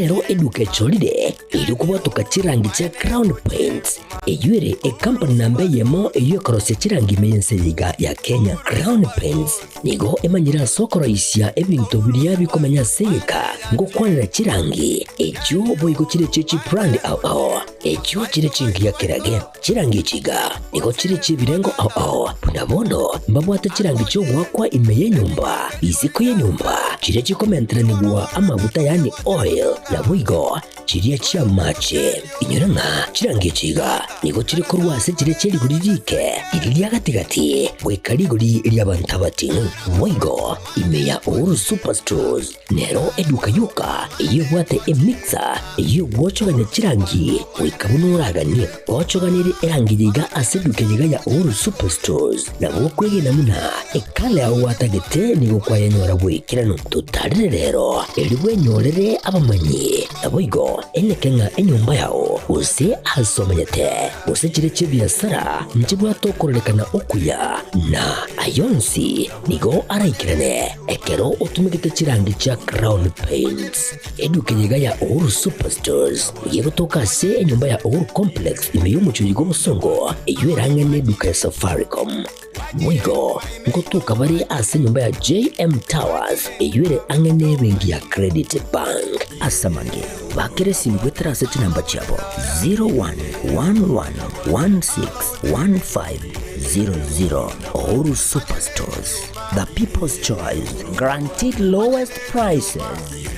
nero eduka echorire erio kobwatoka chirangi chia Crown Paints, eyio ere ekampani namba eyemo eyio ekorosia chirangi ime y'ense eye iga ya Kenya. Crown Paints nigo emanyire ase okoroisia ebinto biria bikomenya ase egeka ngokwanera chirangi echio boigo chire echie chibrand ao ao echio chire chingiya kerage. Chirangi echi iga nigo chire chi'ebirengo ao ao, buna bono mbabwate chirangi chi'ogoakwa ime y'enyomba, isiko y'enyomba, chiria chikomenteranigwa amaguta yaani oil, naboigo chiria chi'amache. Inyora ng'a chirangi echi iga nigo chire korwa ase chiria chie rigori riike, riria ria gati-gati, goika rigori ri'abanto abating'u. Boigo ime ya Uhuru Superstores Nero eduka yoka eyio ebwate emixer eyio egwochogania chirangi goika buna oraganie. Gochoganerie erangi eye iga ase eduka eye iga ya Uhuru Superstores nabo okwegena buna ekala yao gwatagete nigo kwayenyora bw'ekeranu. Totarere rero erio bwenyorere abamanyi naboigo eneke ng'a enyomba yao gose ase omenyete gose chire chi'ebiasara nchibwate okororekana okuya na ayonsi Nigo araikerane ekero otumegete chirangi chia Crown Paints. Eduka eye iga ya Uhuru Superstores nigo egotoka ase enyomba ya Uhuru Complex ime y'omochie oyo bw'obosongo eyio erang'e neduka ya Safaricom. Boigo ngotoka bare ase enyomba ya JM Towers eyio ere ang'e nebenki ya Credit Bank. Ase amange, bakera esimi goetera ase chinamba chiabo 0111161500. Uhuru Superstores, the people's choice, guaranteed lowest prices.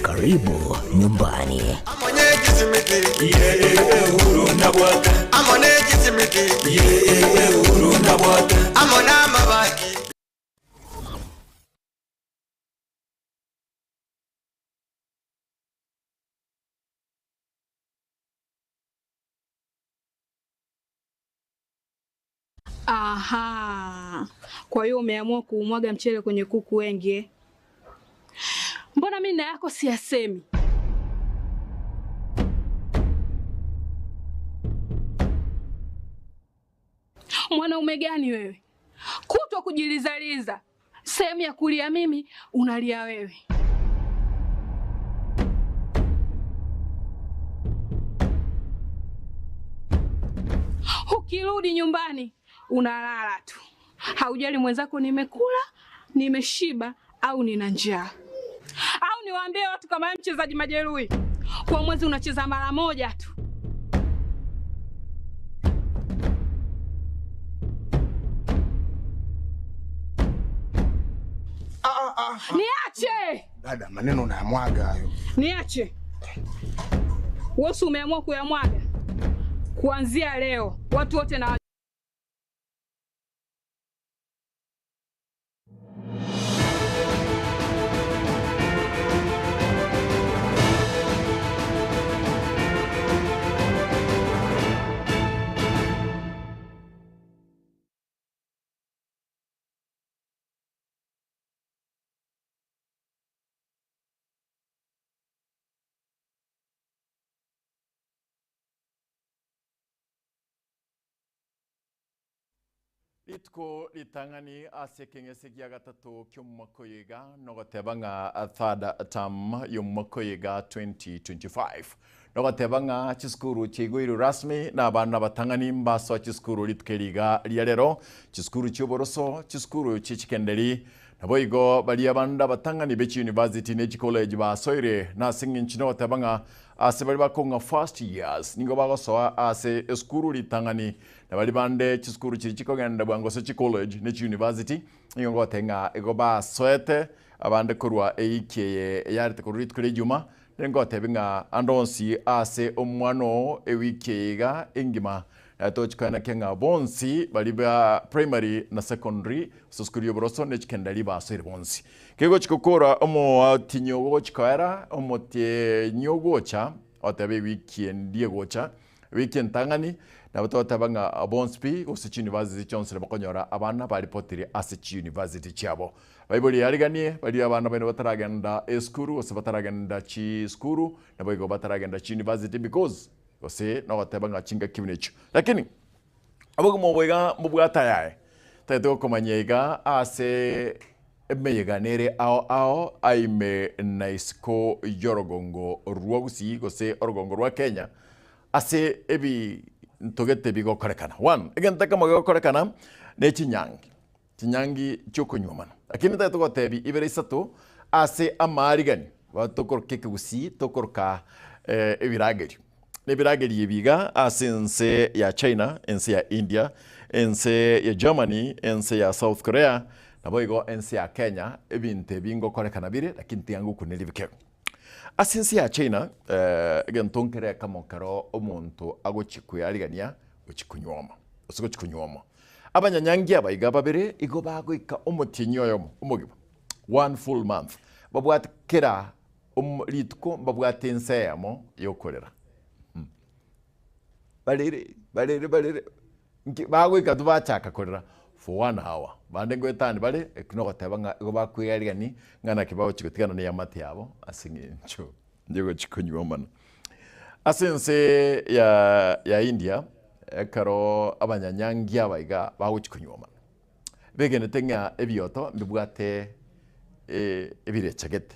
Karibu nyumbani. Aha. Kwa hiyo umeamua kuumwaga mchele kwenye kuku wengi eh? Mbona mimi na yako siyasemi? Mwanaume gani wewe? Kutwa kujilizaliza, sehemu ya kulia mimi unalia wewe. Ukirudi nyumbani unalala tu, haujali mwenzako nimekula, nimeshiba au nina njaa. Au niwaambie watu kama wewe mchezaji majeruhi, kwa mwezi unacheza mara moja tu. Niache Dada, maneno unayamwaga hayo. niache. Wewe si umeamua kuyamwaga? Kuanzia leo watu wote na Rituko ritang'ani ase ekeng'ese gia gatato ki'omwaka oyo iga, nogoteba ng'a third term y'omwaka oyo iga 2025. Nogoteba ng'a chisukuru chiaigoirwe rasmi na abana abatang'ani mbasoa chisukuru rituko eri iga ria rero, chisukuru chi'oboroso, chisukuru chie chikenderi, Naboigo baria bande abatang'ani be chiuniversity ne chicollege basoire, na ase engencho nogoteba ng'a ase baria bakong'a first years nigo bagosoa ase esukuru ritang'ani, na baria bande chisukuru chiria chikogenda bwango ase chicollege ne chiuniversity nigo ngoteba ng'a igo basoete abande korwa ewiki eye eyarete korwa rituko ria ejuma, Nere ngotebi ng'a ande onsi ase omwana oo ewiki eye iga engima, tochi koenekia ng'a bonsi baria ba primary na secondary, ase esukuru y'oboroso ne chikendari basoire bonsi. Kegochi gokora omotinyi ogo gochi koera, omotienyi ogocha, otebe ewiki endi egocha, ewiki entang'ani, nabo togoteba ng'a bonsi pi gose chiuniversity chionsi nabo bakonyora abana baripotire ase chiuniversity chiabo. Baibori yariganie baria abana baino bataragenda esukuru gose bataragenda chisukuru naboigo bataragenda chiuniversity because gose nogoteba ng'a chingaki buna echio. Lakini obogima obo iga mbobwate ayaye tagete gokomanyia iga ase. Emeyega nere ao ao aime na isiko y'orogongo rwa Gusii gose orogongo rwa Kenya ase ebinto gete bigokorekana. One, egento ekemo gegokorekana ne chinyangi, chinyangi chiokonyuomana. Lakini ntagete gotebi ibere isato ase amaarigani tokoroka ekegusii tokoroka ebiragerio. Na ebiragerio ebi iga ase ense ya China, ense ya India, ense ya Germany, ense ya South Korea, naboigo ense ya Kenya, ebinto ebi ngokorekana bire lakini tiga ngokunerie bikego. Ase ense ya China, egento nkere ekemo kero omonto agochia kwearigania gochia konyuoma, gose gochia konyuomwa. Abanyanyangi aba iga babere igo bagoika omotienyi oyomo omogima, one full month, babwate kera rituko mbabwate ense eyemo yokorera. Barere, barere, barere, nki bagoika tu bachaka korera for one hour. Bande ngoetani bare, ekio nogoteba ng'a igo bakwearigani ng'a naki bagochi gotigana na eamate yabo ase eng'encho yogochi konyuomana. Ase ense ya ya India, ekero abanyanyangi aba iga bagochi konyuomana, begenete ng'a ebioto mbibwate ebirecha gete,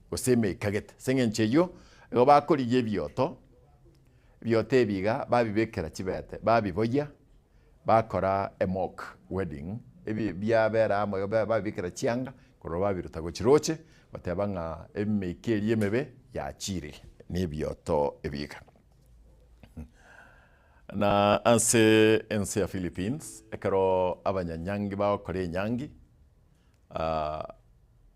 gose emeika gete. Ase eng'encho eyio, igo bakorigia ebioto, ebioto ebi iga babibekera chibete, babiboyia, bakora emock wedding, ebi biabera amo igo babibekera chianga, korwa babiruta gochia roche, goteba ng'a emeika eria emebe yachire na ebioto ebi iga. Na ase ense ya Philippines, ekero abanyanyangi bagokora enyangi,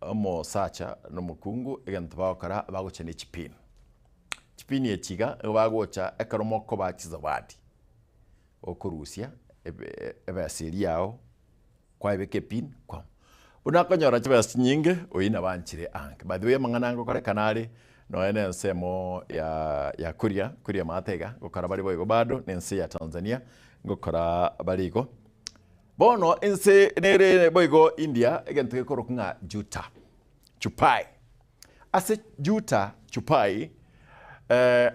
omosacha na omokungu egento bagokora bagocha ne chipini. Chipini echi iga nigo bagocha ekero mokobaa chizawadi, okorusia ebe ebesa eria yago kwabeka epini kwama. Buna akonyora chibesa chinyinge oyio nabo anchire ange. By the way amang'ana ngokorekana are nonya na ensemo ya ya Kuria, Kuria maate iga ngokora bare boigo bado na ense ya Tanzania ngokora bare igo. Bono ense nere boigo India egento gekorokwa ng'a Juta Chupai. Ase Juta Chupai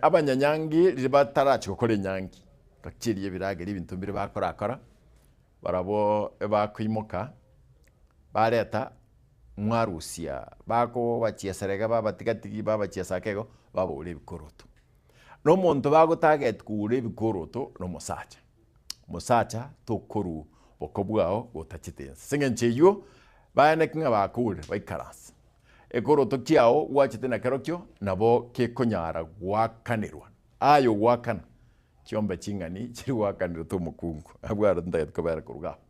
abanyanyangi riria batarachi gokora enyangi, bachirie ebiragera ebinto mbire bakorakora, barabwo ebakoimoka bareta mwarusia bakobachiesera iga babatigatigi babachiesa ake igo babaura ebikoroto. Na omonto bagotarget koura ebikoroto na omosacha. Mosacha tokorwa boko bwao gotachete ense. Ase eng'encho eyio baeneki ng'a bakourire baikaranse. Ekoroto kiao gwachete nakerokio nabo kekonyara goakanerwa. Aye ogoakana chiombe ching'ani chiri goakanerete omokungu abwo aro tintagete kobera korwa iga abwo.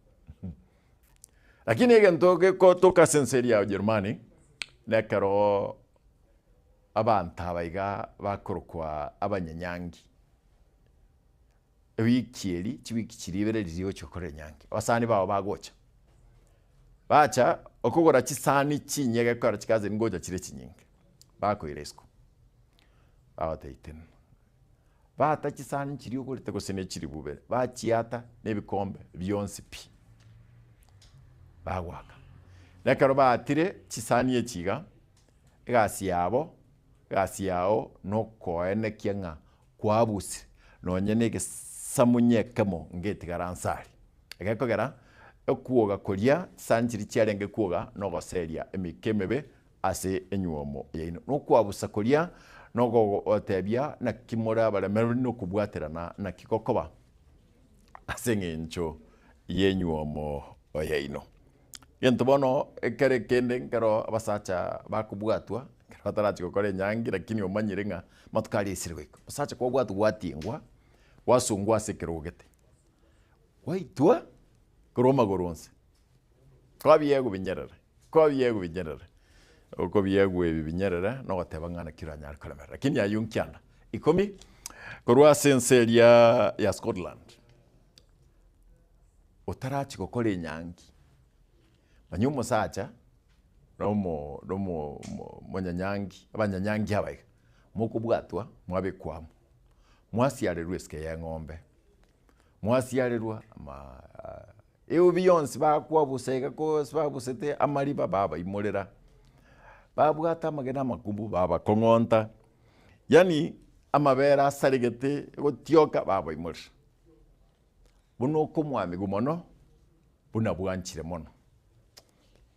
Lakini egento gekotoka ase ense eria ya Ujerumani nekero abanto aba iga bakorokwa abanyanyangi. Ewiki eri, chiwiki chiria ibere riria ogochia gokora enyangi, abasani bao bagocha, bacha okogora chisani chinyia gekogera chicousin ngocha chire chinyinge, bakoira isiko, bagotebia tenena, bata chisani chiria ogorete gose ne chilifu ibere, bachiata na ebikombe bionsi pi, bagoaka. Na ekero baatire chisani echi iga, egasi yabo, egasi yao nokoenekia ng'a Kwabusire nonye negesamunye ekemo ngetigara nse aria. Egekogera okwoga koria chisani chiria chiarenge kwoga nogoseria emika emebe ase enyuomo yaino. Nokwabusa koria nogotebia naki more abaremereri nokobwaterana naki gokoba ase eng'encho y'enyuomo yaino. Egento bono ekere ekende nkero abasacha bakobwatwa, ekero batarachi gokora enyangi lakini omanyire ng'a amatuko aria aisire goika. Omosacha kwabwatwa gwatingwa, gwasungwa ase ekerogo gete, gwaitwa korwa amagoro onsi, kwabiegwa binyerere, kwabiegwa binyerere, okobiegwa ebi binyerere nogoteba ng'a naki oranyare koremerera. Lakini aywo nkianda ikomi korwa ase ense eria ya Scotland. Otarachi gokora enyangi, manya omosacha na omo na omo omonyanyangi, abanyanyangi aba iga, mokobwatwa mwabekwa amo, mwasiarerwa esike ya eng'ombe, mwasiarerwa ama eubi yonsi bakwabusa iga kose babusete amariba babaimorera, babwata amagena amakumbu babakong'onta, yaani amabere asaregete gotioka babaimorera. Buna okomwamigwa mono, buna bwanchire mono.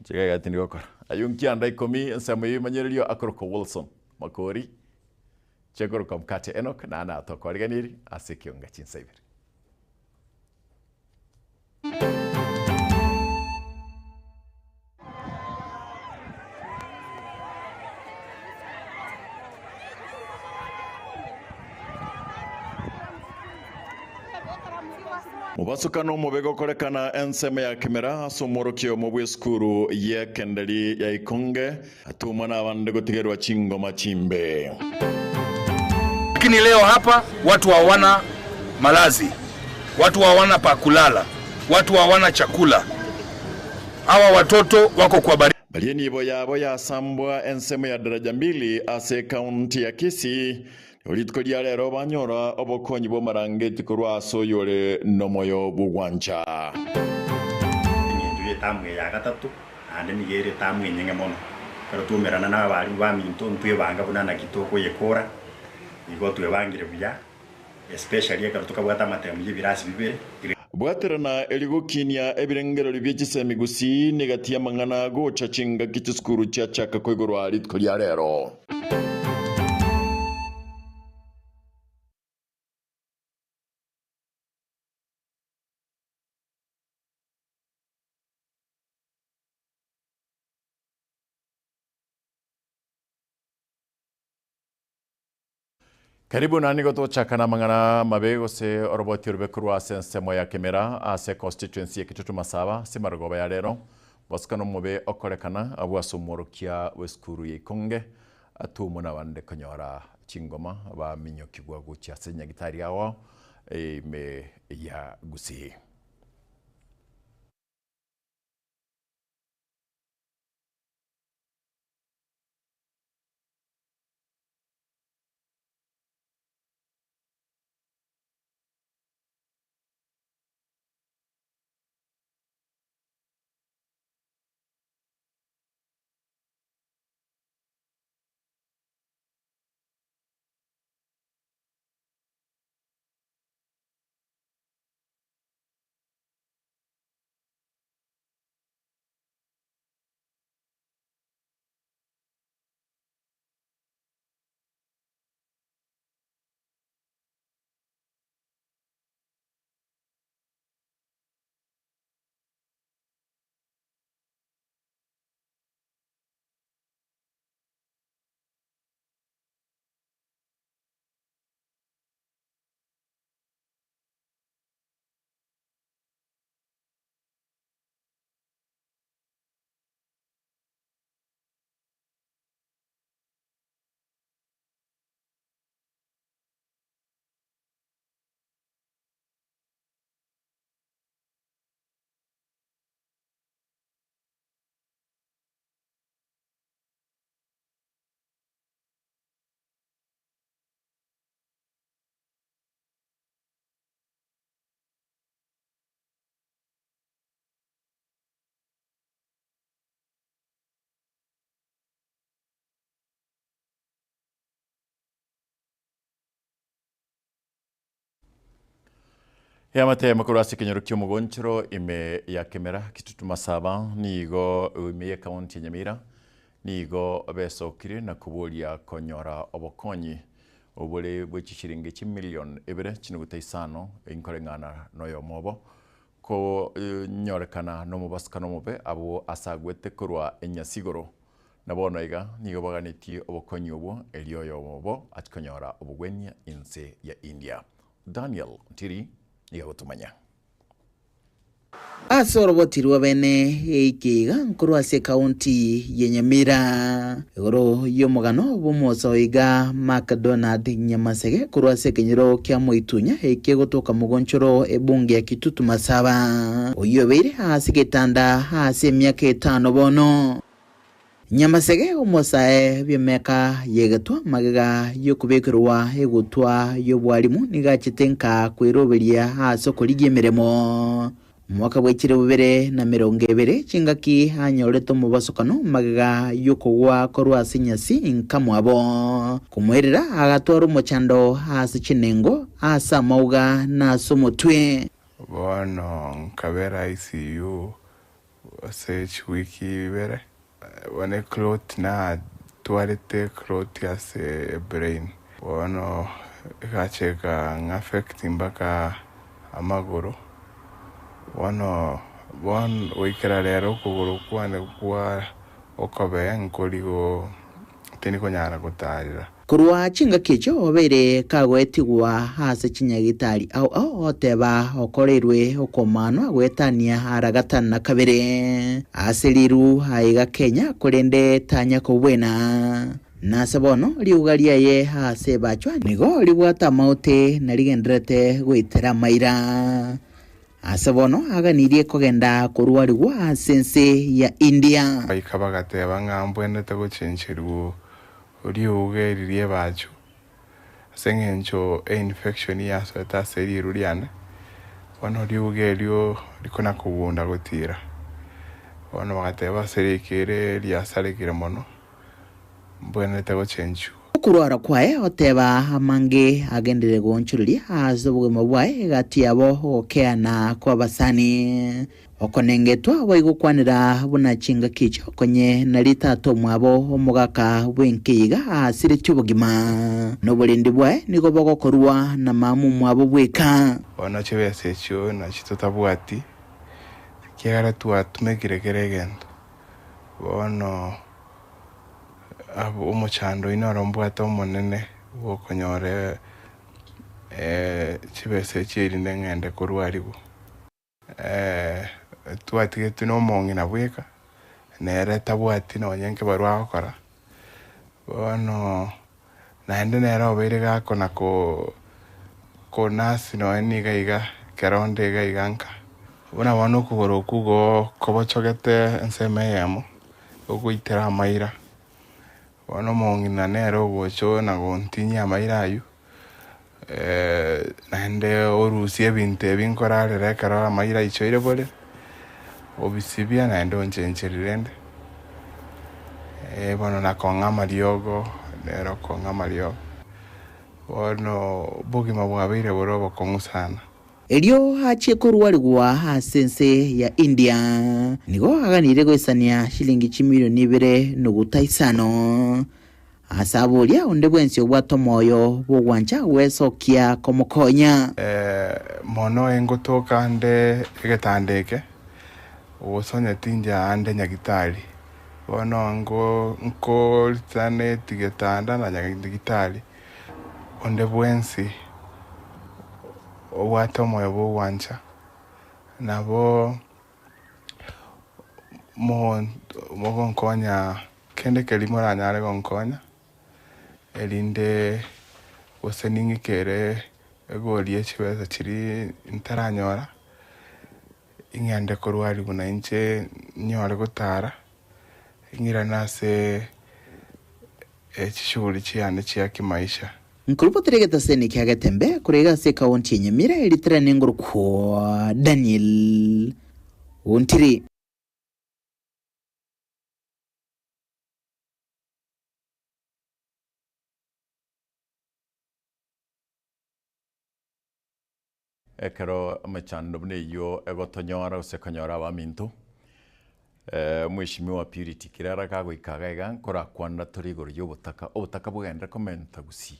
Inche iga tindi gokora. Ayio nkianda ikomi ensemo y'ebimanyererio akorokwa Wilson Makori, chiakorokwa Mkate Enock na Anna Tokwariganirie ase ekionga chinsa ibere. Mobasukano omobe gokorekana ensemo ya Kimera ase omworokia oyomo bw'esukuru y'ekenderi ya Ikonge atumwa nabande gotigerwa chingoma chimbe. Lakini leo hapa watu hawana malazi, watu hawana pa kulala, watu hawana chakula. Hawa watoto wako kwa baridi. Baria enibo yabo yasambwa ensemo ya Daraja Mbili ase ekaunti ya Kisii, nigo rituko ria rero banyora obokonyi bw'amarangeti korwa ase oyore nomoyo bw'ogwancha. Eng'encho y'etamu eye ya gatato naende nigo ere etamu enyeng'e mono. Ekero twaumerana na abarimu baminto ntwebanga buna naki tokoyekora, igo twebangire buya especially ekero tokabwata amatemu y'ebirasi bibere. Bwaterana erio gokinia ebirengererio bie chisemi gusii negati y'amang'ana gocha chingaki chisukuru chiachaka koigorwa rituko ria rero. Karibu na nigo togochaka namang'ana amabe gose oroboti orobe korwa ase ensemo ya Kemera ase constituency ya Kitutu Masaba ase marogoba ya rero. Bosukana omobe okorekana abwo ase omworokia bw'esukuru ya Ikonge atumwe nabande konyora chingoma baminyokigwa gochia ase nyagitari ao ime ya Gusii. Eamate y'amakoro ase ekenyoro ki'omogonchoro ime ya Kemera, Kitutu Masaba, nigo ime y'ekaunti ya Nyamira nigo besokire na koboria konyora obokonyi obore bwe chishiringi chimilion ibere chinuguta isano inkoreng'ana noyomo obo konyorekana nomobasukano omobe abwo asagwete korwa enyasi igoro. Na bono iga nigo baganetie obokonyi obwo erio oyomo obo achie konyora obogwenia inse ya India. Daniel Ntiri nigo agotomanya. Ase oroboti rwa bene eike iga nkorwa ase ekaunti ya Nyamira. Igoro y'omogano bw'omosaoiga iga Macdonald Nyamasege korwa ase ekenyoro kia Moitunya eke egotoka mogonchoro ebunge ya Kitutu Masaba, oyio obeire ase egetanda ase emiaka etano bono. Nyamasege omosae bw'emeka y'egetwa magega y'okobekerwa egutwa y'obwarimu nigo achete nka kweroberia ase okorigia emeremo. Omwaka bwe chilifu bibere na emerongo ebere chingaki anyorete omobasokano magega y'okogwa korwa ase enyasi nka mwabo. Komoirera agatwara omochando ase chinengo, ase amauga na ase omotwe. Bono nkabera ICU. Ase chiwiki ibere, bono eclot natwarete eclot ase ebrain, bono egacha ekang'affect mpaka amagoro, bono bono goikera rero okogoro kwane kwa okobee nkori go tindi konyara gotarera. Korwa chingaki echio obeire kagoetigwa ase chinyagitari ao ao oteba okoreirwe okomanwa goetania ara gatano na kabere ase riru aiga Kenya korende tanya kobwena. Nase bono riuga riaye ase ebachwa nigo ribwate amaote na rigendererete goitera amaira. Ase bono aganirie kogenda korwarigwa ase ense ya India. Goika bagateba ng'a mbwenerete gochencherigwa riuga eri ri'ebachu, ase eng'encho einfection yasoete ase riru riane, bono riuga erio rikona kogunda gotira. Bono bagateba ase riika ere riasarekire mono, mbwenerete gochenchigwa. Okorwara kwaye oteba amange agenderere goonchoreria ase obogima bwaye egati yabo ogokeana kw'abasani. Okonengetwa boigokwanera buna chingaki echio konye nari tata omwabo omogaka bw'enkeiga aasiretie obogima, na oborendi bwaye nigo bogokorwa na mama omwabo bweka. Bono chibesa echio nachio totabwati, ekiagera twatumekire kera egento. Bono omochando oyio noro mbwate omonene bw'okonyora chibesa echio erinde ng'ende korwarigwa. Twatigetwe nomong'ina bweka, nere tabwati nonye nkebarua agokora, bono naende nere obeire gakona ko konasi nonye niga iga ekero onde iga iga nka. Buna bono okogoro okwo igo kobochogete ensemo eyemo, gogoitera amaira, bono omong'ina nere ogocha na gontinyia amaira aywo. Naende orusie ebinto ebi nkorarera ekero amaira aichoire bore, obisibie naende onchencherie rende, bono na kong'a amariogo, nere okong'a amariogo. Bono obogima bwabeire bore obokong'u sana. Erio achie korwarigwa ase ense ya India. Nigo aganirie goisania shilingi chimilioni ibere nuguta isano. Ase aboria onde bwensi obwate omoyo bw'ogwancha gwesokia komokonya. Mono ingotoka ande egetanda eke, gose onye tincha ande nyagitari. Bono nkoritsaneti getanda na nyagitari. Onde bwensi obwate omoyo bw'ogwancha, nabo mogonkonya kende keria moranyare gonkonya, erinde gose ning'ikere egori ye chibesa chiria ntaranyora, ing'ende korwariwa na inche nyore gotara, ing'irane ase chishughuli chiane chia kimaisha. Nkorobotera egetaseni kia Getembe korwa iga ase ekaunti ya Nyamira eritera nengorokwa Daniel Ontiri. Ekero emechando buna eyio egotonyora gose ekonyora abaminto, Mweshimiwa Purity Kirara kagoika iga iga nkorakwanera tore igoro ya obotaka, obotaka bogenderere komenta gusii.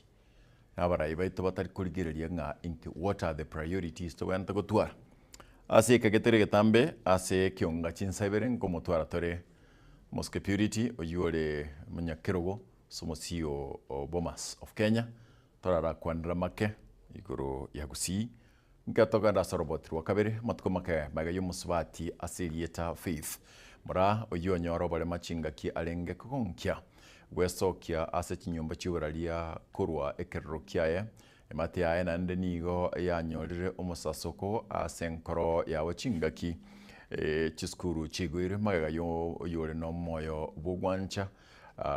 Na abarai baito batari korigereria ng'a inki what are the priorities tobwenerete gotwara. Ase eke getari egetambe ase ekionga chinsa ibere nkomotwara tore Mosike Purity oyio ore omonyakerogo ase omosio o Bomas of Kenya, Torarakwanere make igoro ya Gusii, Inki togenda ase oroboti rwa kabere, amatuko make magega y'omosubati ase erieta Faith Moraa oyio onyore oborema chingaki arenge kogonkia gwesokia ase chinyomba chi'oboraria korwa ekerero kiaye. Emate yaye naende nigo yanyorire omosasoko ase enkoro yabo chingaki chisukuru chigoirwe magega y'oyore nomoyo bw'ogwancha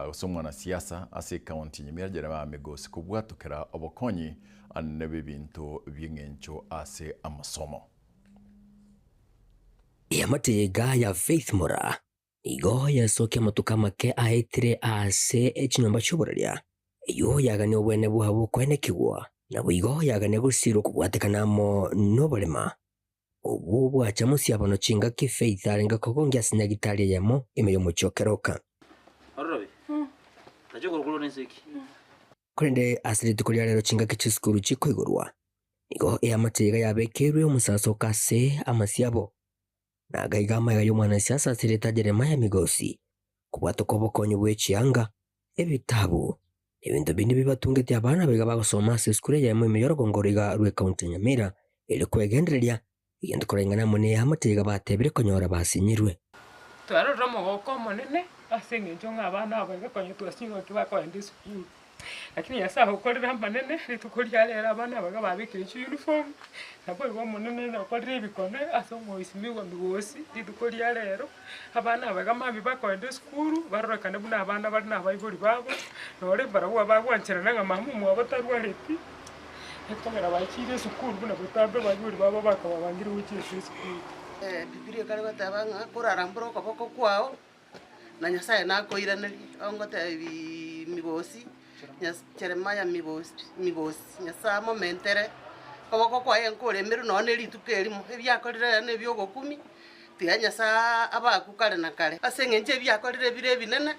Gose omwanasiasa ase ekaunti ya Nyamira Jeremiah Migosi kobwatokera obokonyi anene bw'ebinto bi'eng'encho ase amasomo. Eamate iga ya Faith Moraa nigo yasokia amatuko amake aetire ase chinyomba chi'oboraria, eyio yagania obwene bwabo koenekigwa, naboigo yagania gosirwa kobwatekana amo noborema. Obwo bwacha mosiabano chingaki Faith arenge kogongia ase nyagitari eyemo ime y'omochie o Keroka. Korende ase rituko ria rero chingaki chisukuru chikoigorwa, nigo eamate iga yabekeirwe omosasoka ase amasiabo, na agaiga amaiga y'omwanasiasa ase erieta Jeremiah Migosi, kobwatoka obokonyi bwe chianga, ebitabu, Ebinto binde bibatungeti abana abaiga bagosoma ase esukuru eyemo ime y'orogongo roiga rw'ecounty ya Nyamira, erio kwegendereria egento koreng'ana amo neamate iga batebire konyora basinyirwe. Twarorire omogoko omonene ase eng'encho ng'a abana aba iga konya twasinyirwe ng'aki bakoenda esukuru. Lakini Nyasaye okorire amanene, rituko ria rero abana aba iga babekire chiuniform, naboigo omonene nokorire ebikone ase omoisimigwa migosi rituko ria rero. Abana aba iga mambia bakoenda esukuru, barorekane buna abana bare nabaibori babo, nore mbarabwo bagwancherana ng'a mama omwabo tarwareti, ekogera bachiire esukuru buna botambe abaibori babo bakababangire gochia ase esukuru. Ebibilia ekare goteba ng'a korarambore okoboko kwao, na Nyasaye nakoiranerie. Ongotebi Migosi, Jeremiah Migosi, Migosi, Nyasaye amomentere okoboko kwaye nkoremerwe nonye na erituko erimo, ebiakorire ere na ebiogokumia, Tiga Nyasae abakwe kare na kare. Ase engencho ebiakorire bire ebinene,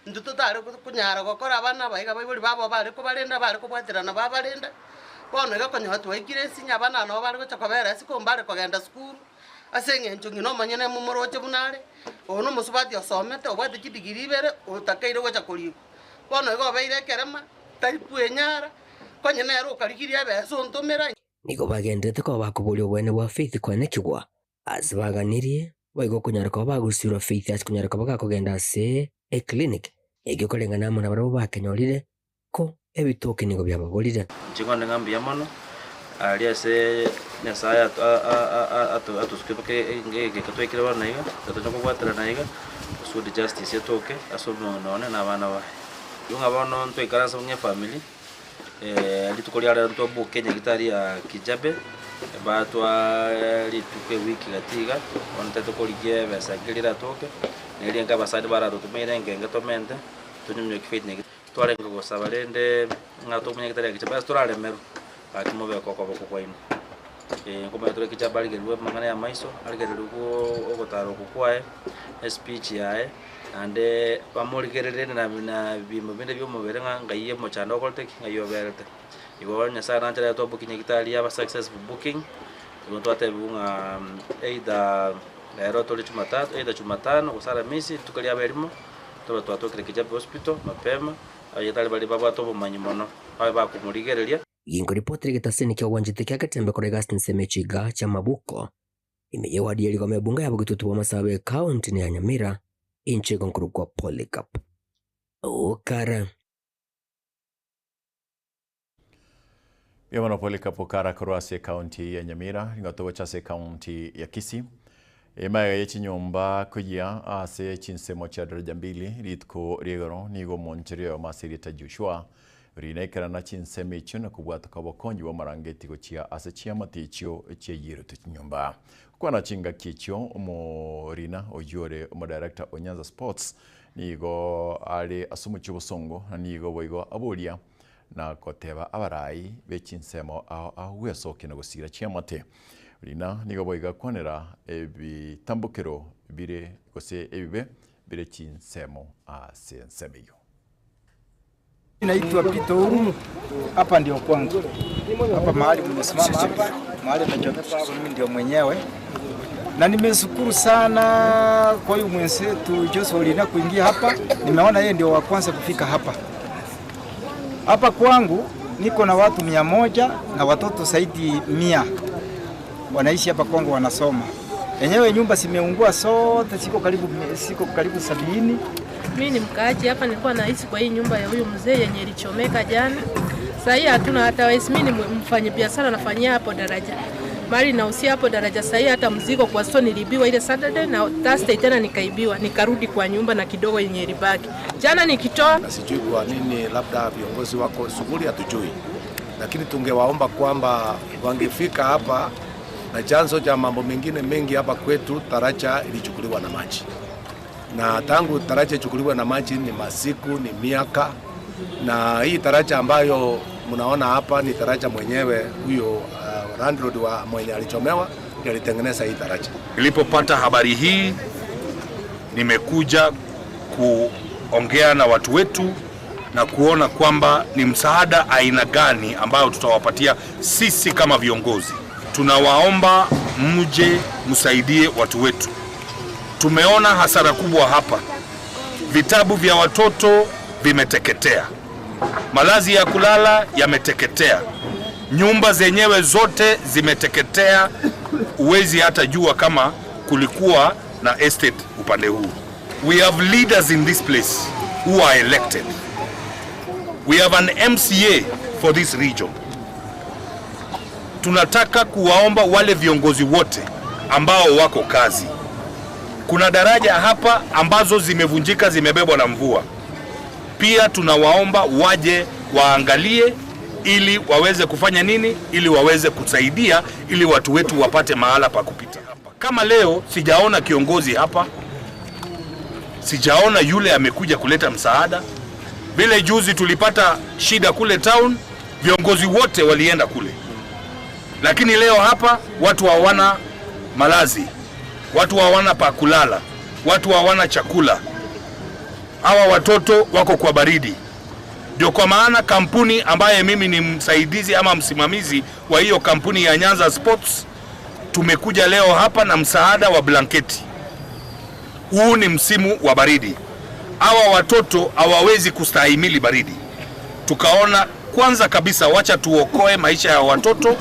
intwe totare konyara gokora abana abaye iga abaibori babo bare kobarenda, bare kobwaterana babarenda. Bono iga konyora twaikire ensinyo abana aba nabo bare gocha kobera isiko mbare kogenda sukuru, ase engencho ng'ina omonyene momoroche buna are, oyo nomosubati osomete, obwate chidigiri ibere, otakeire gocha korikwa. Bono iga obeire ekerema, tari kwenyara, konya nere okarigirie ebesa ontomera. Nigo bagenderete koba bakoboria oboene bwa Faith koenekigwa Ase baganirie, boigo okonyara koba bagosirwa Faith ase konyara koba gakogenda ase eclinic, ekio koreng'ana amo nabarabwo bakenyorire, ko ebitoki nigo biababorire. Inche nkonde ng'a mbuya mono, aria ase Nyasaye atosukia mpaka egeka twaikire bono iga, tonya kobwaterana iga, kusudi justice etoke ase omong'ina one na abana baye. Intwe ng'a bono ntwaikaransa ng'a efamiri. Rituko ria rero ntwabokia nyagetari ya Kijabe, batwaa rituko ewiki gati iga, bono tari tokorigia ebesa enke riratoke, neri enke abasani baratotomeire enke enke tomente, tonyomioki faith nyagitari. Twarenge gosaba rende ng'a tomonye nyagetari ya Kijabe ase toraremerwe, gaki mobeke okoboko kwaino. Nkomanya tore Kijabe arigererwe amang'ana ya amaiso, arigererwe ogotara oko kwaye, espeech yaye. Naende bamorigererie na ebiimo binde bi'omobere ng'a ngai omochando okorete ki, ng'ai oberete. Igo Nyasaye nanche rero twa booking gitari yaba successful booking, igo twatebiwa ng'a either rero tore jumatatu, either jumatano gose aramisi rituko riaba erimo, tobe twatokire Kijape hospital mapema, abanyagitari baria babwate obomanyi mono, babe bakomorigereria. Ginkoripotera egetaseni kia ogwanchete kia Getembe korwa egasi ensemo echiga chi'amabuko. Ime y'ewadi ya Rigoma ebunge ya Bogetutu bw'Amasabo ekaunti ya Nyamira, inche igo nkorokwa Polycarp Okara. Mbuya mono Polycarp Okara korwa ase ekaunti ya Nyamira, nigo togocha ase ekaunti ya Kisii. Emaiga ye chinyomba koyia ase chinsemo chia daraja mbili rituko ria igoro nigo omonchori oyomo ase erieta Joshua Rinaikerana chinsemo echio na kobwatoka obokonyi bw'amarangeti gochia ase chiamate echio chiaiyerete chinyomba. Gokwana chingaki echio, omorina oyio ore omodirector o Nyanza Sports nigo are ase omochie obosongo na nigo boigo aboria na goteba abarai be chinsemo ao ao gwesokia na gosira chiamate. Rina nigo boigo akwanera ebitambokero bire gose ebibe bire chinsemo ase ensemo eyio. Naitwa Peter Ouru, hapa ndio kwangu. Hapa mahali mmesimama hapa, mahali nachomeka hapo mimi ndio mwenyewe. Na nimeshukuru sana kwa huyu mwenzetu Joshua Olina kuingia hapa. Nimeona yeye ndio wa kwanza kufika hapa. Hapa kwangu niko na watu 100 na watoto zaidi 100 wanaishi hapa kwangu wanasoma. Enyewe nyumba zimeungua zote, ziko karibu 70. Mimi ni mkaaji hapa, nilikuwa naishi kwa hii nyumba ya huyu mzee yenye ilichomeka jana. Sasa hii hatuna hata wezi. Mimi ni mfanyabiashara nafanyia hapo daraja. Mali nausia hapo daraja. Sasa hii hata mzigo kwa store niliibiwa ile Saturday na Thursday tena nikaibiwa, nikarudi kwa nyumba na kidogo yenye ilibaki. Jana nikitoa na sijui kwa nini, labda viongozi wako shughuli hatujui, lakini tungewaomba kwamba wangefika hapa, na chanzo cha mambo mengine mengi hapa kwetu, taraja ilichukuliwa na maji, na tangu taraja ichukuliwe na maji ni masiku ni miaka, na hii taraja ambayo mnaona hapa ni taraja mwenyewe huyo landlord wa mwenye alichomewa Ndiye alitengeneza hii daraja. Nilipopata habari hii, nimekuja kuongea na watu wetu na kuona kwamba ni msaada aina gani ambayo tutawapatia sisi kama viongozi. Tunawaomba mje msaidie watu wetu. Tumeona hasara kubwa hapa, vitabu vya watoto vimeteketea, malazi ya kulala yameteketea, nyumba zenyewe zote zimeteketea. Huwezi hata jua kama kulikuwa na estate upande huu. We have leaders in this place who are elected. We have an MCA for this region. Tunataka kuwaomba wale viongozi wote ambao wako kazi. Kuna daraja hapa ambazo zimevunjika, zimebebwa na mvua. Pia tunawaomba waje waangalie ili waweze kufanya nini, ili waweze kusaidia, ili watu wetu wapate mahala pa kupita. Kama leo sijaona kiongozi hapa, sijaona yule amekuja kuleta msaada. Vile juzi tulipata shida kule town, viongozi wote walienda kule, lakini leo hapa watu hawana malazi, watu hawana pa kulala, watu hawana chakula, hawa watoto wako kwa baridi. Ndio kwa maana kampuni ambaye mimi ni msaidizi ama msimamizi wa hiyo kampuni ya Nyanza Sports tumekuja leo hapa na msaada wa blanketi. Huu ni msimu wa baridi, hawa watoto hawawezi kustahimili baridi. Tukaona kwanza kabisa, wacha tuokoe maisha ya watoto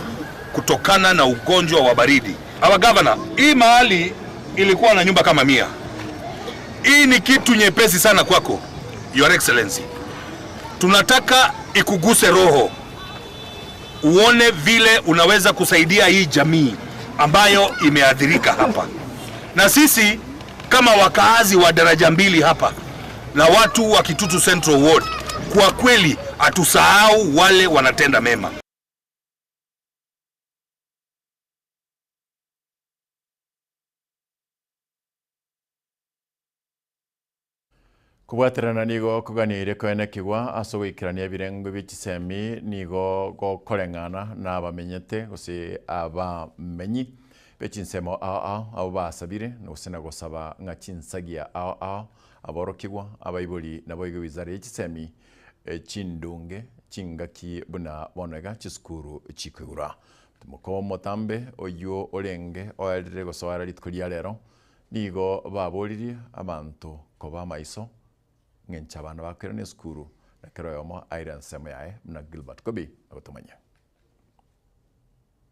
kutokana na ugonjwa wa baridi. Our governor, hii mahali ilikuwa na nyumba kama 100. Hii ni kitu nyepesi sana kwako, Your Excellency. Tunataka ikuguse roho, uone vile unaweza kusaidia hii jamii ambayo imeathirika hapa. Na sisi kama wakaazi wa daraja mbili hapa na watu wa Kitutu Central Ward, kwa kweli hatusahau wale wanatenda mema. Kobwaterana nigo koganire koenekigwa ase ogoikerania ebirengo bia chisemi nigo gokoreng'ana na abamenyete gose abamenyi bechinsemo ao ao abo basabire gose na gosaba ng'a chinsagia ao ao aborokigwa abaibori nabo igo wizara ya chisemi chindunge chingaki buna bono iga chisukuru chikoigura. Moko motambe oyo orenge oerire gosoera rituko ria rero nigo baboririe abanto koba amaiso ng'encha abana bakwire na esukuru na kero oyomo aire ensemo yaye buna Gilbert Kobi agotomanya.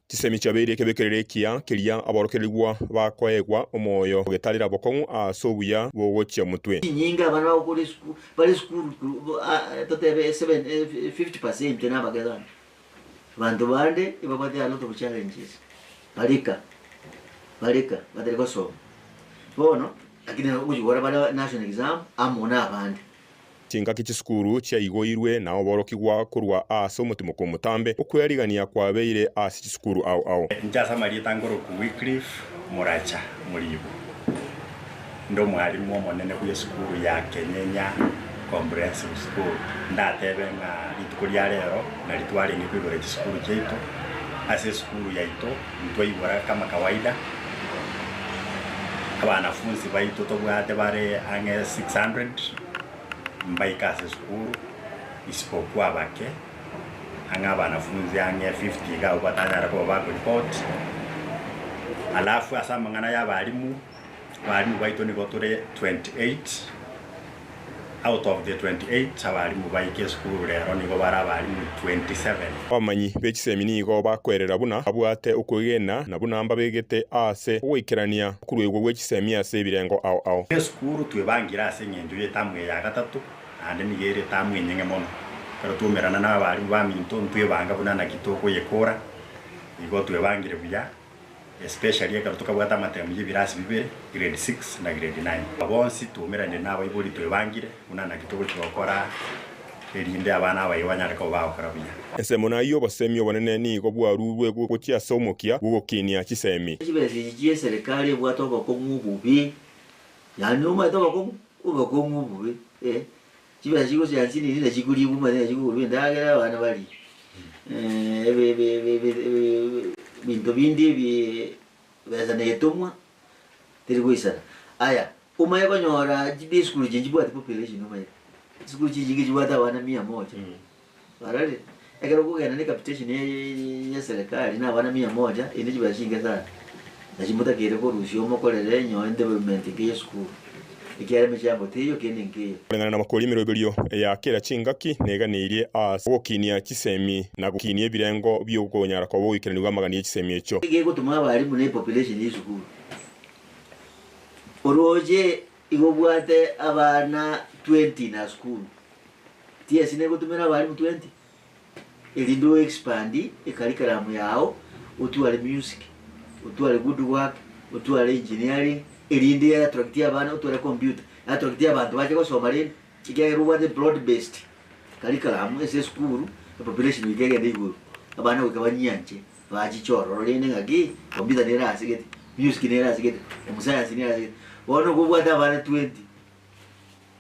Chisemi chiabeire ekebekerero ekiya keria aborokerigwa bakoegwa omoyo ogetarera bokong'u ase obuya bogochia motwe. Chinyinga abana bagokora esukuru bare esukuru totebe 7 50% na abagethani bantu bande ibabwate a lot of challenges barika barika batari gosoma bono lakini ogochikora bare national exam amo na abande. Chingaki chisukuru chiaigoirwe na oborokigwa korwa ase omotimoko omotambe okwerigania kwabeire ase chisukuru ao ao. Njasa Marieta Ngoroku Wycliffe Muracha Muribu ndo mwalimu omonene bwa esukuru ya Kenyenya Comprehensive School. Ndatebe ng'a rituko ria rero na ritwarenge koigora chisukuru chiaito ase esukuru yaito ntwaigora kama kawaida abanafunzi baito tobwate bare ang'e 600 mbaika ase esukuru isipokuwa bake ang'e abanafunzi ang'e 50 iga abwo batanyara koba bakoripoti. Alafu ase amang'ana ya abarimu, abarimu baito nigo tore 28 out of the 28 abarimu baika esukuru rero nigo bare abarimu 27. Abamanyi be chisemi nigo bakwerera buna abwate okwegena na buna mbabegete ase ogoikerania okoruegwa gwa chisemi ase ebirengo ao ao. Esukuru twebangire ase eng'encho ya etamu ya gatato naende nigo ere etamu enyeng'e mono. Ekero twomerana na abarimu baminto ntwebanga buna naki tokoyekora, igo twebangire buya especially ekero tokabwata amatemu ya ebirasi bibere grade 6 na grade 9. Bonsi twomerane na abaibori twebangire buna naki togochi gokora erinde abana abaye banyare koba bagokora buya. Ensemo nayo obosemi obonene nigo bwarurwe gochia ase omokia bwogokinia chisemi. Chibesa echi chia eserikali ebwate obokong'u obubi, yaani omanyete obokong'u obokong'u obubi chibesa chigosia nsinini nachikorigwa omanyete nachikogorwa endagera abana baria ebe ebe ebe ebe ebe binto binde ebi Besa na etomwa teri goisana. Aya, omanye konyora chisukuru echi nchibwati population omanyete. Chisukuru chinyinge chibwate abana mia moja. Bararire, ekero okogenda ne capitation ya serikali na abana mia moja, eye ne chibesa chinke sana. Nachi motakeire korusia omokorere nyowe development nke ya esukuru, ekiagera emechango teiyo kende nkeiyo. Koreng'ana namakori emeroberio ya kera chingaki neganeirie ase ogokinia chisemi na gokinia ebirengo bi'okonyara koba ogoikeranigwa amagani ye chisemi echio. Egegotoma abalimu ne population ye esukuru. Oroche igo obwate abana 20 na sukuru, TSC negotumera abalimu 20 erinde o expand ecurriculum yao otware music, otware good work, otware engineering, erinde e attract abana otware computer, e attract abanto bache gosoma rende, ekiagera obwate broad based curriculum ase esukuru, epopulation goika egende igoro, abana goika banyianche bachiche ororo rende ng'aki computer nere ase gete, music nere ase gete, omosayansi nere ase gete. Bono kobwate abana 20.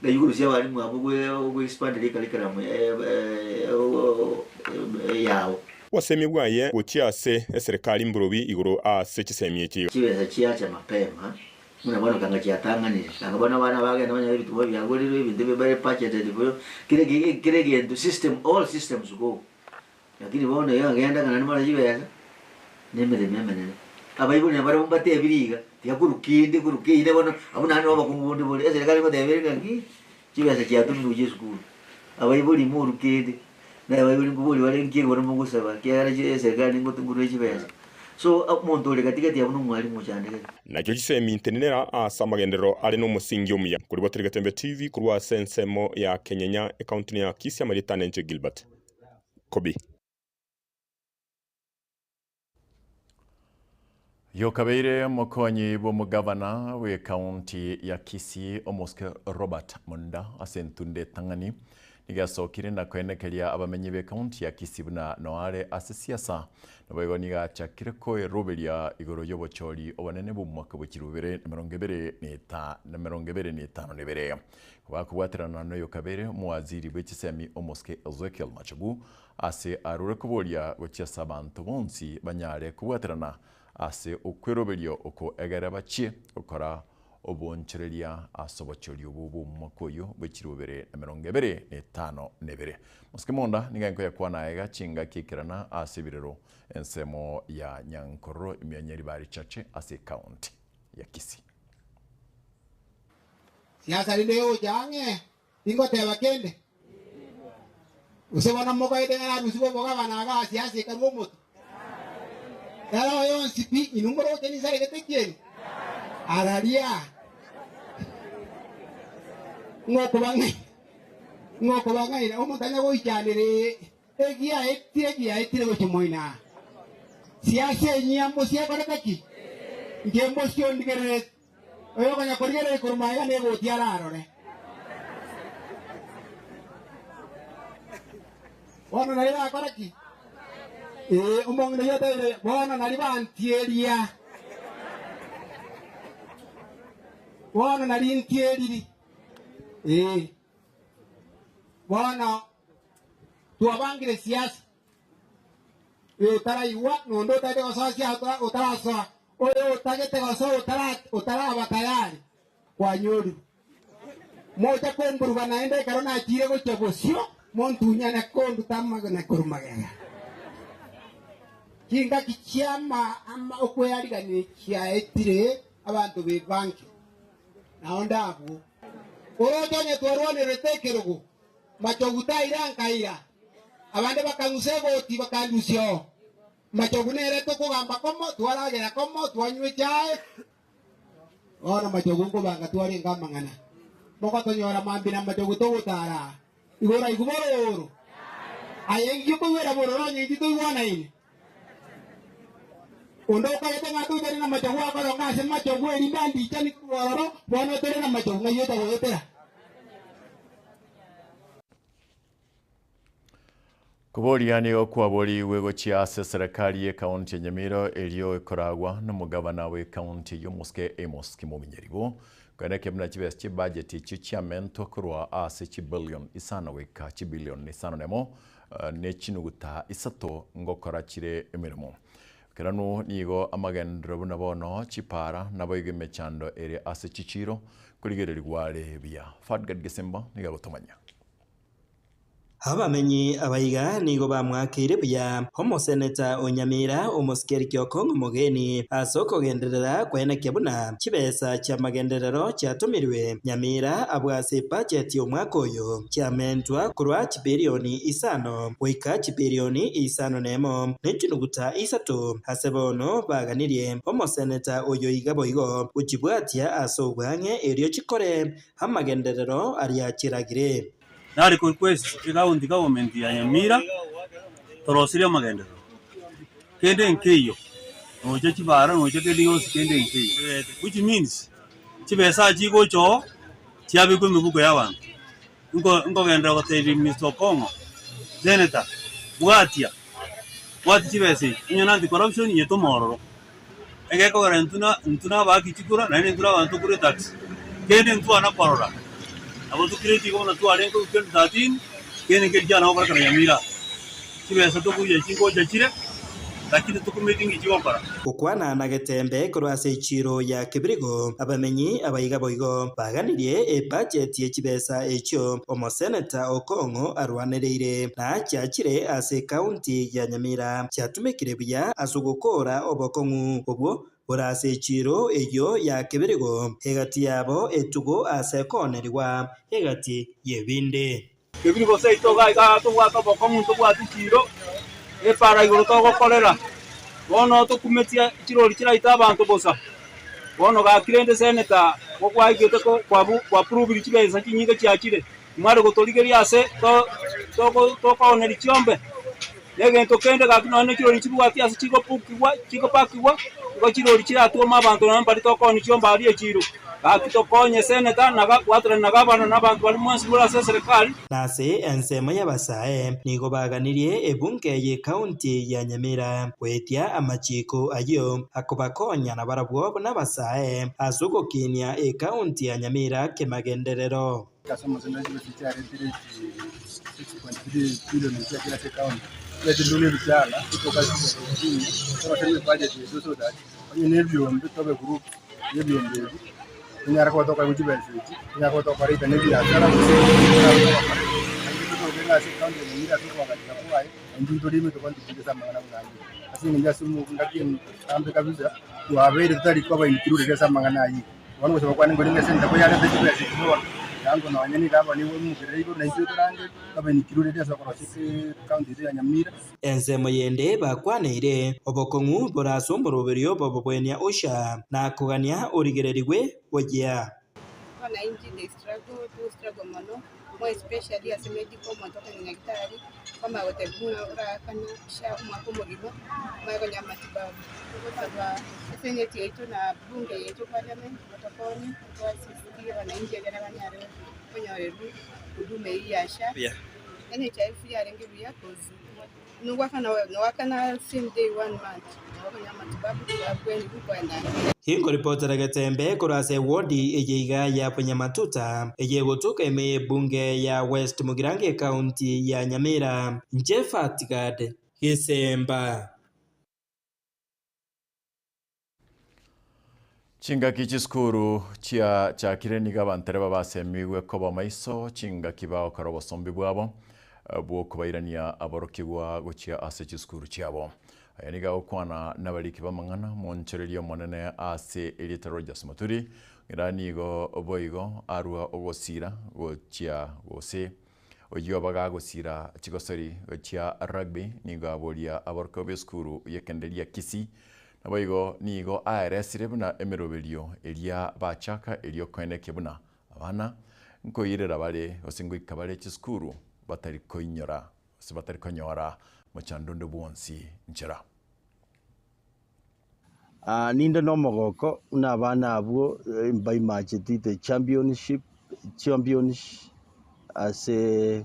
Ng'ai okorusia abalimu abwo gwe expand curriculum yao. Obosemia bwaye gochia ase eserekari mburobi igoro ase chisemi echi. Chibesa chiacha mapema buna bono kanga chiatang'anire kanga bono abana bagenda banyore ebituma biagorirwe ebinto bibare budgeted for kera kera egento system all systems go. Lakini bono iga ngenda ng'a naende mbare chibesa, na emeremo emenene. Abaibori nabarabwo mbatebirie iga, tiga korwa kende korwa keina bono, abwo naende nabo obokungu bonde bore, eserekari ngoteba ere ng'aki, chibesa chiatomirwe gochia esukuru. Abaibori morwe kende, naye abaibori nkoboria bare nki bono mogosaba ekiagera chi eserekari ningote nkorwe chibesa. So omonto ore gatigati abwo na omwalimu ochandegete. Nakio chisemi ntenenera ase amagenderero are nomosingi omuya. Korwa Getembe TV korwa ase ensemo ya Kenyenya, ekaunti ya Kisii, amarieta ane inche Gilbert. Kobi. Yokabeire omokonyi bw'omogavana bw'ekaunti ya Kisii Omosike Robert Monda ase entunde etang'ani nigo asokire na koenekeria abamenyi b'ekaunti ya Kisii buna noare ase siasa naboigo nigo achakire koeroberia igoro y'obochori obonene bw'omwaka bwe chilifu bibere na emerongo ebere na emerongo ebere na etano na ebere. Bakobwaterana noyokabere omowaziri bwe chisemi omosike Ezekiel Machogu ase arure koboria gochia ase abanto bonsi banyare kobwaterana ase okweroberia oko egere bachie gokora oboonchoreria ase obochori obo bw'omwaka oyo bwe chilifu 2025. Mosike Monda nigo enkoyakwana aega chingaki ekerana ase ebirero ensemo ya Nyankororo ime ya Nyaribari Chache ase ecounty ya Kisii. Siasa rinde egocha ang'e, tingoteba kende. Gose bono mogaete ng'a narusigwe obogabana igaa siasa ekarua omoto. Ere oyo onsi pi, inwe moroche ninsaregete kieni? Araria. Ng'okobang'aina, ng'okobang'aina, omonto anya goichanera egiaetire egiaetire gochia moino aa. Siasa enyia mbosie ekorete ki? Inche mbosie ondigerereti. Oyokonya korigereria korwa magega negoti ararore. Bono nari bakora ki? Ee, omong'ina oyio otebirie, bono nari bantieria. Bono nari ntieriri. Ee. Bono twabangire siasa. Oyo otaraigwa, na onde otagete gosoa siasa otarasoa, oyo otagete gosoa otaraba tayari, kwanyorirwe. Mocha komburuga naende ekero nachiire gochia bosio, montunyane konduta amagena korwa magega. Chingaki chi'ama okwearigania chiaetire abanto b'ebanki, nao ndabwo. Oroche onye twarwanerete ekerogo, Machogu taira nkaira, abande bakang'usa egoti bakandusia oo. Machogu nere tokogamba komo, twaragera komo, twanywa echae. Bono Machogu nkobanga twarenge amang'ana. Mogotonyora mambia na Machogu togotara aa. Igo oraigwe bororo. Aye inki okoigwera bororo onye intwe toigwanaine? Onde okagete ng'a tochane na Machogu akoronga ase Machogu erinde andichani korwa ororo, bono tore na Machogu ng'ai ocha goetera? Koboria nigo kwaborigwe gochia ase eserekari y'ekaunti ya Nyamira erio ekoragwa nomogabana bw'ekaunti eyio omosike Amos Kimomi Nyaribo koeneke buna chibesa chi'ebudget echio chiamentwa korwa ase chibillion isano goika chibillion isano nemo ne chinuguta isato ngokora chire emeremo. Keranu nigo amagenderero buna bono chipara naboigo emechando ere ase chichiro korigererigwa are buya. Fadgard Gesimba nigo agotomanya. Abamenyi abaiga nigo bamwakeire buya omoseneta o Nyamira omosike Eric Okong'o Mogeni ase okogenderera koenekia buna chibesa chi'amagenderero chiatomirwe Nyamira abwo ase ebudget y'omwaka oyo chiamentwa korwa chibilioni isano goika chibilioni isano nemo ne chinuguta isato ase bono baganirie omoseneta oyo iga boigo gochibwatia ase obwang'e erio chikore amagenderero aria chiragire. Nare korequest ecounty government ya Nyamira torosirie amagenderero, kende nkeiyo, nocha chibara nocha kende gionsi kende nkeiyo. Which means chibesa chigocha oo chiabekwa emebuko ya abanto. Nko nkogenderera gotebia Mister Okong'o, Senator, bwatia, bwatia chibesa echi, onye na anti corruption nyetome ororo. Egekogera intwe na intwe nabaaki chikura, naende intwe nabanto tokure etax, kende ntwana korora. Nabo tokireti igo buna twarenge korwa 2013, kende nkeri kiana gokorekana Nyamira. Chibesa tokorusia chingocha chire, lakini tokumeti ng'iki chigokora. Gokwana na getembe korwa ase echiiro ya Kebirigo, abamenyi abaiga boigo baganirie ebudget ye chibesa echio omoseneta Okong'o arwanereire na chiachire ase ekaunti ya Nyamira chiatumekire buya ase ogokoora obokong'u obwo bore ase echiiro eyio ya Kebirigo egati yabo etugo ase ekoonerigwa egati y'ebinde. Kebirigo seito iga iga tobwate obokong'u ntobwati chiiro, epara igoro togokorera, bono tokumetie chirori chiraite abanto bosa. Bono gaki rende seneta gokwaigete kwapruviri chibesa chinyinge chiachire, mware gotorigeria ase tokooneria chiombe. Na egento kende gaki nonya ne chirori chibwati ase chigopukigwa chigopakigwa, igo chirori chiratwome abanto nonya mbaria tokoonia chiombe aria echiro. Gaki tokonye seneta na gwaterana na gavana na abanto baria mwensi more ase eserekari. Na ase ensemo y'abasae nigo baganirie ebunge y'ecounty ya Nyamira goetia amachiiko ayio akobakonya nabarabwo buna abasae ase ogokinia ecounty ya Nyamira kemagenderero. Ase omochando chibesa chiaretire echi 6.3 billion chiachire ase ecounty, chiaeterwe ne ebichara chitoka chibesa chinye toroserie ebudget yaito so that onye ne ebiombe tobe group ye ebiombe ebi tonyare koba tokoegwa chibesa echi tonyare koba togokora either ne ebiasara gose torabe togokora. Naende totoke ng'a ase ecounty ya Nyamira ase okoagachera kwaye naintwe ntorime tocontribute ase amang'ana buna ayio. Ase eng'encho ase engaki entambe kabisa twabeire totari koba included ase amang'ana ayio. Bono gose bakwane nkorende ase endako yarente chibesa echi bono, yango nonya nigo abana nigo baimokerere igoro, na intwe torange tobe included ase okorosia ecounty yaito ya Nyamira. Ensemo yende bakwaneire, obokong'u bore ase omoroberio bw'obobwenia Usha, na kogania origererigwe gochia. Wananchi they struggle, to struggle mono, more especially ase medical omonto okogenda nyagetari, kwamanya gotebigwa ng'a oraakana SHA omwaka omogima, omanye konya amatibabu. Togosaba eseneti yaito na bunge yaito parliament batokonye toassistie wananchi ekere banyare konyorerwa huduma eywo ya SHA. NHIF yarenge buya coz Inkoripotera Getembe korwa ase ewodi eye iga ya Bonyamatuta eye egotoka ime y'ebunge ya West Mugirango ekaunti ya Nyamira. Inche Fatgad Gesemba. Chingaki chisukuru chiachakire nigo abantereba basemigwe koba maiso chingaki bagokora obosombi bwabo bw'okobairania aborokigwa gochia ase chisukuru chiabo. Aya nigo agokwana nabariki b'amang'ana monchoreria omonene ase erieta Rogers Muturi, ng'ina nigo boigo arua ogosira gochia gose oyio bagagosira chigosori chia rugby nigo aboria aborokigwa b'esukuru y'ekenderia Kisii Naboigo nigo aeresire buna emeroberio eria bachaka erio koenekia buna abana nkoirera bare gose ngoika bare chisukuru batari koinyora gose batari konyora mochando onde bwonsi nchera. Aa ninde nomogoko buna abana abwo mbaimacheti the championship champions ase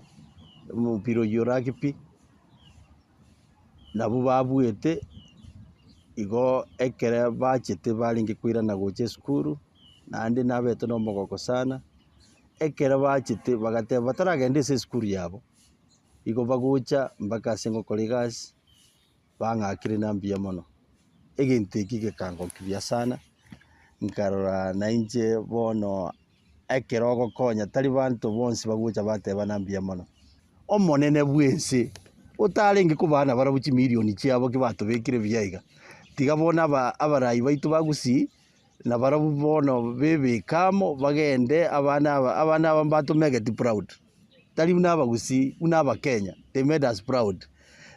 omopira oyio o rugby. Nabwo babuete, igo ekere bachete barenge koirana gocha esukuru, naende nabete na omogoko sana, ekero bachete bagateba bataragenda ase esukuru yabo, igo bagocha mpaka ase ngokora egasi, bang'akire na mbuya mono. Egento eki gekangokia buya sana, nkarora nainche bono ekero ogokonya tari banto bonsi bagocha batebana mbuya mono. Omonene bw'ense otarenge kobaa nabarabwo chimilioni chiabo ki batobekire buya iga, tiga bono aba abarai baito ba Gusii nabarabwo bono bebeke amo bagende abana aba abana aba mbatomegeti proud, tari buna abagusii buna abakenya they made us proud.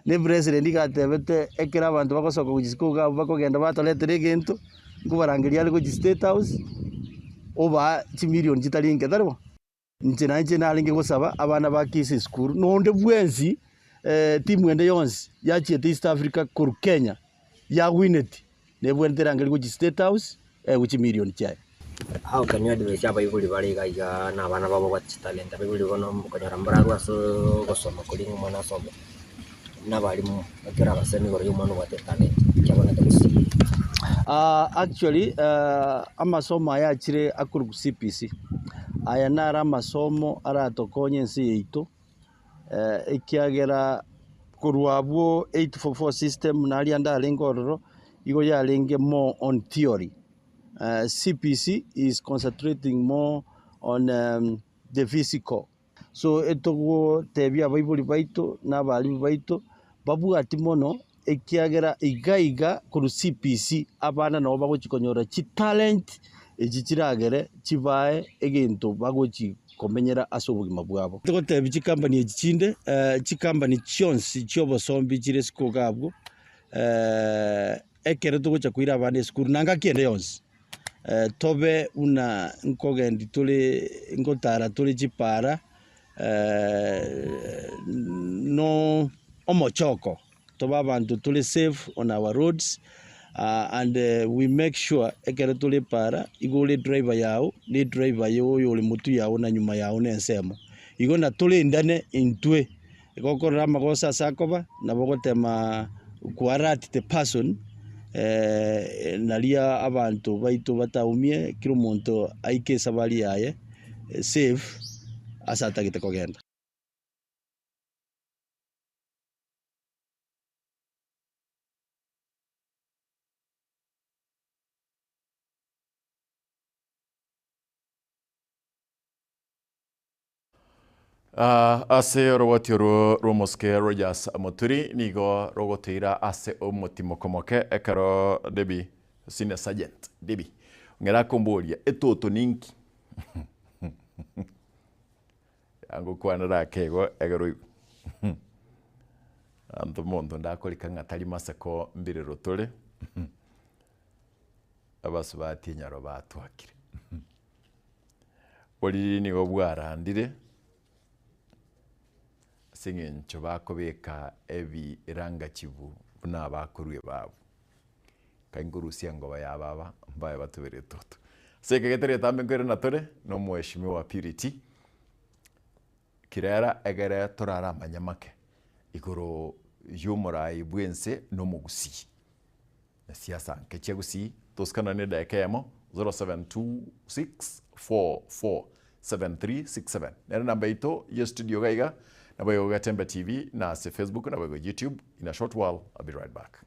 Na epresident iga atebete ekero abanto bagosoka gochia isiko iga abwo bakogenda batoretera egento, nkobarangeria are gochia state house, obaa chimilioni chitari inke tari bo? Inche nainche narenge gosaba abana ba Kisii School, na onde bwensi timu ende yonsi yachiete East Africa korwa Kenya yagwineti, nebwenerete erangerie gochia State House eegwe chimilioni chiaye. How can you advise abaibori bare iga iga na abana babo babwate chitalenta? Abaibori bono okonyora mbararwe ase ogosoma koria ng'a omwana asome, na abalimu naki orabasemi igoro ya omwana obwate etalenta ekiabonete gusii? Actually amasomo aya achire akorwa CPC, aya naro amasomo aratokonye ense yaito ekiagera korwa abwo 844 system naria ndarenge ororo, igo yarenge more on theory. CPC is concentrating more on the physical. So etogotebia abaibori baito na abalimu baito, babwati mono ekiagera iga iga korwa CPC abana nabo bagochi konyora chitalent echi chiragere chibae egento bagochi komenyera ase obogima bwabo. Togotebia chikampani echi chinde, chikampani chionsi chiobosombi chire isiko iga abwo, ekero togocha koira abana esukuru na ngaki ende yonsi. Tobe buna nkogendi tore ngotara tore chipara no omochoko, tobe abanto tore safe on our roads and we make sure ekero tore epara igo ore driver yago na edriver ya oyo ore motwe yago na nyuma yago na ensemo. Igo natorendane intwe, igo okorora amagoso ase akoba nabo ogotema ko alert the person naria abanto baito bataumie kera omonto aike esabari yaye safe ase atagete kogenda. Ah, ase oroboti orwo rw'omosike Rogers Muturi nigo rogotoira ase omotimoko moke ekero Debbie Senior Sergeant Debbie ng'era akomboria etoto ninki? Angokwanera ake igo ekero oigwe Anto monto ndakorika ng'a tari maseko mbirero tore abasubati enyaro batwakire. Boriri nigo bwarandire ase eng'encho bakobeka ebirangachibu buna abakorwa ebabu. Nkai nkorusia engoba ya baba mbaye batubere etoto. Ase eke getari getambe nkoirana tore na omweshimiwa Purity Kirera egere torare amanyamake igoro y'omorai bw'ense na omogusii. Na siasa nke chia Gusii tosikana ne edageka eyemo 0726447367 nere namba yaito ye studio iga iga naboigo Getembe TV na ase Facebook naboigo YouTube in a short while I'll be right back.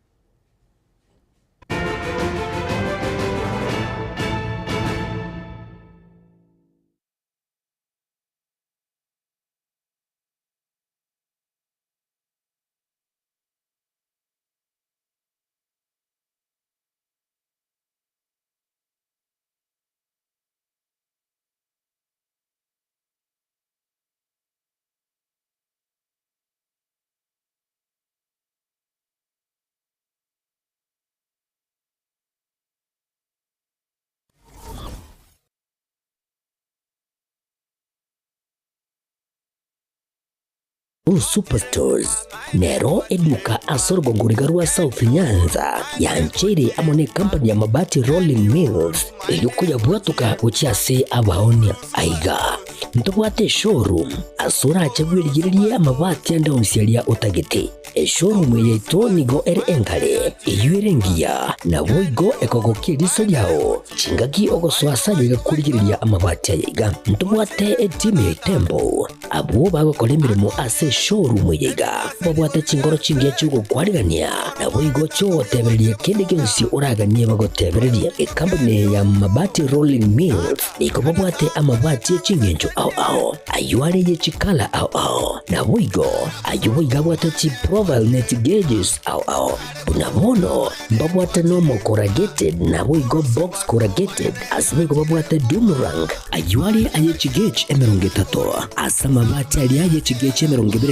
Blue Superstores nero eduka ase orogongo riga rwa South Nyanza yancheire amo ne company ya Mabati Rolling Mills erio koyabwatoka gochia ase abaonia. Aiga ntobwate eshowroom ase orache bwerigererie amabati ande onsi aria otagete. Eshowroom eye yaito nigo ere engare, eyio ere engiya, naboigo ekogokia eriso riao chingaki ogosoa ase aye iga korigereria amabati aya iga. Ntobwate etimu ya Itembo, abwo bagokora emeremo ase. Showroom eye iga babwate chingoro chingiya chi'ogokwarigania naboigo chiogotebereria kende gionsi oraganie bagotebererie. Ekampuni eye ya Mabati Rolling Mills nigo babwate amabati e ching'encho ao ao, ayio are ye chikala ao ao, naboigo ayio boigo abwate chiprofile ne chigeges ao ao. Buna bono mbabwate normal corrugated naboigo box corrugated, ase boigo babwate doom rank, ayio are aye chigauge 30, ase amabati aria aye chigauge 23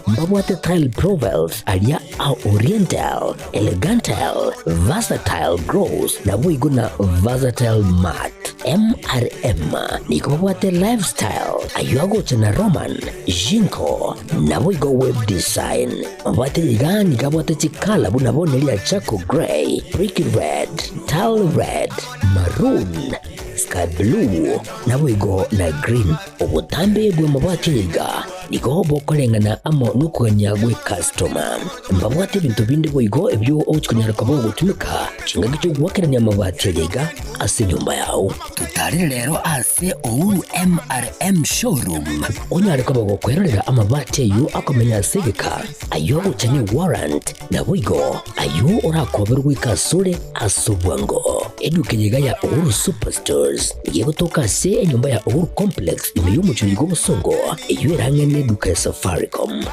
mbabwate tile profiles aria a oriental, elegantile, versatile gloss naboigo na versatile matte. MRM nigo babwate lifestyle, ayio agocha na Roman, Jinko, naboigo web design. Mabwate iga nigo abwate chikala buna bono eria charcoal grey, brick red, tile red, maroon, sky blue, naboigo na green. Obotambe bw'amabati aya iga nigo bokoreng'ana amo nokogania gw'ekastoma. Mbabwate ebinto binde boigo ebio ogochia konyara koba ogotumeka chingaki chi'ogoakerania amabati aya iga ase enyomba yao. Totarere rero ase Uhuru MRM Showroom onyare koba gokwerorera amabati ayio akomenya ase egeka, ayio agocha ne warrant, naboigo ayio orakoberwe goika asore ase obwango. Eduka eye iga ya Uhuru Superstores nigo egotoka ase enyomba ya Uhuru Complex ime y'omochie oyo bw'obosongo eyio erang'e neduka ya Safaricom.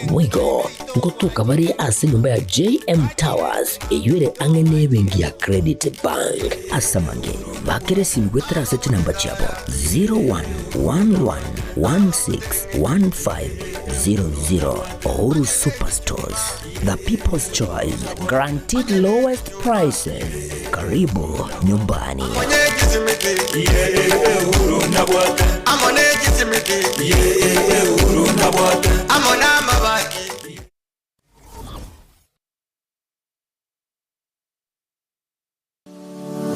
Boigo ngotoka bare ase enyomba ya JM Towers eyio ere ang'e nebenki ya Credit Bank. Ase amange, bakera esimi goetera ase chinamba chiabo 0111161500. Uhuru Superstores, the people's choice, guaranteed lowest prices. Karibu nyumbani.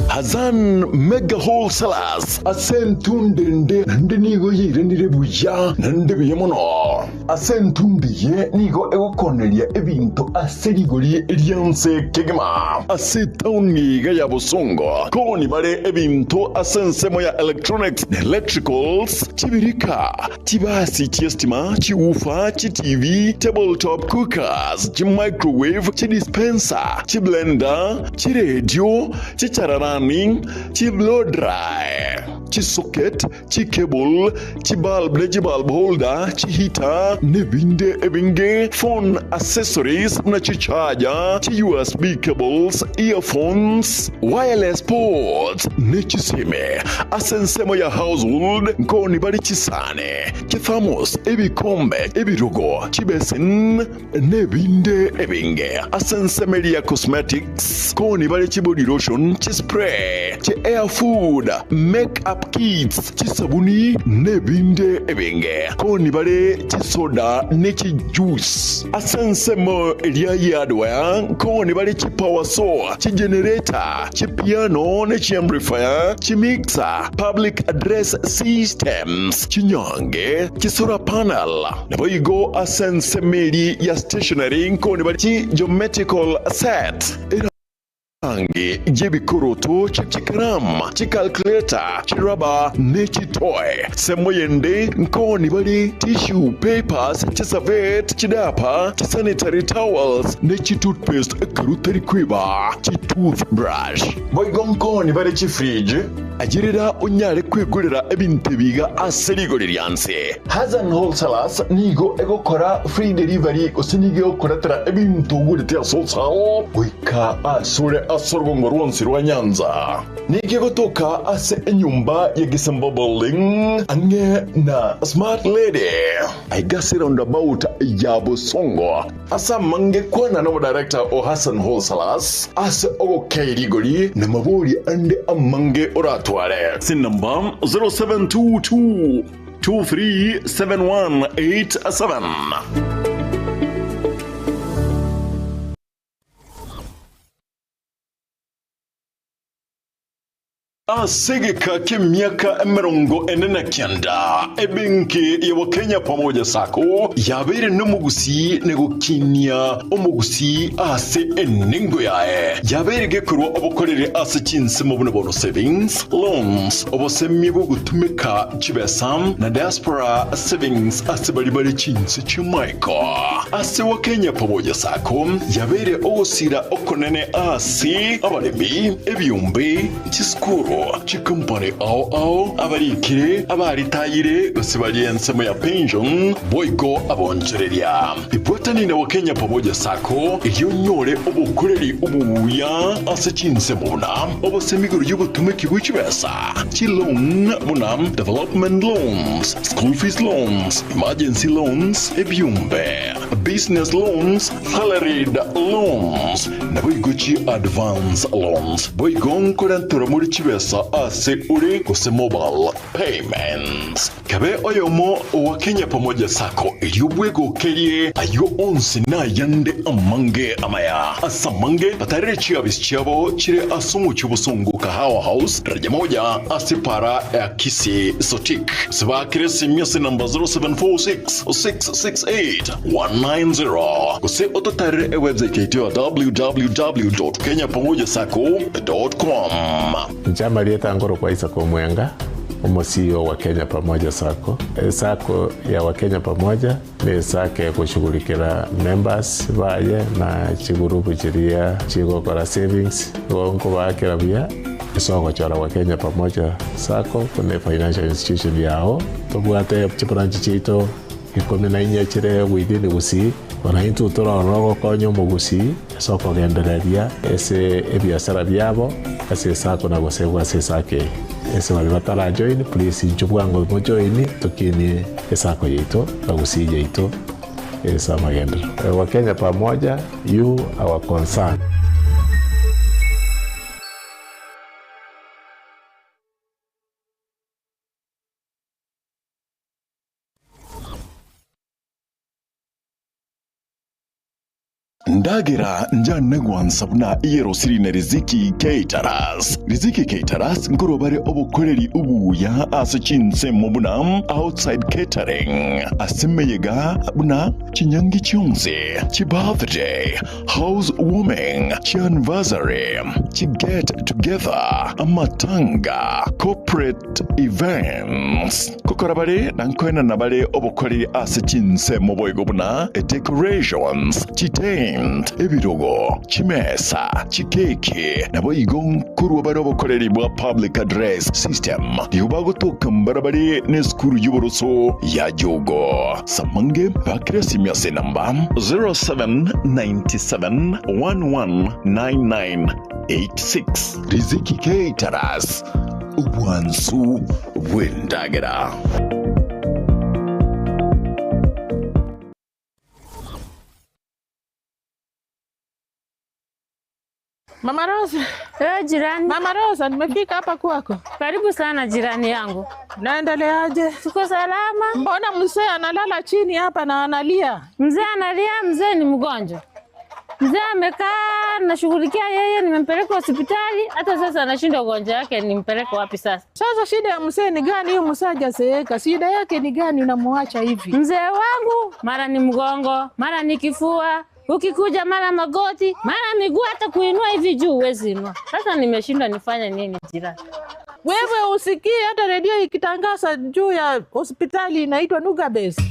Hassan Mega Wholesalers ase entundo ende naende nigo yairanire buya naende buya mono. Ase entundo eye nigo egokoneria ebinto ase rigori ri'ense kegima. Ase etaoni iga ya Bosongo koni bare ebinto ase ensemo ya electronics na electricals, chibirika, chibasi chi'estima, chiwoofer, chiTV, table top cookers, chimicrowave, chidispenser, chiblender, chiredio, chichararani, chiblow dry, chisocket, chicable, chibulb ne chibulb holder, chiheater, nebinde ebinge, phone accessories buna chicharger, chi-USB cables, earphones, wireless ports, ne chisime. Ase ensemo ya household nkoni bare chisani, chithermos, ebikombe, ebirogo, chibesin, Nebinde ebinge ase ensemo eria ya cosmetics, koni bare chibody lotion, chispray, chi hair food, make up kits, chisabuni, nebinde ebinge. Koni bare chisoda ne chijuice. Ase ensemo eria ye hardware, koni bare chipower saw, chigenerator, chipiano ne chiamplifier, chimixer, public address systems, chinyange, chisolar panel, Naboigo ase ensemo eria ya stationery nkoni bare chi geometrical set, erangi y'ebikoroto, chikaramu, chicalculator, chirubber ne chitoy. Ensemo yende nkoni bare tissue papers, chiservette, chidiaper, chisanitary towels ne chitoothpaste ekero otari kweba chitoothbrush. Boigo nkoni bare chifridge, Ayerera onyare kwegorera ebinto ebi iga ase rigori ria nse. Hassan Wholesalers nigo egokora free delivery gose nigo egokoretera ebinto ogorete ase wholesale goika asore ase orogongo rwonsi rwa Nyanza. Nigo egotoka ase enyomba ya Gisemba Building ang'e na Smart Lady aiga ase roundabout ya Bosongo. Ase amange kwana nomodirector o Hassan Wholesalers ase ogokei rigori na mabori ande amange oratware. Sinamba 0722 237187. Ase egeka ki'emiaka 49, ebenki ya Wakenya Pamoja Sacco yabeire nomogusii na gokinia omogusii ase enengo yaye. Yabeire gekorwa obokoreri ase chinsemo buna bono savings, loans, obosemia bw'ogotumeka chibesa na diaspora savings ase baria bare chinse chi'amaiko. Ase Wakenya Pamoja Sacco yabeire ogosira okonene ase abaremi, ebiombe, Chisukuru, chikompani ao ao, abarikire, abaritayire, gose baria ensemo ya pension, boigo abonchoreria. Ibwatani na Wakenya Pamoja Sacco erio onyore obokoreri obuya ase chinsemo buna obosemi igoro y'obotomeki bwe chibesa, chiloan buna development loans, school fees loans, emergency loans, ebiombe, business loans, Salaried loans, naboigo chi advance loans, boigo nkorenterwa more chibesa ase ore gose mobile payments. Kabe oyomo owa Kenya Pamoja Sacco erio bwegokerie ayio onsi nayande amange amaya. Ase amange batarere chiabisi chiabo chire ase omochie obosongo Kahawa House, daraja moja ase para ya Kisii Sotik. Gose baakere esimi ase namba 0746 668 190 gose ototarere ewebsite yaito ya www.kenyapamojasacco.com. Inche amarieta nkorokwa Isaac Omwenga, omo CEO wa Kenya Pamoja Sacco. Esacco ya wa Kenya Pamoja ne esacco egoshughulikera members baye na chigurupu chiria chigokora savings, igo nkobaakera buya ase ogochora wa Kenya Pamoja Sacco buna efinancial institution yao. Tobwate chibranch chiaito 14 chire within Gusii, bono intwe tore ororo gokonya omogusii ase okogendereria ase ebiasara biabo ase esako na gosegwa ase esako eye. Ase baria batarajoin please inchuo bwango mojoini tokinie esako yaito na Gusii yaito ase amagenderero. Wakenya pamoja, you our concern. Ndagera njane gwansa buna eyerosiri na Riziki Caterers. Riziki Caterers nkorwa bare obokoreri obuya ase chinsemo buna outside catering, ase emeyega buna chinyangi chionsi, chibirthday, house warming, chianniversary, chiget together, amatanga, corporate Events. Gokora bare na nkoenana bare obokoreri ase chinsemo boigo buna decorations, chitent, ebirogo, chimesa, chikeki, naboigo nkorwa bare obokoreri bwa public address system. Nigo bagotoka mbarabare nesukuru y'oboroso ya Jogo. Samange bakire esimi ase enamba 0797 119986. Riziki Caterers. Obwansu bw'endagera. Mama Rosa. Eh, jirani. Mama Rosa, nimefika hapa kwako. Karibu sana jirani yangu. Naendeleaje? Tuko salama. Mbona mzee analala chini hapa na analia? Mzee analia, mzee ni mgonjwa. Mzee amekaa nashughulikia yeye, nimempeleka hospitali, hata sasa anashindwa ugonjwa wake, nimpeleke wapi sasa? Sasa shida ya mzee ni gani? Huyu mzee hajazeeka, shida yake ni gani unamuacha hivi? Mzee wangu mara ni mgongo, mara ni kifua, ukikuja mara magoti, mara miguu, hata kuinua hivi juu huwezi inua. Sasa nimeshindwa nifanye nini jirani? Wewe usikii hata redio ikitangaza juu ya hospitali inaitwa Nuga Base.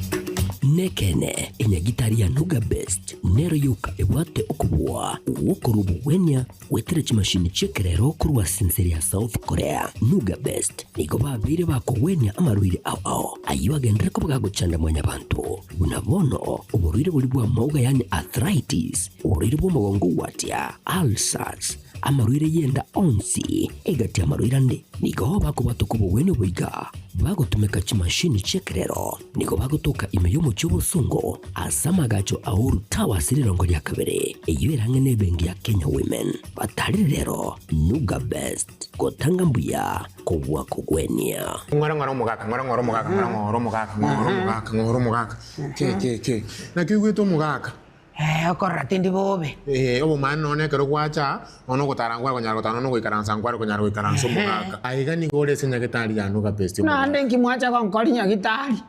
Nekene enyagitari ya Nuga Best nero yoka ebwate okobua gwokorwa obogwenia gwetera chimashini chi'ekerero korwa ase ense ya South Korea. Nuga Best nigo babeire bakogwenia amarwaire ao ao ayio agenderere koba gagochanda mwanyabanto buna bono oborwaire boria bw'amauga yaani arthritis, oborwaire bw'omogongo gwatia, ulcers, Amarwaire y'enda onsi egati y'amarwaire ande nigo bakobwatoka obogwenia oboiga bagotumeka chimashini chi'ekerero. Nigo bagotoka ime y'omochie obosongo ase amagacho a Uhuru Towers rirongo ria kabere, eyio ere ang'e n'ebenki ya Kenya Women. Batarire rero Nuga Best gotanga mbuya kobua kogwenia. Ng'ora ng'ora omogaka, ng'ora ng'ora omogaka, ng'ora ng'ora omogaka, ng'ora omogaka, ng'ora omogaka. Ke ke ke. Naki oigwete omogaka? Eh, okorora tindi bobe. Ee, obomani nonya ekero gwacha aa, nonya ogotara nkware konyara gotara, nonya ogoikaransa nkware konyara goikaransa omogaka. Aiga nigo ore ase nyagetari ya Nuga Best omogaka. Naende nki mwacha gonkori nyagitari?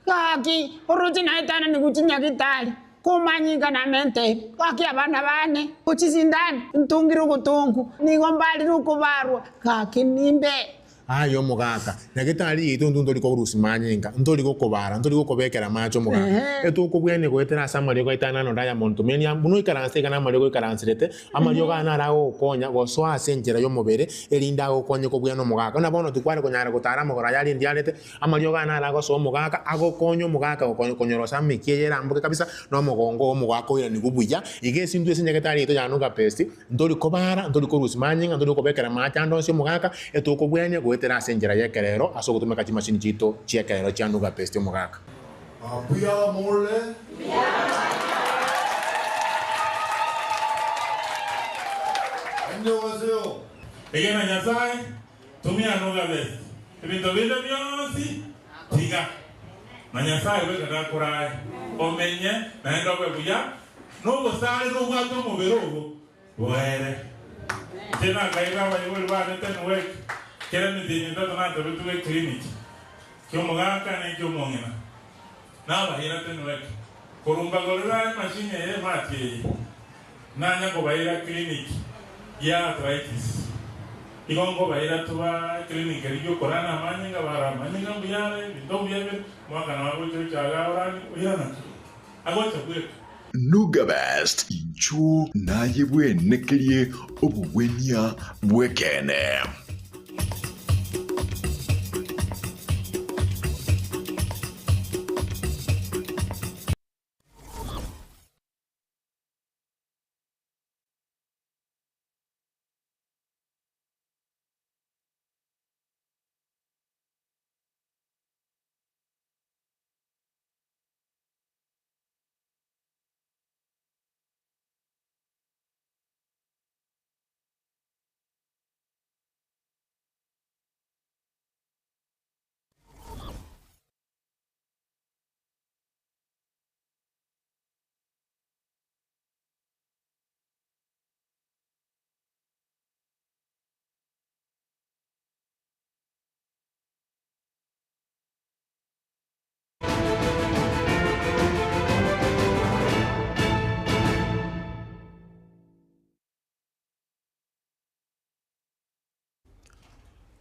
Gaki, oroche naetananigwe chinyagitari, komanyinga namente, gaki abana bane, ochisindani, ntungire ogotongu, nigo mbarire okobarwa, gaki nimbe. Aye omogaka, nyagetari yaito intwe ntori korusia manyinga, ntori gokobara, ntori gokobekera amache omogaka. Etokobwenia goetera ase amariogo aito aya nano Diamond Tumeni amo, buna oikaranse iga namariogo oikaranserete, amariogo aya naro agogokonya gosoa ase enchera y'omobere, erinde agokonye kobwena omogaka. Buna bono tikware konyara gotara amagoro aya arende arete, amariogo aya naro agosoa omogaka, agokonya omogaka konyorosa amekia eye eramboke kabisa, na omogongo oo omogaka oiranigwe buya. Iga ase intwe ase nyagetari yaito ya Nuga Best, Ntori kobara, ntori korusia manyinga, ntori kobekera amache ande onsi omogaka, etokobwenia goetera ase enchera y'ekerero ase ogotumeka chimashini chiaito chi'ekerero chia Nuga Best omogaka. Mbuya more? Annyeonghaseyo. Egena Nyasae, tumia Nuga Best, ebinto binde bionsi tiga, na Nyasae bweka nakorae omenye naende obe buya. Nobosare nobwate omobere obo boere. Inche nakaira abaibori bane Tenwek, kera emetienyi etato natebetwe eclinic ki'omogaka na eki'omong'ina. Nabaira Tenwek, korwa mbagorera emachine eye emati eye, nanya kobaira clinic ya arthritis. Igo nkobaira toba eclinic eria y'okorana amanyinga, bara amanyinga mbuya are, ebinto mbuya bire, omwaka nabo agocha ocha iga orani, oirana clinic. Agocha bweka. Nuga Best, inchuo naye bwenekerie obogwenia bw'ekeene.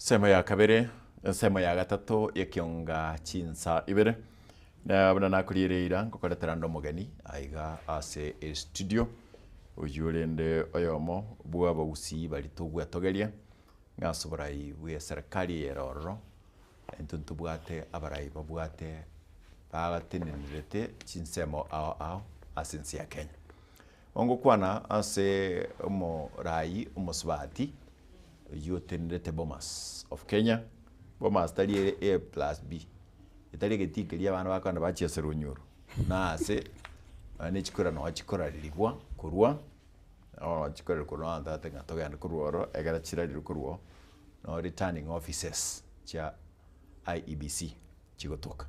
Ensemo ya kabere, ensemo ya gatato y'ekionga chinsa ibere. Na buna nakoriere eira nkokoretera nde omogeni aiga ase estudio, oyio rende oyomo bw'abagusii baria togwetogeria ng'a ase oborai bw'eserekari eye ere ororo, Intwe ntobwate abarai babwate bagatenenerete chinsemo ao ao ase ense ya Kenya. Ngokwana ase omorai omosubati oyio otenenerete Bomas of Kenya, Bomas tari ere A plus B, etari egetii keria abana bakogenda bachiesera onyoro, na ase nonye ne chikura noo chikorarerigwa korwa, noo chikorarerigwa korwa abanto bagoteba ng'a togende korwa ororo ekero chirarerwe korwa oo. no returning offices chia IEBC chigotoka.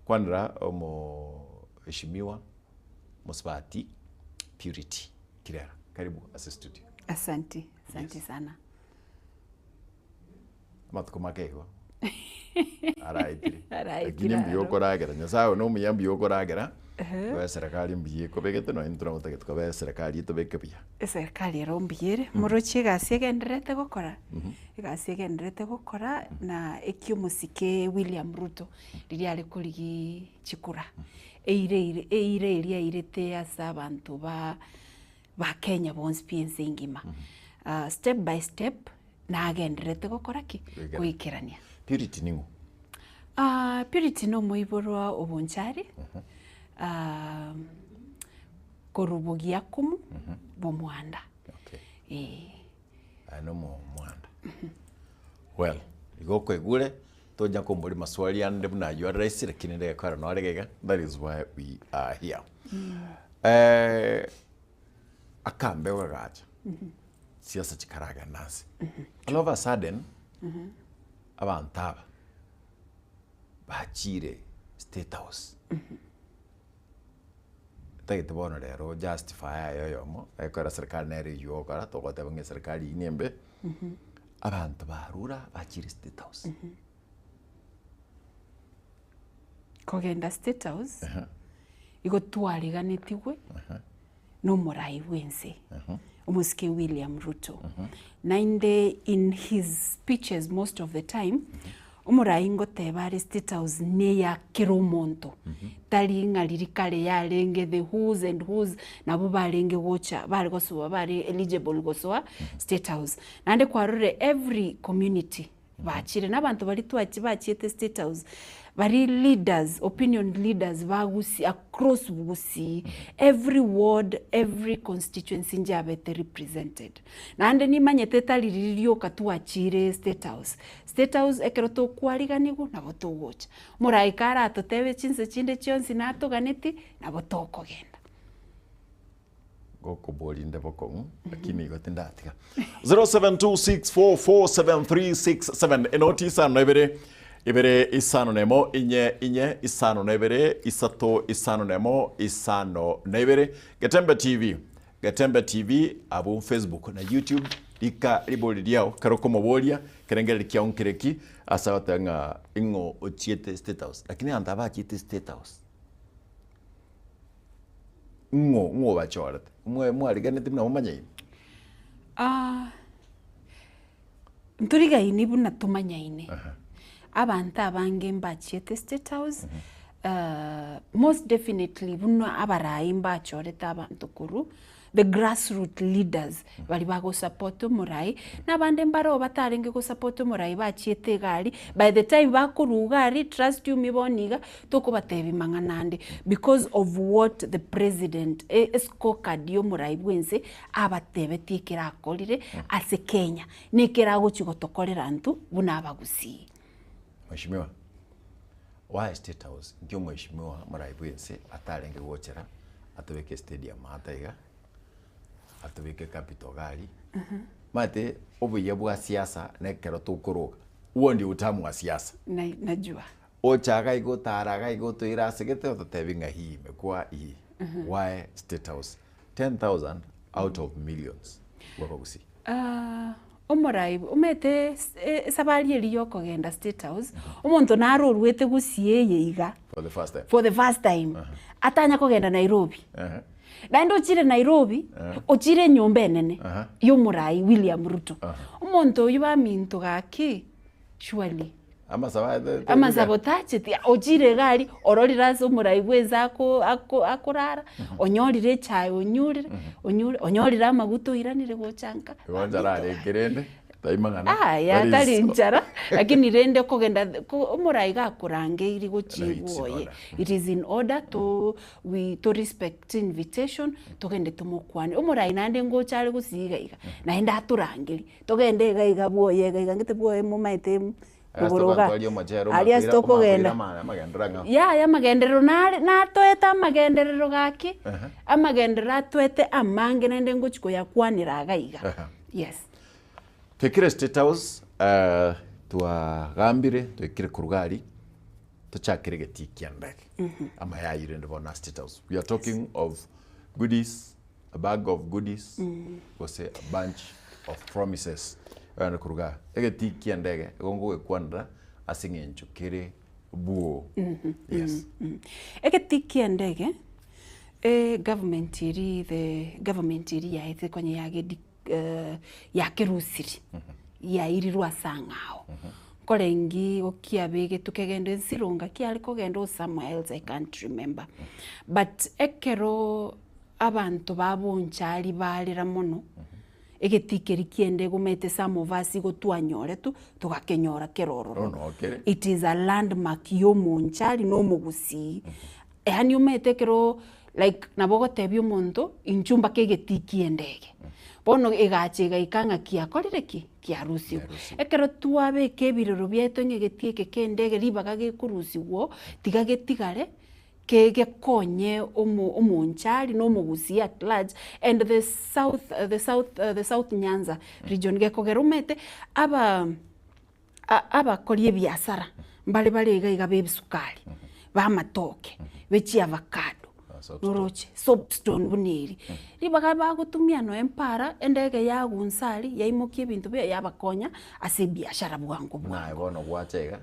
Kwanera omoheshimiwa Mosubati Purity Kirera, karibu ase studio. Asanti, asanti sana. Amatuko make igo araetire Araetire lakini mbuya aro. okoragera Nyasaye oyo nomuya mbuya okoragera Ehe. igo eserekari mbuya ekobegete nonye intwe nabo totagete koba eserekari etobeke buya. Eserekari ero mbuya ere, moroche egasi egendererete gokora, egasi egendererete gokora na eki omosike William Ruto riria are korigia chikura, eira eire eira eria airete ase abanto ba ba Kenya bonsi pi ense engima. Step by step nagendererete gokora ki? Goikerania. Purity ning'o? Purity na omoiborwa o Bonchari, korwa Bogiakumu, Bomwanda. Okay. Aye na omwanda. Well, igo okoigure, tonya komboria maswali ande buna aywo are rahisi lakini ndegekora nore iga iga, that is why we are here. Akambeo gagacha, siasa chikaragenda ase. All of a sudden, abanto aba, bachire state house. Totagete bono rero justify aye oyomo, ekero serikali nere eywo ogokora, togoteba ng'a eserikali eywo nembe, abanto barure bachire state house. Kogenda state house, igo twariganetigwe na omorai bwense, omosike William Ruto. Naende in his speeches most of the time, omorai ngoteba are state house neya kera omonto, tari ng'a riria kare yarenge the who's and who's nabwo barenge gocha bare gosoa bare eligible gosoa state house. Naende kwarorire every community Bachire nabanto baria twachi bachiete state house bari leaders opinion leaders ba Gusii across Gusii every ward every constituency njabete represented. Naende nimanyete tari riria rioka twachire state house, state house ekero tokwariganigwa nabo togocha. Moraika karatotebe chinse chinde chionsi natoganeti nabo tokogenda. Ngokoboria inde bokong'u lakini igo tindatiga. 0726447367 enoti isano na ibere ibere isano na emo inye inye isano na ibere isato isano na emo isano na ibere Getembe TV Getembe TV abwo Facebook na YouTube rika ribori riao kero okomoboria kerengererio kiao nkereki ase agoteba ng'a ing'o ochiete state house lakini abanto aba bachiete state house Ng'o ng'o obachorete? Mwa mwariganeti buna momanyaine? Ah, ntorigaini buna tomanyaine. Abanto abange mbachiete State House, most definitely buna abarai mbachorete abanto korwa the grassroot leaders baria bagosupport omorai, na abande mbaroo batarenge gosupport omorai bachiete iga aria, by the time bakorwa iga aria trust you me bono iga, tokobatebia mang'ana ande because of what the president escorecard ya omorai bwa ense abatebetie ekero akorire ase Kenya, na ekero agochia gotokorera intwe buna abagusii. Mheshimiwa, why state house nki omweshimiwa morai bwa ense atarenge gochera atobeke stadium ata iga, atobeke capital iga aria, omanyete obuya bwa siasa na ekero tokoroka, huo ndio utamu wa siasa. Na najua. Ocha iga iga otara iga iga otoire ase gete ototebi ng'a hii imekuwa hii, why state house 10,000 out of millions bw'abagusii. Omorai omanyete esabari eria ya okogenda state house, omonto naro oruete gusii eye iga, For the first time. for the first time, atanya kogenda Nairobi. Naende ochire Nairobi, ochire enyomba enene ya omorai William Ruto. Omonto oyio baminto gaki, surely. Amasabo aya te- te- Amasabo tacheti, ochire iga aria, ororire ase omorai bwa ense ako- ako- akorara, onyorire echae onyurire, onyure onyorire amaguta oiranire gocha nka. Igo nchara arenge rende, tai mang'ana. Yaya, That is- tari nchara, lakini rende okogenda ko omorai gakorangeiri gochia No, it's in igwoye, order. it is in order to we to respect invitation, togende tomokwane. Omorai naende ngocha are gosii iga iga, naende atorangerie. Togende iga iga bwoye iga iga ngete bwoye momaete rogoro iga. Aria ase tokogenda. Yaya amagenderero nare natoete amagenderero gaki, amagenderero atoete amange naende ngochi koyakwanera iga iga. Yes. Twekire State House, twagambire, twekire korwa iga aria, tochakere egetii kia ndege. Amaya ayio rende bono ase State House. We are talking of goodies, a bag of goodies gose a bunch of promises ogende koruga egetii kia endege igo ngogekwanera ase eng'encho kere bwoo yes. Egetii kia endege egovernment eria the government eria yaetete konya yagedi yakerusiri yairirwe ase ang'ao nkorengi gokiabegetwe kegende nsironga kiare kogenda or somewhere else I can't remember but ekero Abanto ba bonchari barera mono, egetii keria kiende egomete some of us igo twanyoretwe, togakenyora kere ororo. Bono okere. It is a landmark ya omonchari na omogusii. Yaani omanyete ekero like nabo ogotebia omonto, inchuo mpaka egetii kiende ege. Bono egacha egaika ng'a kiakorire ki? Kiarusigwe. Ekero twabeka ebirero biaito ng'a egetii eke kende ege ribaga gekorusigwa oo, tiga getigare. Kegekonye omonchari na omogusii at large and the south the south the south Nyanza region gekogera omanyete aba abakori ebiasara mbare bare iga iga ba ebisukari, ba amatoke, be chiavacado. Noroche soapstone buna eri. Ribaga bagotumia noe mpara, endege yagunsa aria, yaimokia ebinto biaye yabakonya ase ebiashara bwango bwango. Naye bono gwacha iga.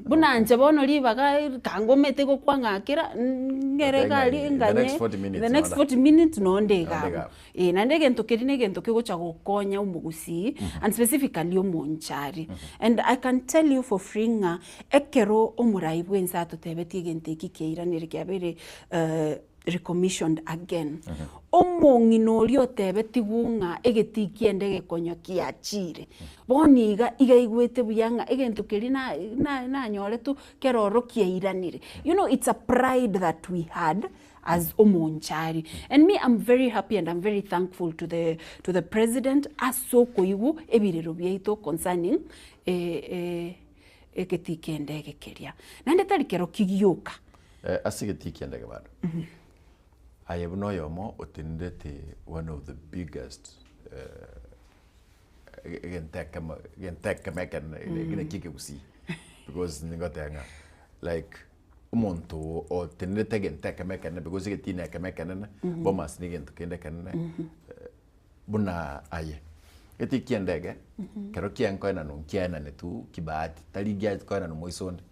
Buna inche bono ribaga kangomete gokwang'akera, ng'ere iga aria In the nganye, next 40 minutes in the next nonya. 40 minutes nonde iga Nonde abwo. iga abwo. Eh, naende egento keria na egento kegocha gokonya omogusii and specifically omonchari. And I can tell you for free ng'a ekero omorai bwense atotebetie egento eki kiairanire kiabeire recommissioned again, omong'ina oria otebetigwe ng'a egetii kiende egekonywa kiachire, bono iga iga aigwete buya ng'a egento keria na- na- nanyoretwe kero oro kiairanire. You know it's a pride that we had as omonchari and me am very happy and am very thankful to the to the president ase okoigwa ebirero biaito concerning egetii ki'endege keria. Naende tari kerokio gioka. Ase egetii ki'endege bado, aye buna oyomo otenerete one of the biggest egento ekemo egento ekemo ekenene naki ekegusii because nigoteba ng'a like omonto otenerete egento ekemo ekenene because egetii na ekemo ekenene, bomas na egento kende ekenene buna aye. Egetii kia endege, kero kiaenkoenanwa nkiaenanetwe kibahati, tari ngiakoenanwa moiso onde,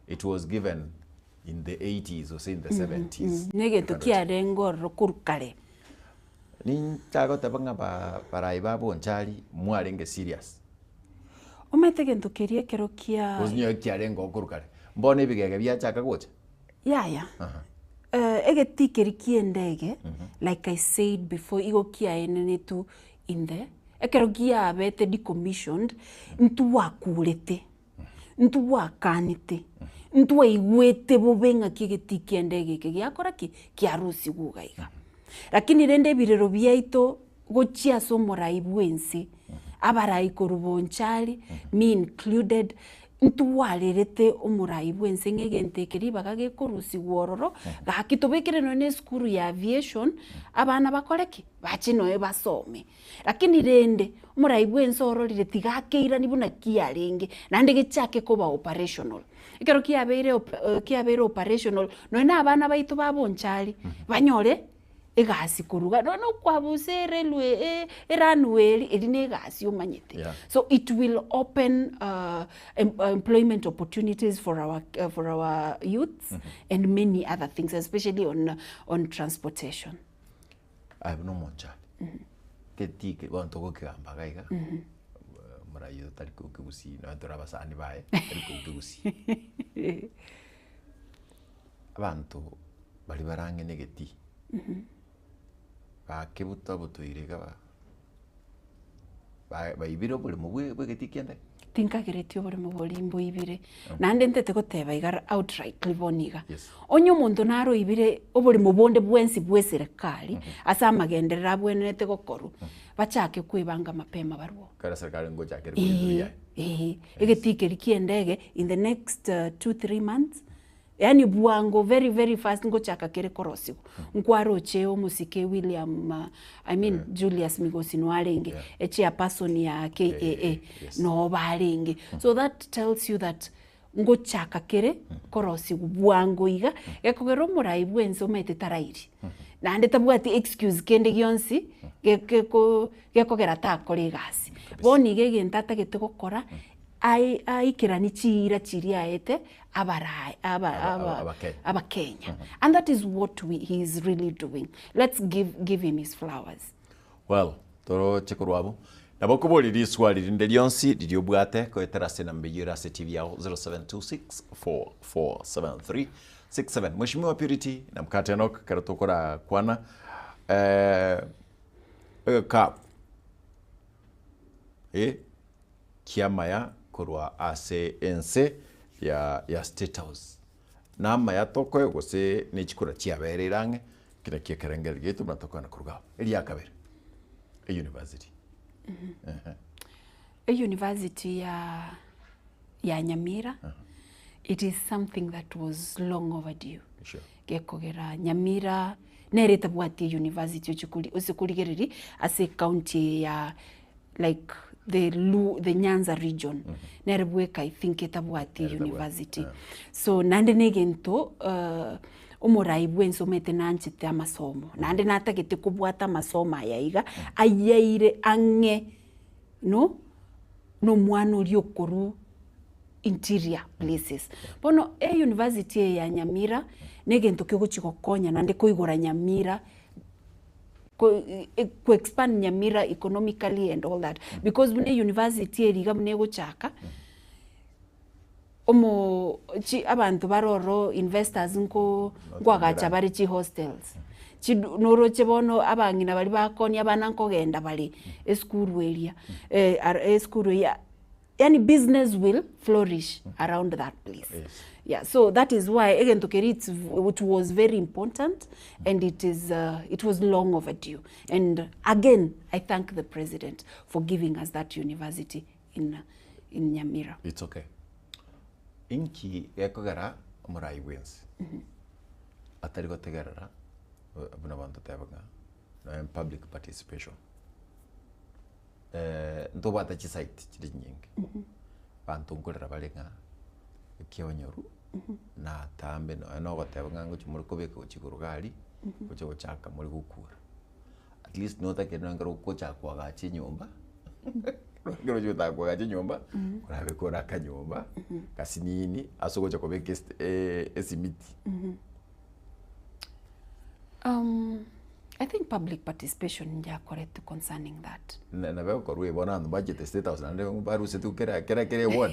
it was given in the eighties gose in the seventies. Na egento kiarenge ororo korwa kare. Ninchagoteba ng'a ba barai ba Bonchari mwarenge serious. Omanyete egento keria ekero kia. Gose nigo kiarenge oo korwa kare. Mbono ebigege biachaka gocha? Yaya. Egetii keria kia endege like I said before igo kiaenenetwe in the ekero giabete decommissioned ntwakurete. Ntwakanete, ntwaigwete bobe ng'aki egetii ki'ende egeke giakora ki? Kiarusigwe iga iga. Lakini rende ebirero biaito gochia ase omorai bw'ense, abarai korwa Bonchari, me included, ntwarerete omorai bw'ense ng'a egento eke ribaga gekorusigwa ororo, gaki tobekere nonye na esukuru ya aviation, abana bakore ki? Bache nonye basome. Lakini rende, omorai bw'ense ororire tiga akeiranie buna kiarenge, naende gechake koba operational. Ekero kiabeire op kiabeire operational, nonye na abana baito ba Bonchari, banyore egasi korwa iga, nonye na okwabusa erailway e erunway eria, eria na egasi omanyete. Yeah. So it will open employment opportunities for our for our youths and many other things especially on on transportation. Aye buna omonchani, getii eke bono togokegamba iga iga, omorai oyo tari kogusii nonye tore abasani baye, tari kogusii. Abanto baria bare ang'e na egetii, bakebuta obotoire iga ba baibire oboremo bwe bwa egetii ki'endege? Tinkageretie oboremo boria mboibire, naende ntete goteba iga outrightly bono iga, onye omonto nare oibire oboremo bonde bwensi bwa eserekari ase amagenderero abwenerete gokorwa, bachake kwebanga mapema barwo. Ekero eserekari ngochakere korwa Ee, ee, egetii keria kia endege in the next two, three months, Yaani bwango very very fast ngochaka kere korosigwa. Nkwaroche omosike William I mean Julius Migosi nwarenge echairperson ya KAA noo barenge. So that tells you that ngochaka kere korosigwa bwango iga gekogera omorai bwense omanyete tarairi naende tabwati excuse kende gionsi geko gekogera takora egasi. Bono iga egento atagete gokora ai aikeranie chiira chiria aete abarai aba aba Abakenya. abakenya and that is what we, he is really doing let's give, give him his flowers. Well, toroche korwa abwo. Nabo okoboria riswali rinde rionsi riria obwate koetera ase enamba eyio ere ase TV yao 0726447367. Mheshimiwa Purity na Mkate Enock ekero tokorakwana eh, egekabu eh, ki'amaya korwa ase ense ya ya State House. Namaya tokoe gose ne chikura chiabereire ang'e, eki nakio ekerengererio giaito buna tokoenda koruga abwo. Eria kabere, euniversity. Ehe. Euniversity ya ya Nyamira, it is something that was long overdue. Sure. Gekogera Nyamira nere etabwati euniversity oche kori ase korigereria ase ecounty eye ya like the Luo the Nyanza region nere bweka I think etabwati university so naende na egento. Omorai bwensi omanyete nanchete amasomo, naende natagete kobwata amasomo aya iga, ayaire ang'e no na omwana oria okorwa interior places. Bono e university eye ya Nyamira, na egento kegochi gokonya naende koigora Nyamira, ko ko expand Nyamira economically and all that, because buna e university eri iga buna egochaka, omo chi abanto bare ororo investors nko nkoagacha bare chihostels, chidu noroche bono abang'ina baria bakonia abana nkogenda bare esukuru eria esukuru eria yaani business will flourish around that place. Yeah, so that is why egento keria it's it was very important and it is it was long overdue and again I thank the president for giving us that university in in Nyamira. It's okay. Inki gekogera omorai bwensi atari gotegerera buna abanto teba ng'a nonya public participation. Ntobwate chisite chire chinyinge, abanto nkorera bare ng'a ekionyoru natambe nonya na ogoteba ng'a ngochia more kobeka gochia igoro iga aria, gochia gochaka more gokura. At least notakire nonye ekero ogochaka koagacha enyomba, ekero ogochia gotaka koagacha enyomba, orabe kore akanyomba gasinini ase ogocha kobeka esti esimiti. I think public participation njakoretwe concerning that. Na nabe okorwa igo bono abanto mbachete state house naende barusetigwe kera kera kera eward.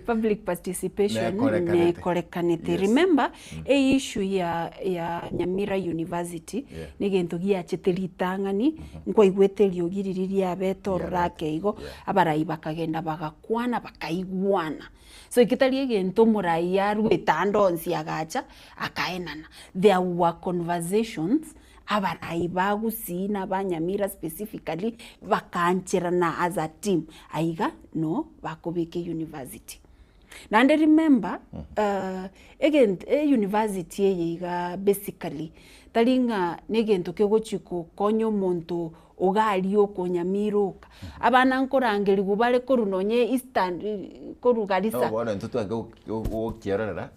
Public participation Nekorekanete. nekorekanete. Yes. Remember, e issue ya ya Nyamira University Yeah. negento giachete ritang'ani, nkwaigwete eriogi riria riabete ororo ake igo, abarai bakagenda bagakwana bakaigwana. So eki tari egento omorai arwete ande onsi agacha akaenana. There were conversations abarai ba Gusii na aba Nyamira specifically bakaancherana as a team aiga no bakobeka euniversity. Naende remember egento euniversity eye igaa basically tari ng'a negento kegochi gokonya omonto Iga aria okonyamira oka. Abana nkorangerigwa bare korwa nonye Eastern, korwa Garissa. No bono intwe twange gokierorera.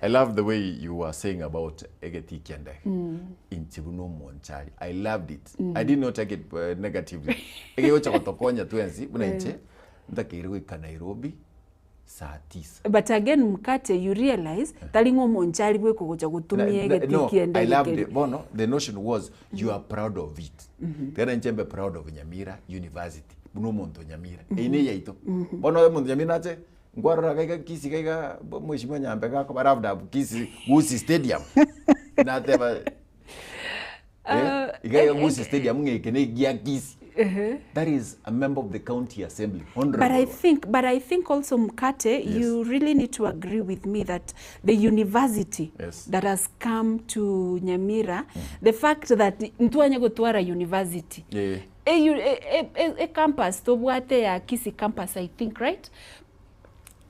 I love the way you were saying about egetii kia ndege. Inche buna omonchari, I loved it. I did not take it negatively. Egegocha gotokonya twensi buna inche, ntakeire goika Nairobi saa tisa. But again mkate you realize tari ng'a omonchari bweka ogocha gotumia egeti No, kiende I loved keria. it. Bono, the notion was you are proud of it. Tiga inche mbe proud of Nyamira University. Buna omonto o Nyamira. Eyio ne eyaito. Bono omonto o Nyamira nache, nkwarora iga iga Kisii iga iga mheshimiwa Nyambega akoba loved up Kisii Gusii Stadium. Nateba iga iga Gusii Stadium ng'a eke ne egia Kisii. That is a member of the county assembly, honorable. But I think, but I think also Mkate, Yes. you really need to agree with me that the university Yes. that has come to Nyamira, the fact that ntwanye gotwara university, Yeah. e, e, e, e, e campus tobwate ya Kisii campus I think, right?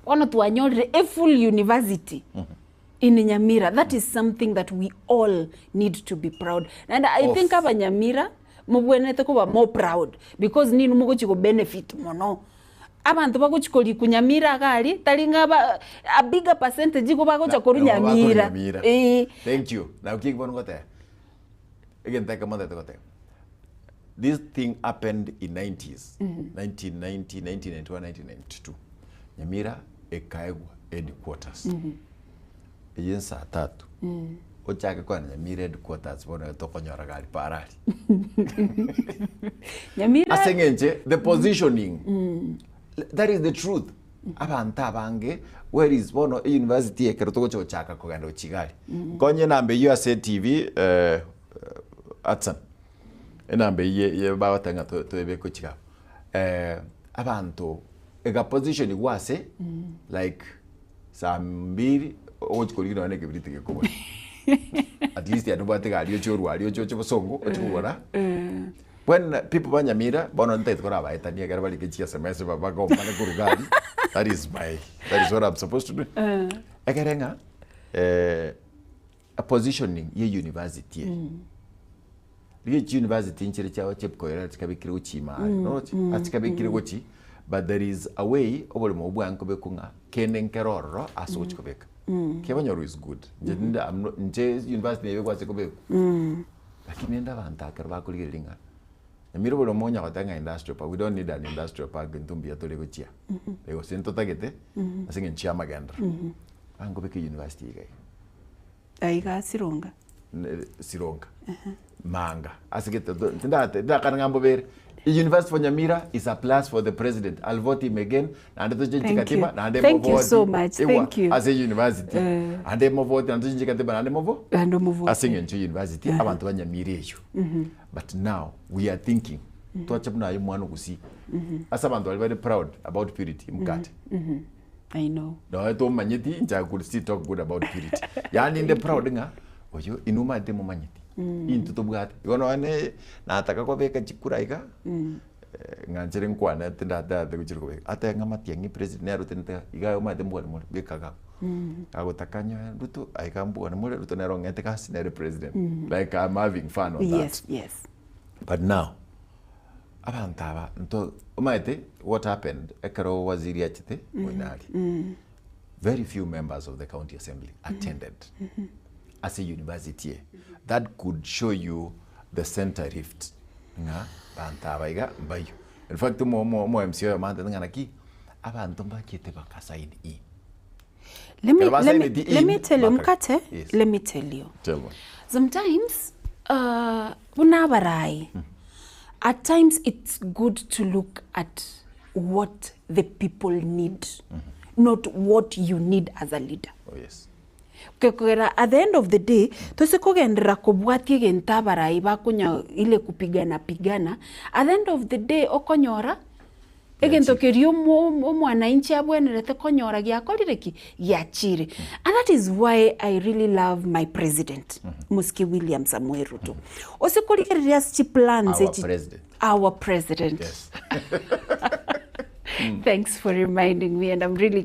Bono twanyorire a full university in Nyamira. That is something that we all need to be proud. And I Of. think abanyamira mobwenerete koba more proud because ninwe mogochi go benefit mono. Abanto bagochi korikwa Nyamira iga aria, tari ng'a ba a bigger percentage igo bagocha korwa Nabo bakorwa Nyamira. Nyamira. Eeh. Thank you. Naki bono ngoteba, egento ekemo ntagete goteba, this thing happened in 90s, 1990, 1991, 1992. Nyamira ekaegwa headquarters. Eye nsaa tatu. Ochake kwana Nyamira headquarters bono tokonyora gari para aria. Nyamira Ase eng'enche the positioning that is the truth. Abanto abange where is bono university ekero togocha gochaka kogenda gochia iga aria. Nkonye enamba eyio ase etv eh, Hudson. Enamba eyio ye bagoteba ng'a to- toebeke gochia iga abwo. Abanto ega position igwa ase like saa mbiri ogochi korigia nonya na ekebiriti gekobora. At least aye nobwate egari oche orwari oche oche bosongo oche kogora. When people ba Nyamira bono ntagete korabaetanie ekero barike chi sms bagombane korwa iga aria, that is my that is what I'm supposed to do. Ekere ng'a positioning ye university eye, rigia chi university nchire chia Chepkoilel chikabekire gochia ime aria, noroche? Chikabekire gochia but there is a way oboremo obwo bwange kobekwa ng'a kende nkere ororo ase ogochia kobeka. Kiabonyoru is good. Inche ninde I'm not inche university nebe kwase kobekwa. Lakini rende abanto ekero bakorigereria ng'a Nyamira bore omonye agoteba ng'a industrial park, we don't need an industrial park intwe mbuya tore gochia. Gose ntotagete ase eng'encho ya amagenderero. Bangobeka university iga iga. Aiga Sironga. Sironga. Manga. Ase gete tindate ndakana ng'a mbobere. University for Nyamira is a plus for the president. I'll vote him again. Naende tochenche Thank you. katiba naende Thank you movote. so much. Igwa, Thank you. Ase university. Eh. Naende movote naende tochenche katiba naende movo. Naende omovote. Ase eng'encho ya university abanto ba Nyamira eyio. But now we are thinking twacha buna aye omwana ogusii. Ase abanto baria bare proud about purity mkate. I know. Nonya tomanyeti inche I could still talk good about purity. Yaani inde proud ng'a oyo inwe omanyete momanyeti. Intwe tobwate. Igo nonya ne nataka kobeka chikura iga, ng'a nchere nkwane tindatagete gochia kobeka. Atebe ng'a matiang'i president nere otenenete iga aye omanyete mbwane more beka iga abwo. Agotaka nyoe Ruto aiga mbwane more Ruto nere ong'ete gasi nere president. Like I'm having fun on that. Yes, yes. But now, Abanto aba nto omanyete what happened ekero waziri achete Moinari very few members of the county assembly attended ase university eye that could show you the center rift ng'a banto aba iga mbayio in fact omo omo omo MCA oyomo antebete ng'a naki abanto mbachete baka sign in Let me, Ekero ba let me, signed let me in, tell you, baka- Mkate, Yes. let me tell you. Tell me. Sometimes, buna abarai, at times it's good to look at what the people need, not what you need as a leader. Oh, yes. Gekogera at the end of the day, tose kogenderera kobwatia egento abarai bakonya ile kupigana pigana, at the end of the day okonyora Egento keria omwananchi abwenerete konyora giakorire ki? Giachire. And that is why I really love my president, Mosike William Samoei Ruto. Ose korigereria ase chiplans Our echi president. Our president. Yes. Thanks for reminding me and I'm really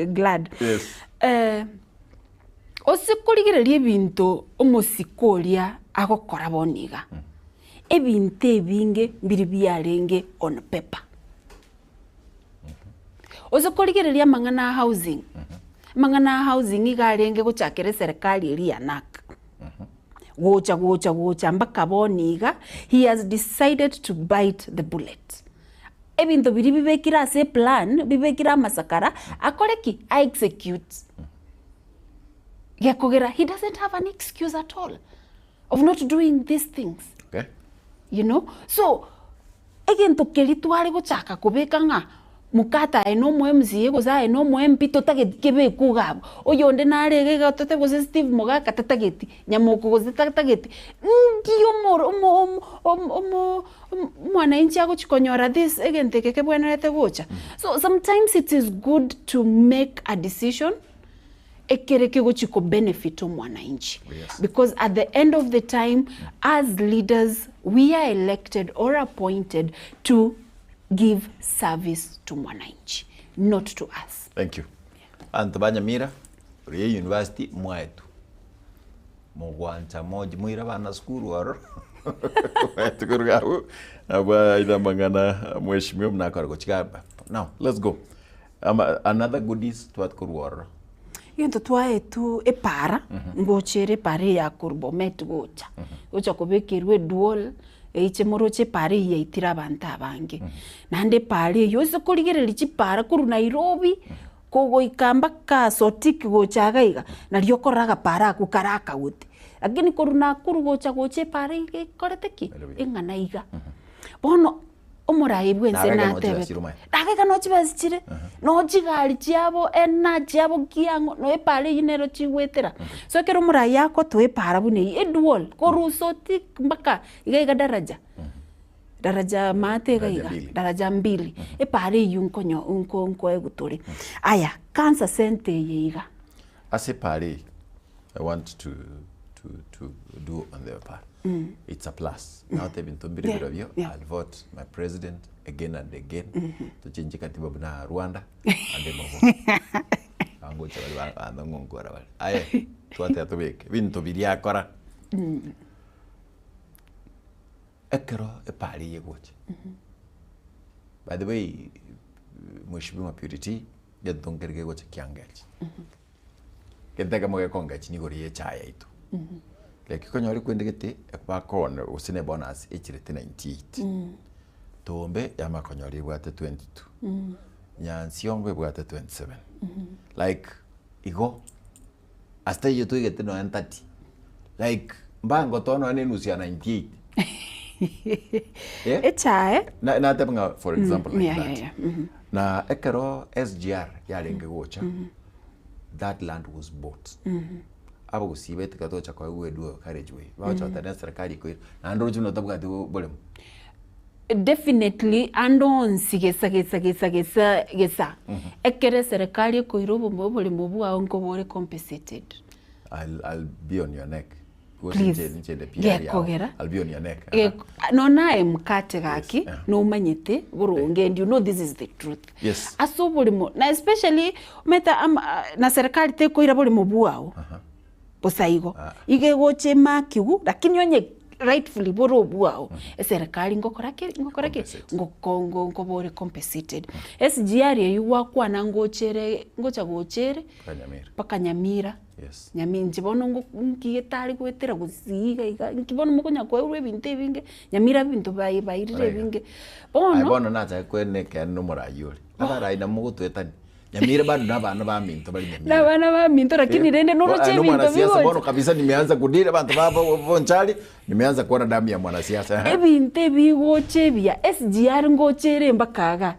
glad. Yes. Eh, ose korigereria ebinto omosike oria agokora bono iga. Ebinto ebinge mbiri biarenge on paper. Ose korigereria amang'ana a housing, amang'ana a housing iga arenge gochakera eserekari eria ya NARC, gocha gocha gocha mpaka bono iga, he has decided to bite the bullet. Ebinto biria bibekire ase eplan, bibekire amasakara, akore ki? A execute. Gekogera he doesn't have an excuse at all. of not doing these things. Okay. You know? So, egento keria tware gochaka kobeka ng'a mokate aye na omo MCA gose aye na omo MP totageti kebekwe iga abwo, oyonde nare iga iga tote gose Steve Mogaka tatageti, Nyamoko gose tatageti, nki omoro omo omo omo omo omwananchi agochi konyora this egento eke kebwenerete gocha. So sometimes it is good to make a decision. ekere kegochi ko benefit omwananchi because at the end of the time as leaders we are elected or appointed to give service to mwananchi not to us. Thank you. Abanto ba Nyamira, Oria University mwaetwe. Mogwancha moche moire abana sukuru ororo. Mwaetwe koruga abwo, nabwo aire amang'ana mheshimiwa buna akore gochika Now, let's go. Ama another goodies twati korwa ororo. Egento twaetwe epaara, ngocha ere epaara eye ya korwa Bomet gocha, gocha kobekerwa edual, eiche moroche epaara eyio yaitire abanto abange. Naende epaara eyio ase korigereria chipaara korwa Nairobi, kogoika mpaka Sotik gocha iga iga, nario okorora agapaara akwo kare akagote. Lakini korwa Nakuru gocha gocha epaara iga ekorete ki? Eng'ana iga. Bono. Omorai bw'ense Nagaiga nochi natebete, chibesa chire nagaiga nochi chibesa chire, no chigari chiabo, ena chiabo kiang'o, no epaara eyio nero chigwetera. So ekero omorai agotoa epaara buna eyio, edual, korwa Sotik mpaka iga iga daraja, daraja maate iga Daraja iga, mbili. daraja mbili, epaara eyio nkonyo nko nkoegwa tore. Aya, cancer centre eye iga. Ase epaara eye, I want to to to do on the part. It's a plus. Now ebinto mbire Yeah, birobio, yeah. I'll vote my president again and again. Tochenche katiba buna Rwanda ande mobo. Bangocha bari ba- banto ngonkora bari. Aye, twateba tobeke binto biria akora. Ekero epari eye egocha. By the way, Mheshimiwa Purity, gento nkere kegocha kiangecha. Gento ekemo gekongechi nigo riria echae yaito. Like okonyora kwende gete, bakogona gose ne bonus echirete 98. Tombe yamanya konyora ebwate 22. Nyansiongo ebwate 27. Like igo, ase taiyo toigete nonya 30. Like mbango toa nonya na enusu ya 98. Eh? Echae. Na nateba ng'a for example like that. Na ekero SGR yarenge gocha, that land was bought. Abagusii baito ekero togocha koegwa eduo carriage way, bagocha goteba ne serikali ekoira, naende oroche buna otabwati boremo. Definitely ande onsi gesa gesa gesa gesa gesa, ekero eserekari ekoira obomo oboremo bwao nkoba ore compensated. I'll, I'll be on your neck. Gose Please, inche inche the PR yao. gekogera I'll be on your neck. Nonya aye mkate gaki nomanyete boronge and you know this is the truth. Yes. Ase oboremo na especially omanyete ama na serikali tekoira boremo bwao bosa igo, igo egocha emakiwu lakini onye rightfully bore obwao, eserekari ngokora ki ngokora ki ngoko ngo nkoba ore compensated. SGR eywo gwakwana ngocha ere ngocha gocha ere mpaka Nyamira. Yes. Nyami inche bono ngo nki getari goetera gosii iga iga, nki bono mokonya koeurwa ebinto ebinge, Nyamira ebinto bai bairire Baraiga. ebinge. Aye Bono. bono nachake koena ekeene na omorai ore. Abarai nabo mogotwetania. Nyamira bado na abana baminto bari Nyamira. Na abana baminto lakini Eh, rende noroche aye no ebinto mwanasiasa bigocha. bono kabisa nimeanza kudira abanto ba bo- bonchari nimeanza kuona damu ya mwanasiasa. Ebinto ebigocha ebiya, SGR ngocha ere mpaka igaa,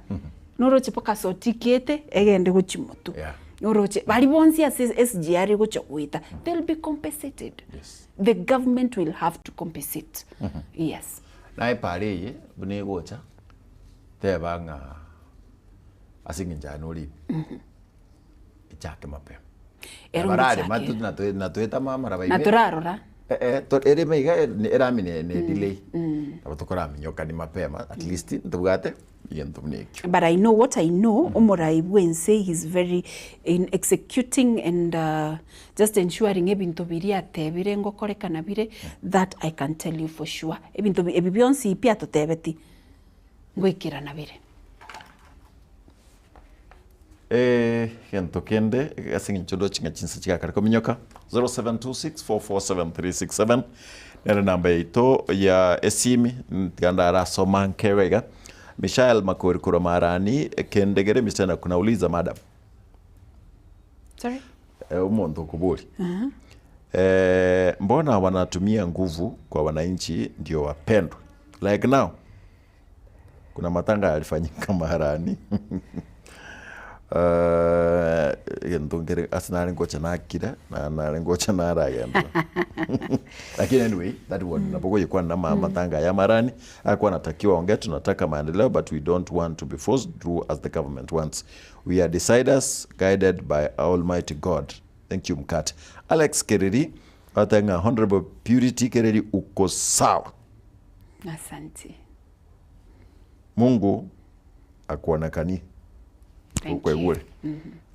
noroche mpaka sotikete egende gochia motwe. Yeah. Noroche baria bonsi ase SGR egocha goeta, they'll be compensated. Yes. The government will have to compensate. Yes. Naye para eye buna egocha teba ng'a ase eng'encho aye nore ime echake mapema. Ero Bararema ngochake. tu natwe natweta amaraba Na ime. torarora. Eh, eh, to- ereme iga erami ne ne delay. Nabo tokoraminyokani mapema at least ntobwate egento buna ekio. But I know what I know, omorai bwense he is very in executing and just ensuring ebinto biria atebire ngokorekana bire, that I can tell you for sure. Ebinto ebi bionsi pi atotebeti, ngoikerana bire. Egento kende ase eng'encho ndoche ng'a chinsa chigakare kominyoka, 0726447367 nere namba yaito ya esimi, tiga ndarasoma nkegwa iga. Mishael Makori korwa Marani, Kendegere, Mr. Nakunauliza madam. Sorry? Omonto okoboria. Mbona wanatumia nguvu kwa wananchi ndio wapendwe? Like now, kuna matanga yalifanyika Marani. Egento nkere ase nare ngocha nakire, na nare ngocha naragenda. Lakini anyway, that one nabo goyekwana na matanga ya Marani, akuwa anatakiwa ongea, tunataka maendeleo but we don't want to be forced through as the government wants. We are deciders guided by Almighty God. Thank you Mkate. Alex Kereri, atenga Honorable Purity Kereri uko sawa. Asante. Mungu akuonekanie. Thank Uko you. igure.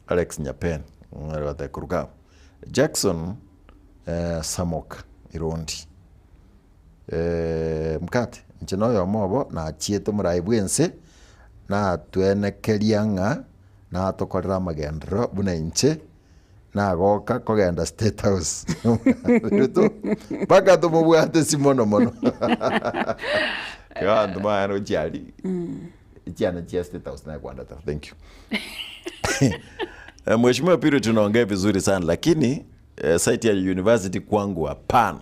Alex Nyapen, mwari kuruga. Jackson Samok Irondi. Mkate, inche noyomo obo nachiete omorai bwense natwenekeria ng'a natokorera amagenderero buna inche nagoka kogenda State House. Ruto, mpaka tumobwate si mono mono. Iga abanto bagana gochia aria, chiana chia State House nakwandete. Thank you. Mheshimiwa Purity tunaongea vizuri sana lakini site ya university kwangu hapana.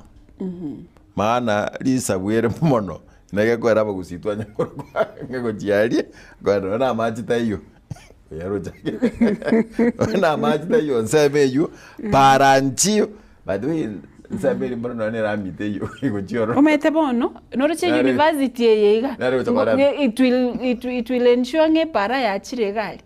Maana risabwere mono nagekwera abagusii twanya korokwa ng'a gochia aria kogenda na amache taiyo oyarochake na amache taiyo nseme eywo paranchio by the way nseme eri mbono nonye eramite eywo egochia ororo Omanyete bono, noroche Nare- university eye iga, Nare gocha kwaraba. it will, it, it will ensure ng'a epara yachire iga aria.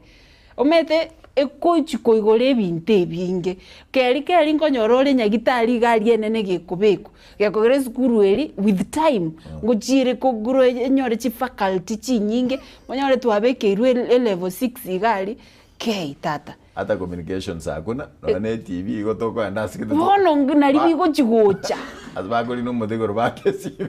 Omanyete ekochi koigora ebinto ebinge, keri keri nkonyora ore nyagitari iga aria enene gekobekwa, gekogera esukuru eri with time, ngochiere kogrow enyore chifaculty chinyinge, onyore twabekeirwe elevel six iga aria, kei tata. Hata communications hakuna nonya na etv igo tokoenda ase gete Bono nari bigochi gocha. Ase bakorina omote igoro bakesibe.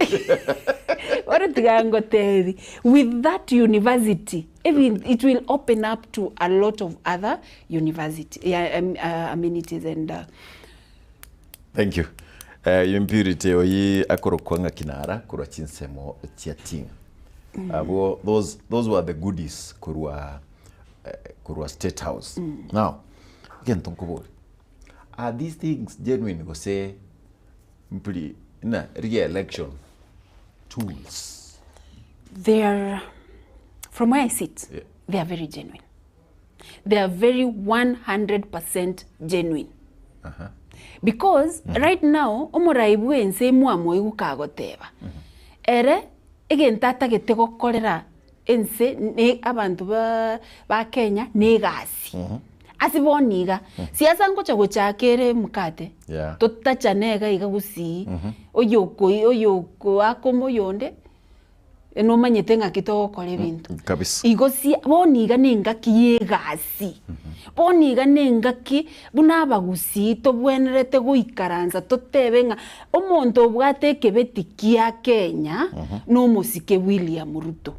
Ore tiga ngotebi, with that university, even it will open up to a lot of other university, yeah, amenities and Thank you. Eh, impurity oyi akorokwa ng'a kinara korwa chinsemo chia Tinga. Abwo those were the goodies korwa eh, korwa State House. Now, egento nkobori. Are these things genuine gose mpri na re-election tools? They are, from where I sit, they are very genuine. They are very 100% genuine. Because right now, omorai bwense emwamoigwe kagoteba, ere egento atagete gokorera ense ne abanto ba ba Kenya na egasi. Ase bono iga, siasa ngocha gochaka ere emkate, totachane iga iga gusii, oyokoi oyokoaka omoyonde, nomanyete ng'aki togokora ebinto. Kabisa. Igo sia bono iga na engaki ya egasi, bono iga na engaki buna abagusii tobwenerete goikaransa totebe ng'a omonto obwate ekebeti kia Kenya na omosike William Ruto.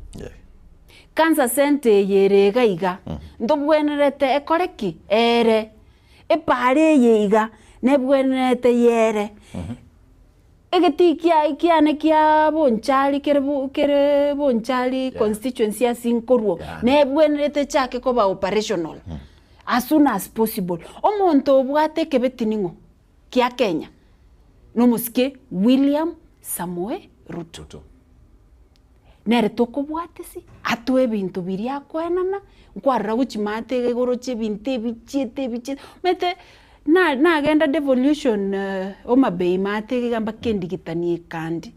Cancer center eye ere iga iga, ntobwenerete ekore ki? Ere. Epaara eye iga, nebwenerete yere. Egetii kia kiane kia Bonchari kere bo kere Bonchari constituency ase nkorwa, nebwenerete echake koba operational as soon as possible. Omonto obwate ekebeti ning'o? Kia Kenya, nomosike William Samoei Ruto. Nere tokobwatisi, atoe ebinto biria akoenana, nkwarora gochia maate iga igoro chia ebinto ebichiete ebichiete, omanyete na nagenda devolution Homa Bay maate iga iga mpaka endigitani ekandi.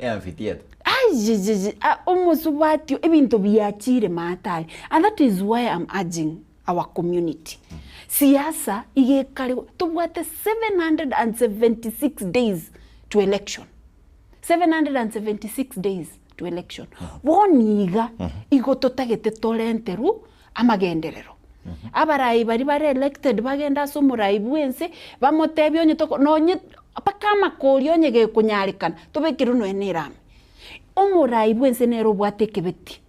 Amphitheatre. Ayiyiyi omosubati ebinto biachire maate aria, and that is why am urging our community. Siasa iga ekare tobwate 776 days to election. 776 days to election. Bono iga, igo totagete torenterwe amagenderero. Abarai baria bare elected bagende ase omorai bwense, bamotebie onye toko nonye mpaka amakori onye gekonyarekana, tobekerwe nonye na erami. Omorai bwense nere obwate ekebeti.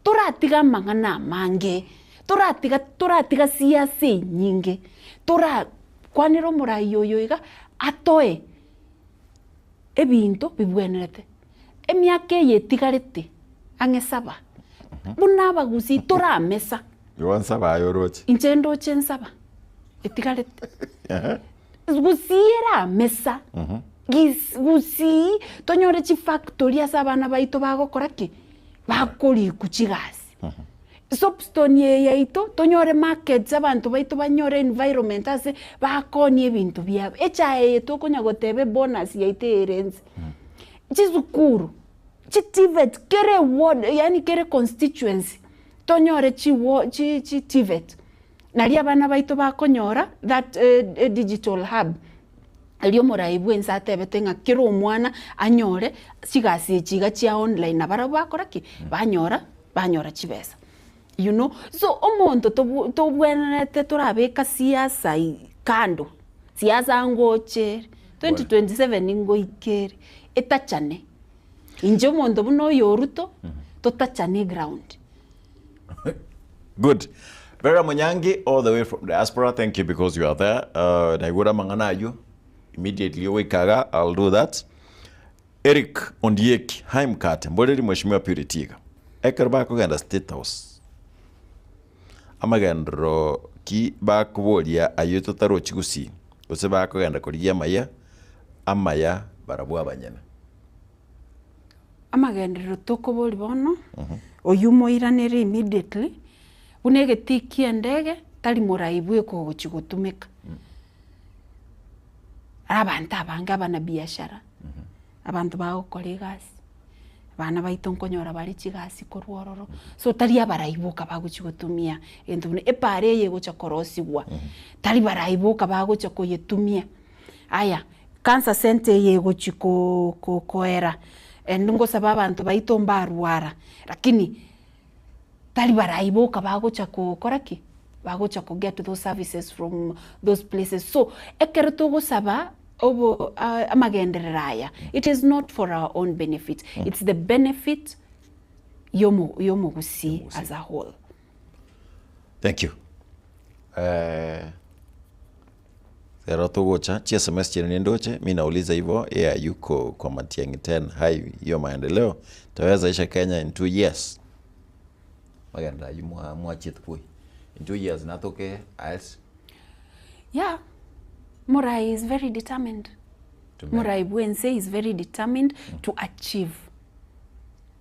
Toratiga amang'ana amange, toratiga toratiga siasa enyinge, torakwanere omorai oyo iga, atoe ebinto bibwenerete. Emiaka eye etigarete ang'e saba, buna abagusii toramesa. Igo nsaba aye oroche. Inche ndoche nsaba etigarete. Gusii eramesa, gis gusii tonyore chifactory ase abana baito bagokora ki? Bakorikwa chigasi. Soapstone eye yaito tonyore markets abanto baito banyore environment ase bakonia ebinto biabo. Echae eye tokonya goteba ebonus yaito ere ense. Chisukuru, chi TVET kera eward yaani kera econstituency tonyore chi wa chi chi TVET naria abana baito bakonyora that digital hub erio omorai bwa ense atebete ng'a kera omwana anyore chigasi echi iga chia online nabarabwo bakora ki? Banyora banyora chibesa you know. So omonto tobu tobwenerete torabeka siasa kando, siasa ngochere, 2027 ngoikere, etachane. Inche omonto buna oyo o Ruto, totachane eground. Good. Vera Munyangi all the way from diaspora, thank you because you are there. Naigure amang'ana ayio immediately ogoika iga, I'll do that. Eric Ondieki, hi mkate, mboreri Mheshimiwa Purity iga. Ekero bakogenda State House, amagenderero ki bakoboria ayio totarochi gusii, gose bakogenda korigia amaya amaya barabwo abanyene? Amagenderero tokoboria bono, oyio moiranere immediately, buna egetii kia endege, tari morai bweka ogochia gotumeka. Abanto abange abanabiashara, abanto bagokora egasi, abana baito nkonyora bare chigasi korwa ororo, so tari abarai boka bagochia gotumia egento buna epara eye egocha korosiwa, tari barai boka bagocha koyetumia. Aya, cancer centre eye egochia ko- ko- koera, and ngosaba abanto baito mbarwara, lakini tari barai boka bagocha gokora ki? Bagocha ko get those services from those places. So, ekero togosaba. Obo amagenderero aya it is not for our own benefit, it's the benefit yomo yomogusii as a whole. Thank you. Eh, Rero togocha chi sms chiria nindoche mi nauliza hivyo yeye hayuko kwa Matiang'i 10 hai hiyo maendeleo taweza isha Kenya in 2 years magenderero aywo mwa mwachiete koi in 2 years natoke aes Yeah, Murai is very determined. To make- Murai bwense is very determined to achieve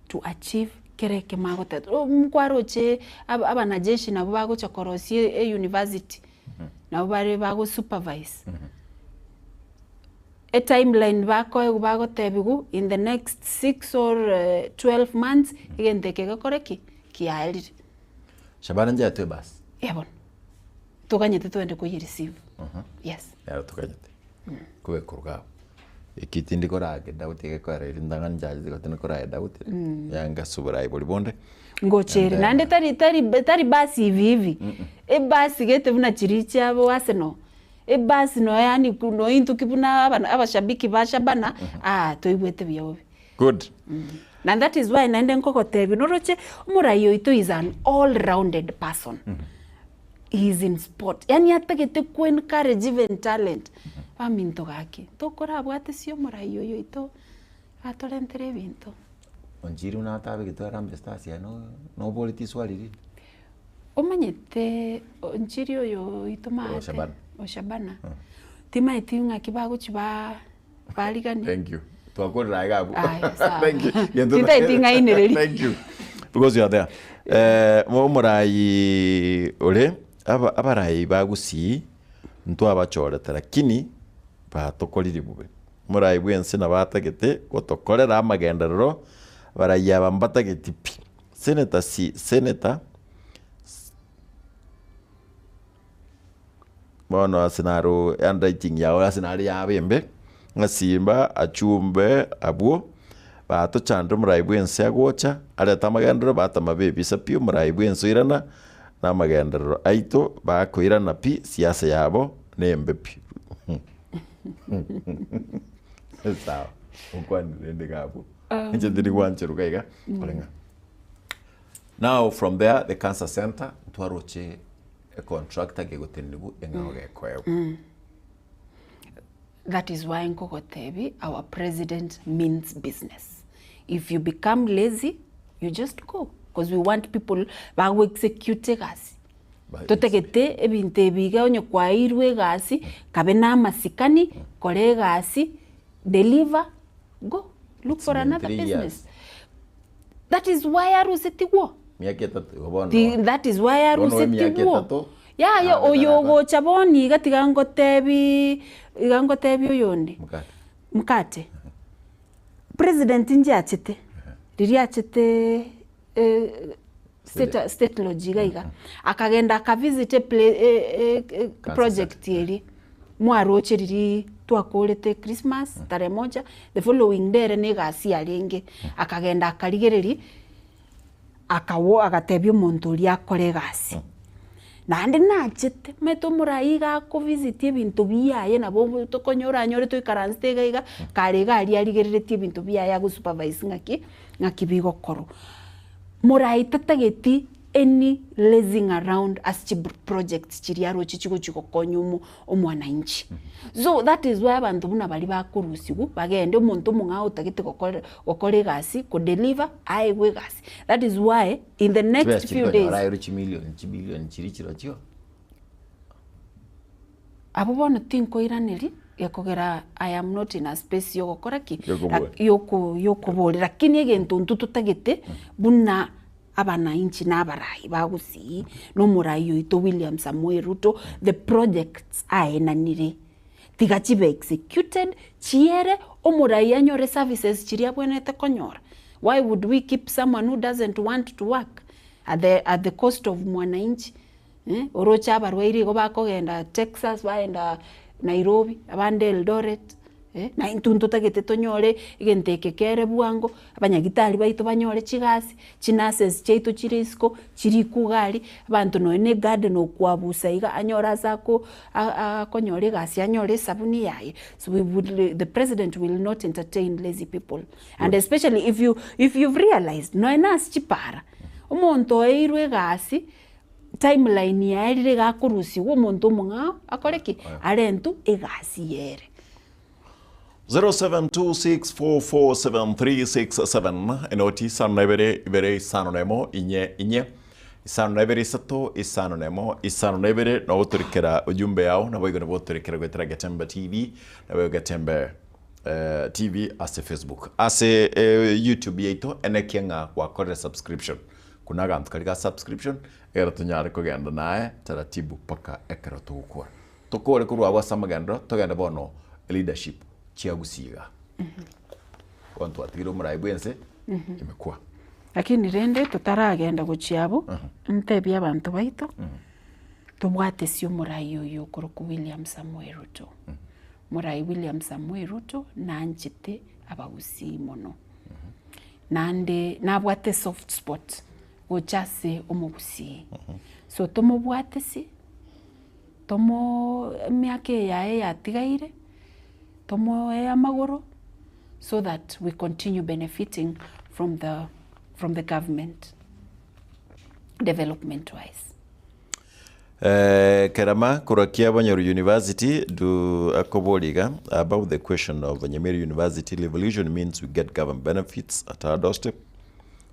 to achieve kere ekemo agoteta. Oh, nkwaroche ab- abanajeshi nabo bagocha korosia e university nabo bare bago supervise e timeline bakoegwa bagotebiwa in the next 6 or 12 months egento eke gekore ki? Kiaerire. Shabana njaetwe ebasi. Eeh bono. Toganyete togende koye receive. Yes. Nero toganyete. Kobeka iga abwo. Eki tindi korage doubt egekoera eri ntang'ani nchachete igo tindi korae doubt, yanga subira aye bori bonde. Ngocha ere naende tari tari tari basi hivi hivi, ebasi gete buna chiria chiabo Arsenal, ebasi nonya yaani nonya intwe ki buna aba abashabiki ba Shabana, aah toigwete buya bobe. Good. Na that is why naende nkogotebia noroche omorai oito is an all rounded person. He is in sport yaani atagete ko encourage even talent. Baminto gaki, tokorabwatesie omorai oyo oito atorentere ebinto. Onchiri buna atabegete Harambee Stars yaye no noboreti swali riri? Omanyete Onchiri oyo oito maate, Shabana. o Shabana, timaeti ng'aki bagochi ba barigani. Thank you. Twakorire aiga abwo. Aya, sawa. Thank you. Gento- Titaeti ng'ainereria. Thank you. Because you are there. Eh, omorai ore aba- abarai ba Gusii ntwabachorete lakini batokorire bobe. Omorai bwense nabo atagete gotokorera amagenderero, abarai aba mbatageti pi. Senator si senator Bono ase naro handwriting yao ase naro yaba embe, ng'a simba achumbe abwo, batochandire omorai bwense agocha, arete amagenderero batama bebisa pi omorai bwense oirana, na amagenderero aito bakoirana pi siasa yabo nembe pi. Sawa, okwanire rende iga abwo, inche tindi gwancherwa iga iga, kore ng'a. Now from there the cancer center ntwaroche Econtractor gegotenenigwa eng'ao gekoegwa. That is why nkogotebi our president means business. If you become lazy, you just go because we want people bago execute egasi. Totagete ebinto ebi iga onye kwaeirwe egasi, kabe na amasikani, kora egasi, deliver, go look It's for been another three business. years. That is why arusetigwo. Miaka etato igo bono. Ti, that is why Bono we miaka arusetigwo. etato. Yaya Nabe oyo taraba. ogocha bono iga tiga ngotebi iga ngotebi oyonde. Mukate. Mukate. President inche achete, riria achete state state lodge iga iga, akagenda aka visit epla project eria, mwaroche riria twakorete Christmas tarehe moja, the following day ere na egasi yarenge, akagenda akarigereria, akawo agatebia omonto oria akore egasi. Naende nachete, omanyete omorai iga ako visit ebinto biaye nabo tokonyora oranyore toikaransete iga iga, kare iga aria arigereretie ebinto biaye ago supervise ng'aki, ng'aki bigokorwa. Morai tatageti any lazing around ase chi projects chiria aroche chigochi gokonya omo omwananchi. So that is why abanto buna baria bakorusiwu bagende omonto omong'ao otagete gokore gokora egasi ko deliver aegwe egasi. That is why in the next Chibesa few days. chikonyora aerwe chimilion chibilion chiria chirochio. Abwo bono tinkoiraneria gekogera I am not in a space yogokora ki? Yokobua. Yoko yokoboria lakini egento intwe totagete buna abanainchi na abarai ba Gusii na omorai oito William Samoei Ruto the projects aenanire tiga chibe executed chiere omorai anyore services chiria abwenerete konyora. Why would we keep someone who doesn't want to work at the at the cost of mwananchi eh, oroche abarwaire igo bakogenda Texas baenda Nairobi abande Eldoret Eh, na intwe ntotagete tonyore egento eke kere bwango, abanyagitari baito banyore chigasi, chinurses chiaito chire isiko, chirikwe iga aria, abanto nonye na egarden okwabusa iga anyore ase ako akonyora egasi anyore esabuni yaye. So we would the president will not entertain lazy people and especially if you if you've realised nonye na ase chipara, omonto oeirwe egasi timeline yaye riria iga akorusiwa omonto omong'ao akore ki? Arentwe egasi yere. 0726447367 enoti isano na ibere ibere isano na emo inye inye isano na ibere isato isano na emo isano na ibere nogotorekera ujumbe yao naboigo nabo otorekera goetera Getembe TV naboigo Getembe eh, TV ase Facebook ase eh, YouTube yaito enekia ng'a gwakorire subscription Buna aganto karia ga subscription, ekero tonyare kogenda naye taratibu mpaka ekero togokora. Tokore korwa abwo ase amagenderero, togende bono leadership chia Gusii igaa. Bono twatigire omorai bwa ense imekwa. Lakini rende totaragenda gochia abwo, ntebie abanto baito, tobwate ase omorai oyo okorokwa William Samoei Ruto. Morai William Samoei Ruto nanchete abagusii mono. Naende nabwate esoft spot gocha ase omogusii. So tomobwatesi, tomo emiaka eye yaye yatigaire, tomoe amagoro so that we continue benefiting from the from the government development wise. Eh, Kerama korwa Kiabonyoru University do akoboria iga about the question of Nyamira University revolution means we get government benefits at our doorstep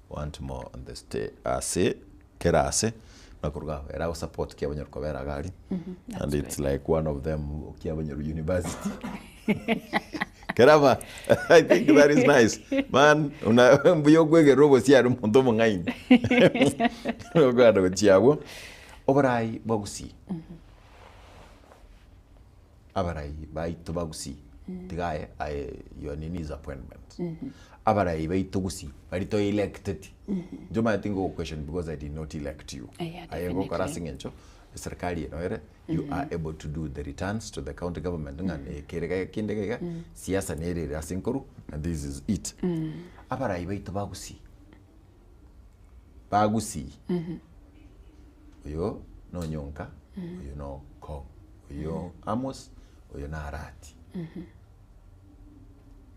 want more on the stay ase kera ase nakoruga aho era agosupport Kiabonyoru kobera iga aria and it's like one of them Kiabonyoru University Kerama I think that is nice man una mbuya okwegerera obosie aria omonto omong'aini okogenda gochia abwo oborai bwa gusii abarai baito ba gusii tiga aye aye your nini is appointment abarai baito gusii baria to electeti inche omanyete nigo ogoquestion because I did not elect you Yeah, aye ngokora definitely. ase eng'encho eserikari eno ere you are able to do the returns to the county government ng'a nekere iga kende iga iga siasa nere ere ase nkoru and this is it abarai baito ba gusii ba gusii oyo na onyonka oyo na okong oyo amos oyo na arati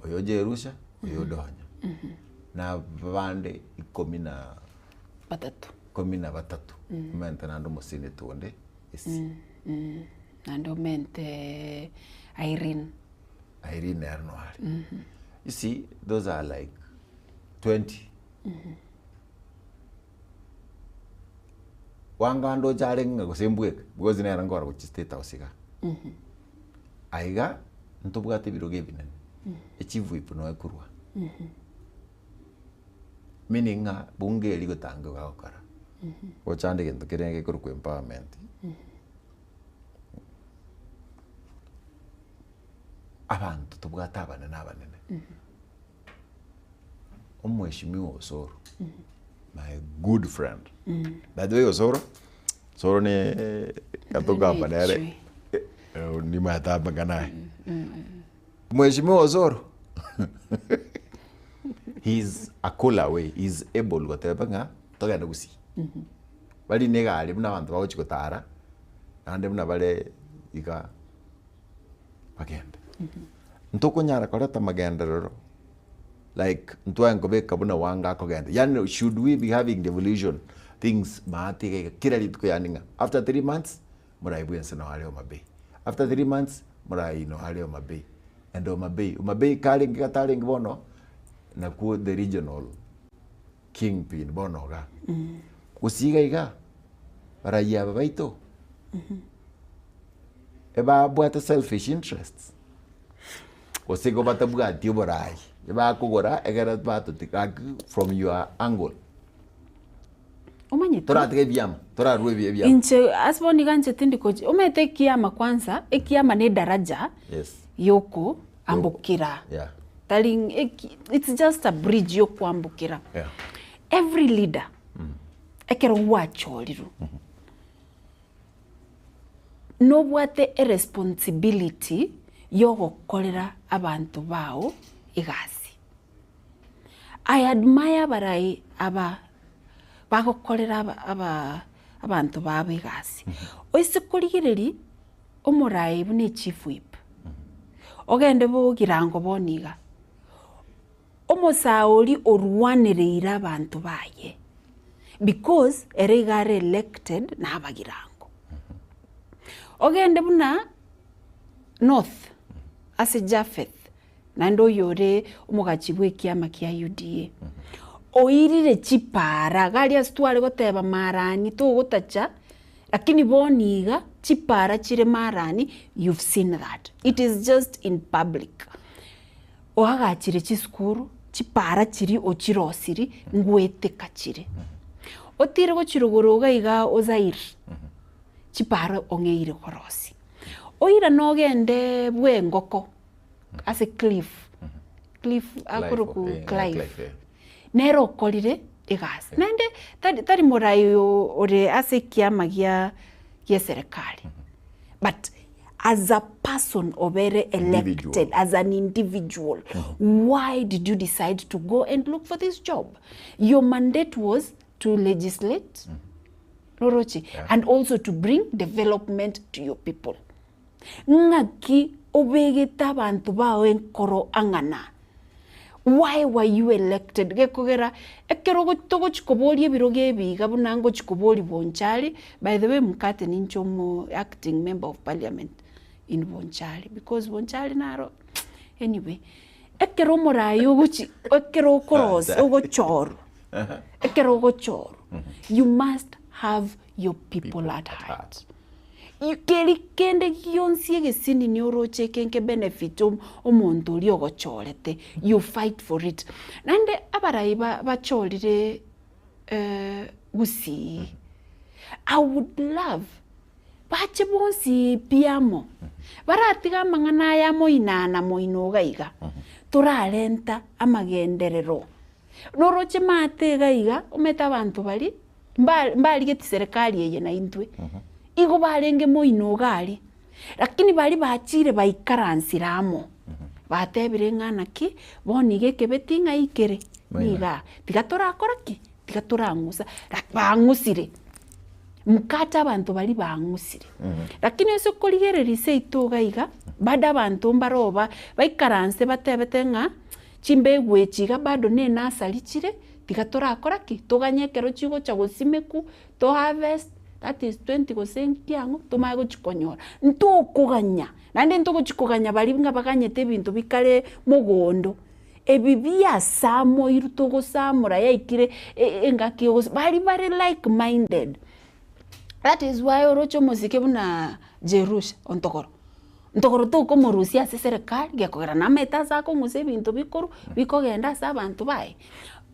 oyo jerusha oyo donya na abande ikomi na Batato. ikomi na batato omanyete naende omoseneta onde esi. Naende omente Irene. Irene ere no are. You see those are like 20. Wanga ndoche arenge ng'a gose mbweka because nere nkora gochia state house igaa. Aiga ntobwate ebirogo ebinene, echief whip noe ekorwa. Meaning ng'a bunge eria gotanga iga gokora, gochanda egento keria gekorokwa empowerment, abanto tobwate abanene abanene, omweshimiwa Osoro, my good friend, by the way Osoro, Osoro ne gatogamba nere, nimanyete amang'ana aya. Mheshimiwa Osoro he is a call away, he is able goteba ng'a togende gusii. Barine egari buna abanto bagochi gotara, naende buna bare iga bagende. Ntokonyara koreta magenderero like ntwaye nkobeka buna wanga akogenda, yaani should we be having devolution things maate iga iga kera rituko yaani ng'a after 3 months Morai bwense nao are Homa Bay. After 3 months morai nao are Homa Bay. And Homa Bay, Homa Bay karenge gatarenge bono nakwo the regional kingpin bono igaa. Gose iga iga, barai aba baito, ebabwate selfish interests, gose igo batabwati oborai, ebakogora egere batotiga gaki from your angle. Omanyete? Toratiga ebiama, torarue ebi- ebiama. Inche ase bono iga inche tindi kochi omanyete ekiama kwanza, ekiama na edaraja Yes. yoko ambokera. Yeah. Tari ng'a eki it's just a bridge yokoambokera. Yeah. Every leader, ekero gwachorirwe, nobwate eresponsibility. yogokorera abanto bao egasi. I admire abarai aba bagokorera aba aba abanto babo egasi. Oise korigereria omorai buna echief whip, ogende bogirango bono iga, omosae oria orwanereire abanto baye because ere iga are elected na abagirango. Ogende buna north ase Japheth naende oyore omogachi bw'ekiama kia UDA, oirire chipaara iga aria ase tware goteba marani togotacha, lakini bono iga chipaara chire marani you've seen that, it is just in public. Oagachire chisukuru, chipaara chiria ochirosirie ngweteka chire. Otire gochia rogoro iga iga Ozair, chipaara ong'eire korosia. Oirane ogende bw'engoko ase Cliff, Cliff akorokwa Clive, nere okorire egasi. Naende tari tari morai oyo ore ase ekiama gia gi'eserekari, but as a person obere elected as an individual, why did you decide to go and look for this job? Your mandate was to legislate, noroche, and also to bring development to your people. Ng'aki obegete abanto bao enkoro ang'ana? Why were you elected? Gekogera ekero togochi koboria ebirogo ebi iga buna ngochi koboria Bonchari, by the way mokate ninche omo acting member of parliament in Bonchari because Bonchari naro anyway, ekero omoraia ogochi ekero okorosia ogochorwa, ekero ogochorwa you must have your people at heart. Keri kende gionsi egesinini oroche eke nke benefit omonto oria ogochorete, you fight for it. Naende abarai bachorire gusii, I would love bache bonsi pi amo, baratiga amang'ana aya moinana moino iga iga, torarenta amagenderero. Noroche maate iga iga, omanyete abanto baria, mba mbarigeti serikali eye naintwe, igo barenge moino iga aria, lakini baria bachire baikaransire amo, batebire ng'a naki, bono iga ekebeti ng'ai kere, nigaa, tiga torakora ki? Tiga torang'usa, bang'usire, mkate abanto baria bang'usire. Lakini ase okorigereria seito iga iga, bado abanto mbaro ba baikaranse batebete ng'a. Chimbegu echi iga bado ne nursery chire, tiga torakora ki? Toganye ekero chigocha gosimekwa, to harvest, that is 20 gose nki ang'o, tomanye gochi konyora. Ntokoganya, naende ntogochi koganya baria ng'a baganyete ebinto bikare mogondo, ebi biasamoirwe togosamora yaikire engaki yogosa baria bare like minded. That is why oroche omosike buna Jerusha ontogoro. Ntogoro tokomorusia ase eserekari gekogera namaete ase akong'usa ebinto bikorwa bikogenda ase abanto baye.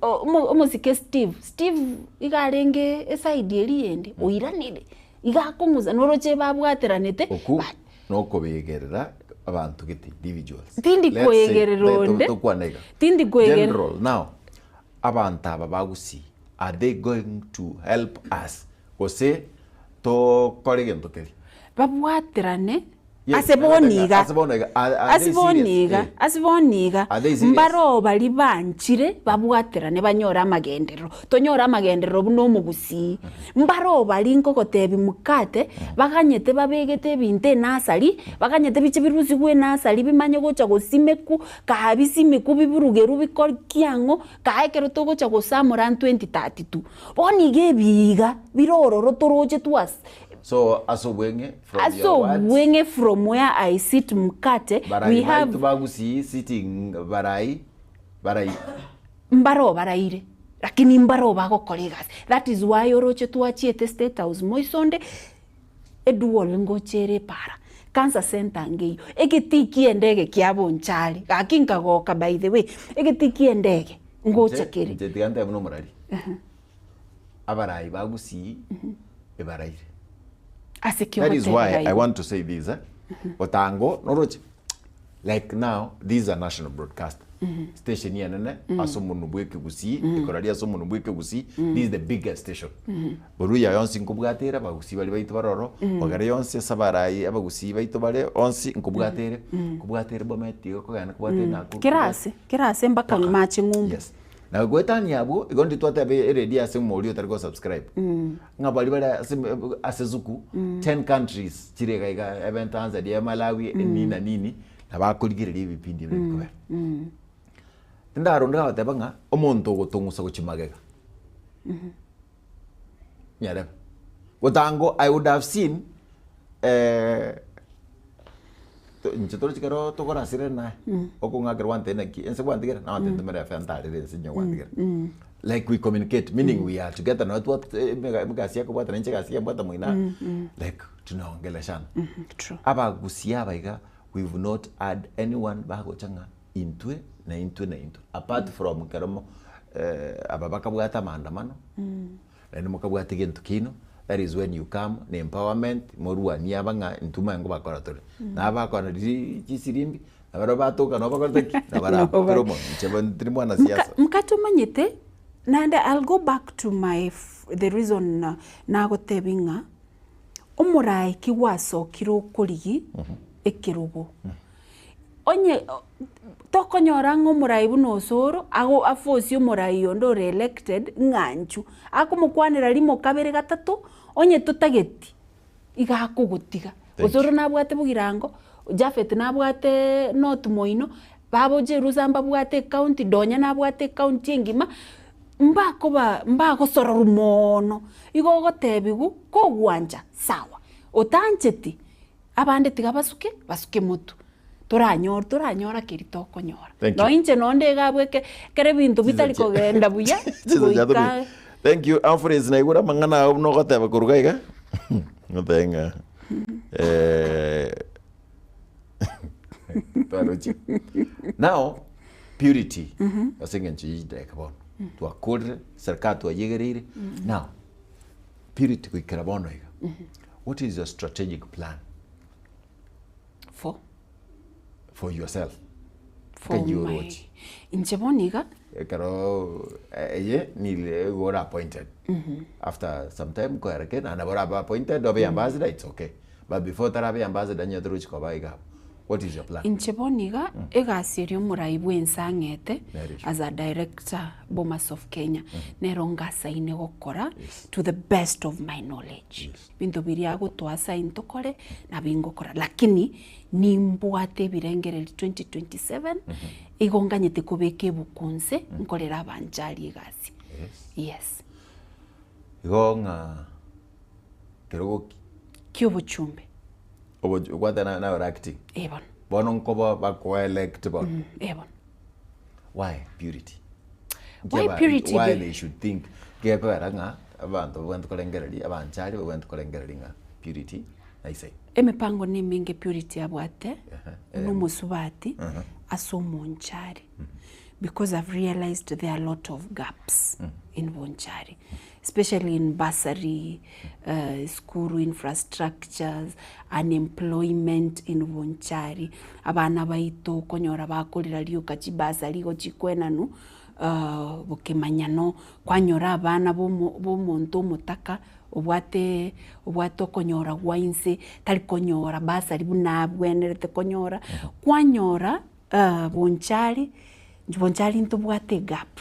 Omosike Steve, Steve iga arenge eside eria yende oiranire, iga akong'usa noroche babwateranete Okwo nokobegerera abanto gete individuals. Tindi Let's say, koegerera onde, tokwane iga. tindi koegerera. General now, abanto aba ba Gusii are they going to help us gose tokore gento keria? Babwaterane Yes, ase bono iga, ase bono iga, are- are ase they bono serious? iga, Eh. ase bono iga, Are they serious? mbaroo baria banchire babwaterane banyore amagenderero, tonyore amagenderero buna omogusii. Mbaroo baria nkogotebia mokate, baganyete babegete ebinto enasari, baganyete biche birusigwe enasari bimanye gocha gosimekwa, kaa bisimekwe biburugerwe bikore ki ang'o, kaa ekero togocha gosamora 2032. Bono iga ebi iga, bire ororo toroche twas. So ase obweng'e from Ase your words, obweng'e from where I sit mkate, we barai have. baito ba Gusii sitting barai barai. Mbaroo baraire lakini mbaroo bagokora egasi that is why oroche twachiete state house moisonde edual ngocha ere epara, cancer center nkeiyo, egetii kia endege kia Bonchari gaki nkagoka by the way, egetii kia endege ngocha kere. Inche tiga ntebe buna omorari. Abarai ba Gusii ebaraire. Ase ki That is why ogotebera I igo? want to say this eh. Otango noroche like now this is a national broadcaster. Station enene ase omonwe bwa ekegusii, ekoraria ase omonwe bwa ekegusii, this is the biggest station. Boruya yonsi nkobwate ere, abagusii baria baito bare ororo, Ogere yonsi ase abarai abagusii baito bare onsi nkobwate ere, nkobwate ere Bomet iga okogenda nkobwate ere Nakuru. Kera ase, kera ase mpaka mache ng'umbu. Yes. Na goetania abwo, igo ndiri twateba eredio ase ng'a oria otari go subscribe, ng'a baria bare ase ase zuku, ten countries chire iga iga, ebe Tanzania, Malawi, nini na nini, nabakorigereria ebipindi ebio bikobera. Tindaronde gagoteba ng'a omonto ogotong'usa gochia magega, nyarebe. Gotango I would have seen inche torochi ekero tokorasire naye, okong'akera gwantebia naki ense gwantigera, nagotebia ntomere efe ntarere ense inye gwantigera. Like we communicate, meaning we are together nonye twat egasi yakobwata nainche egasi yambwata moino aa, like tunaongeleshana. Abagusia aba iga we've not had anyone bagocha ng'a intwe na intwe na intwe apart from ekero mo aba bakabwata amaandamano, naende mokabwata egento kiaino, that is when you come na empowerment morwanie aba ng'a intwe omanye ngobakora tore. Na abakora riria chisirimbi, na barabwo batoka nabo bakorete ki? Nabo barabwo kera omonto, inche bono tindi mwanasiasa. Mkate omanyete, naende I'll go back to my the reason nagotebi ng'a omorae ki gwasokire okorigi ekerogo. Onye tokonyora ng'a omorai buna Osoro ago aforce omorai onde ore elected ng'a inchuo, akomokwanera rimo kabere gatato, onye totageti iga akogotiga. Osoro nabwate bogirango, Japhet nabwate North moino, babo Jerusa mbabwate ecounty, Donya nabwate ecounty engima, mbakoba mbagosororwa moono, igo ogotebiwu kogwancha sawa, otancheti abande tiga basuke basuke motwe, toranyore toranyora keri tokonyora. Thank you. Nonye inche nonde iga abwo eke ekero ebinto bitari kogenda buya, Chinsa chia goika tobiri. Thank you Humphreys naigure amang'ana ao buna ogoteba korwa iga iga, ngotebe ng'a eh, twaroche. Now purity ase eng'encho ye chidakika bono twakorire, serikali twayegereire, now purity goikera bono iga, what is your strategic plan? For? For yourself. For Nkai my oroche. inche bono iga. Ekero eye nire igo ore appointed. After some time koereke naende nabo orabe appointed obe ambassador it's okay. But before otarabe ambassador onye torochi koba iga abwo. What is your plan? Inche bono iga, egasi eria omorai bwense ang'ete Nere issue. as a director Bomas of Kenya, nero ngasaine gokora to the best of my knowledge. Ebinto biria agotoa assign tokore, nabo ingokora. Lakini nimbwate ebirengererio 2027, igo nganyete kobeka ebuku nse, nkorere abanchari egasi. Yes. Igo ng'a kerogo ki? Kiobochumbe. Obochu obwate na nawe acting. Eh bono. Bono nkoba bakoa elect bono. Mm, eh bono. Why purity? Why Nkiaba- purity Why be- they should think gekogera ng'a abanto babwenerete korengereria abanchari babwenerete korengereria ng'a purity naisai. Emipango nemenge purity abwate eh. buna omosubati ase omonchari because I've realized there are a lot of gaps in bonchari especially in bursary, school infrastructures, unemployment in Bonchari, abana baito okonyora bakorera rioka chibursary igo chikwenanu bokemanyano, kwanyora abana bomo bomonto omotaka obwate obwate okonyora gwa inse tari konyora bursary buna abwenerete konyora, kwanyora Bonchari, Bonchari ntobwate egap.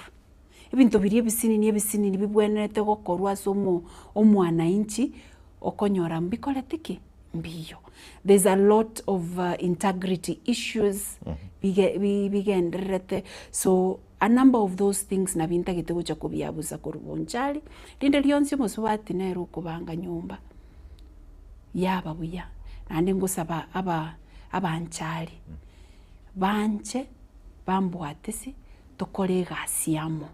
Ebinto biria ebisinini ebisinini bibwenerete gokorwa ase omo omwananchi okonyora mbikoreti ki? Mbiyo. There's a lot of integrity issues bige bi bigendererete so a number of those things nabio ntagete gocha kobiabusa korwa Bonchari, rinde rionsi omosubati nere okobanga nyomba yaba buya, naende ngosaba aba abanchari banche bambwatisi. tokore egasi amo.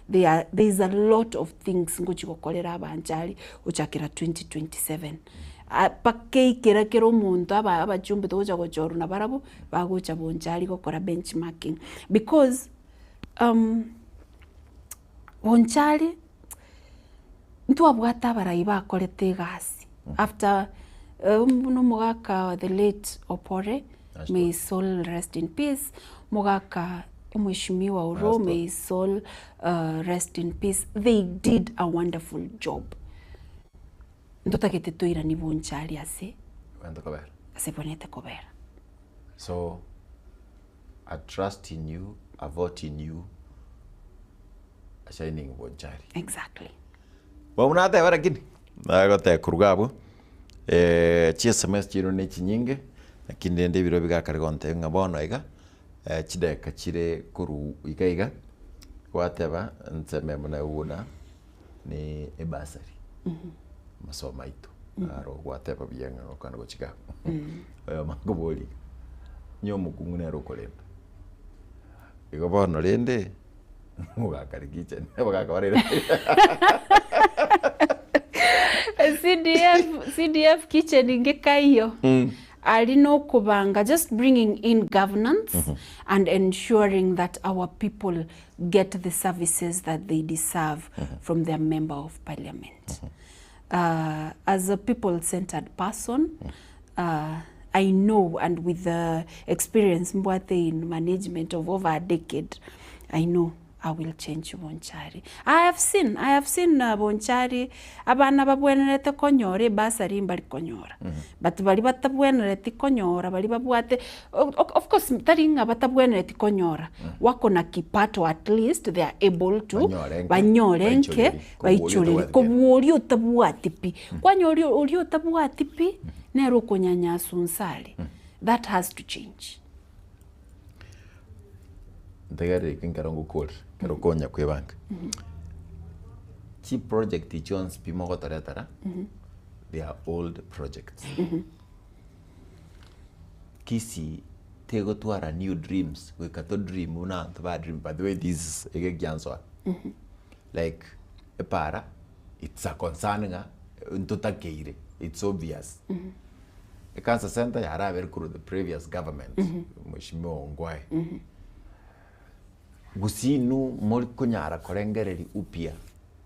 There are, there is a lot of things ngochi gokorera abanchari gochakera 2027. Ah, mpaka ekera kera omonto aba abachumbe togocha gochorwa nabarabwo, bagocha bonchari gokora benchmarking. Because bonchari, ntwabwate abarai bakorete egasi after buna omogaka the late Opore, may his soul rest in peace, omogaka. Omweshimiwa Oro, may his soul rest in peace, they did a wonderful job. Ntotagete toiranie bonchari ase Bwente kobera. ase bwenete kobera. So a trust in you, a vote in you, a shining Bonchari. Exactly. Bono buna nateba lakini, nagoteba korwa abwo, chi sms chiaino ne chinyinge, lakini rende ebiro bigakare gontebia ng'a bono iga, chidakika chire korwa iga iga, gwateba nseme buna buna ne ebasari, amasomo aito, aro gwateba buya ng'a gokana gochika abwo. Oyomo akoboria, onye omokungu nere okorenda, igo bono rende. Omogaka rigicha abagaka bare CDF, CDF kitchen ngekaiyo ari nokobanga just bringing in governance and ensuring that our people get the services that they deserve from their member of parliament. As a people centered person, I know and with the experience mbwate in management of over a decade, I know I will change Bonchari. I have seen, I have seen Bonchari abana babwenerete konyora ebasari mbari konyora, but baria batabwenereti konyora baria babwate, of course tari ng'a batabwenereti konyora, wako na kipato at least they are able to banyore nke baichoreri kobua oria otabwati pi. Kwanyora oria otabwati pi nere okonyanyaswa onsi are. That has to change. Ntegerere eke nkero ngokorire, ekero okonya kwebanga. Chiproject chionsi pi mogotoretera, they are old projects. Kisii tegotwara new dreams goika to dream buna abanto ba dream by the way this is egekiansoa like epara it's a concern ng'a ntotakeire it's obvious. Ecancer center yarabere korwa the previous government mweshimiwa Ongwae. Gusii inwe mori konyara korengereria upya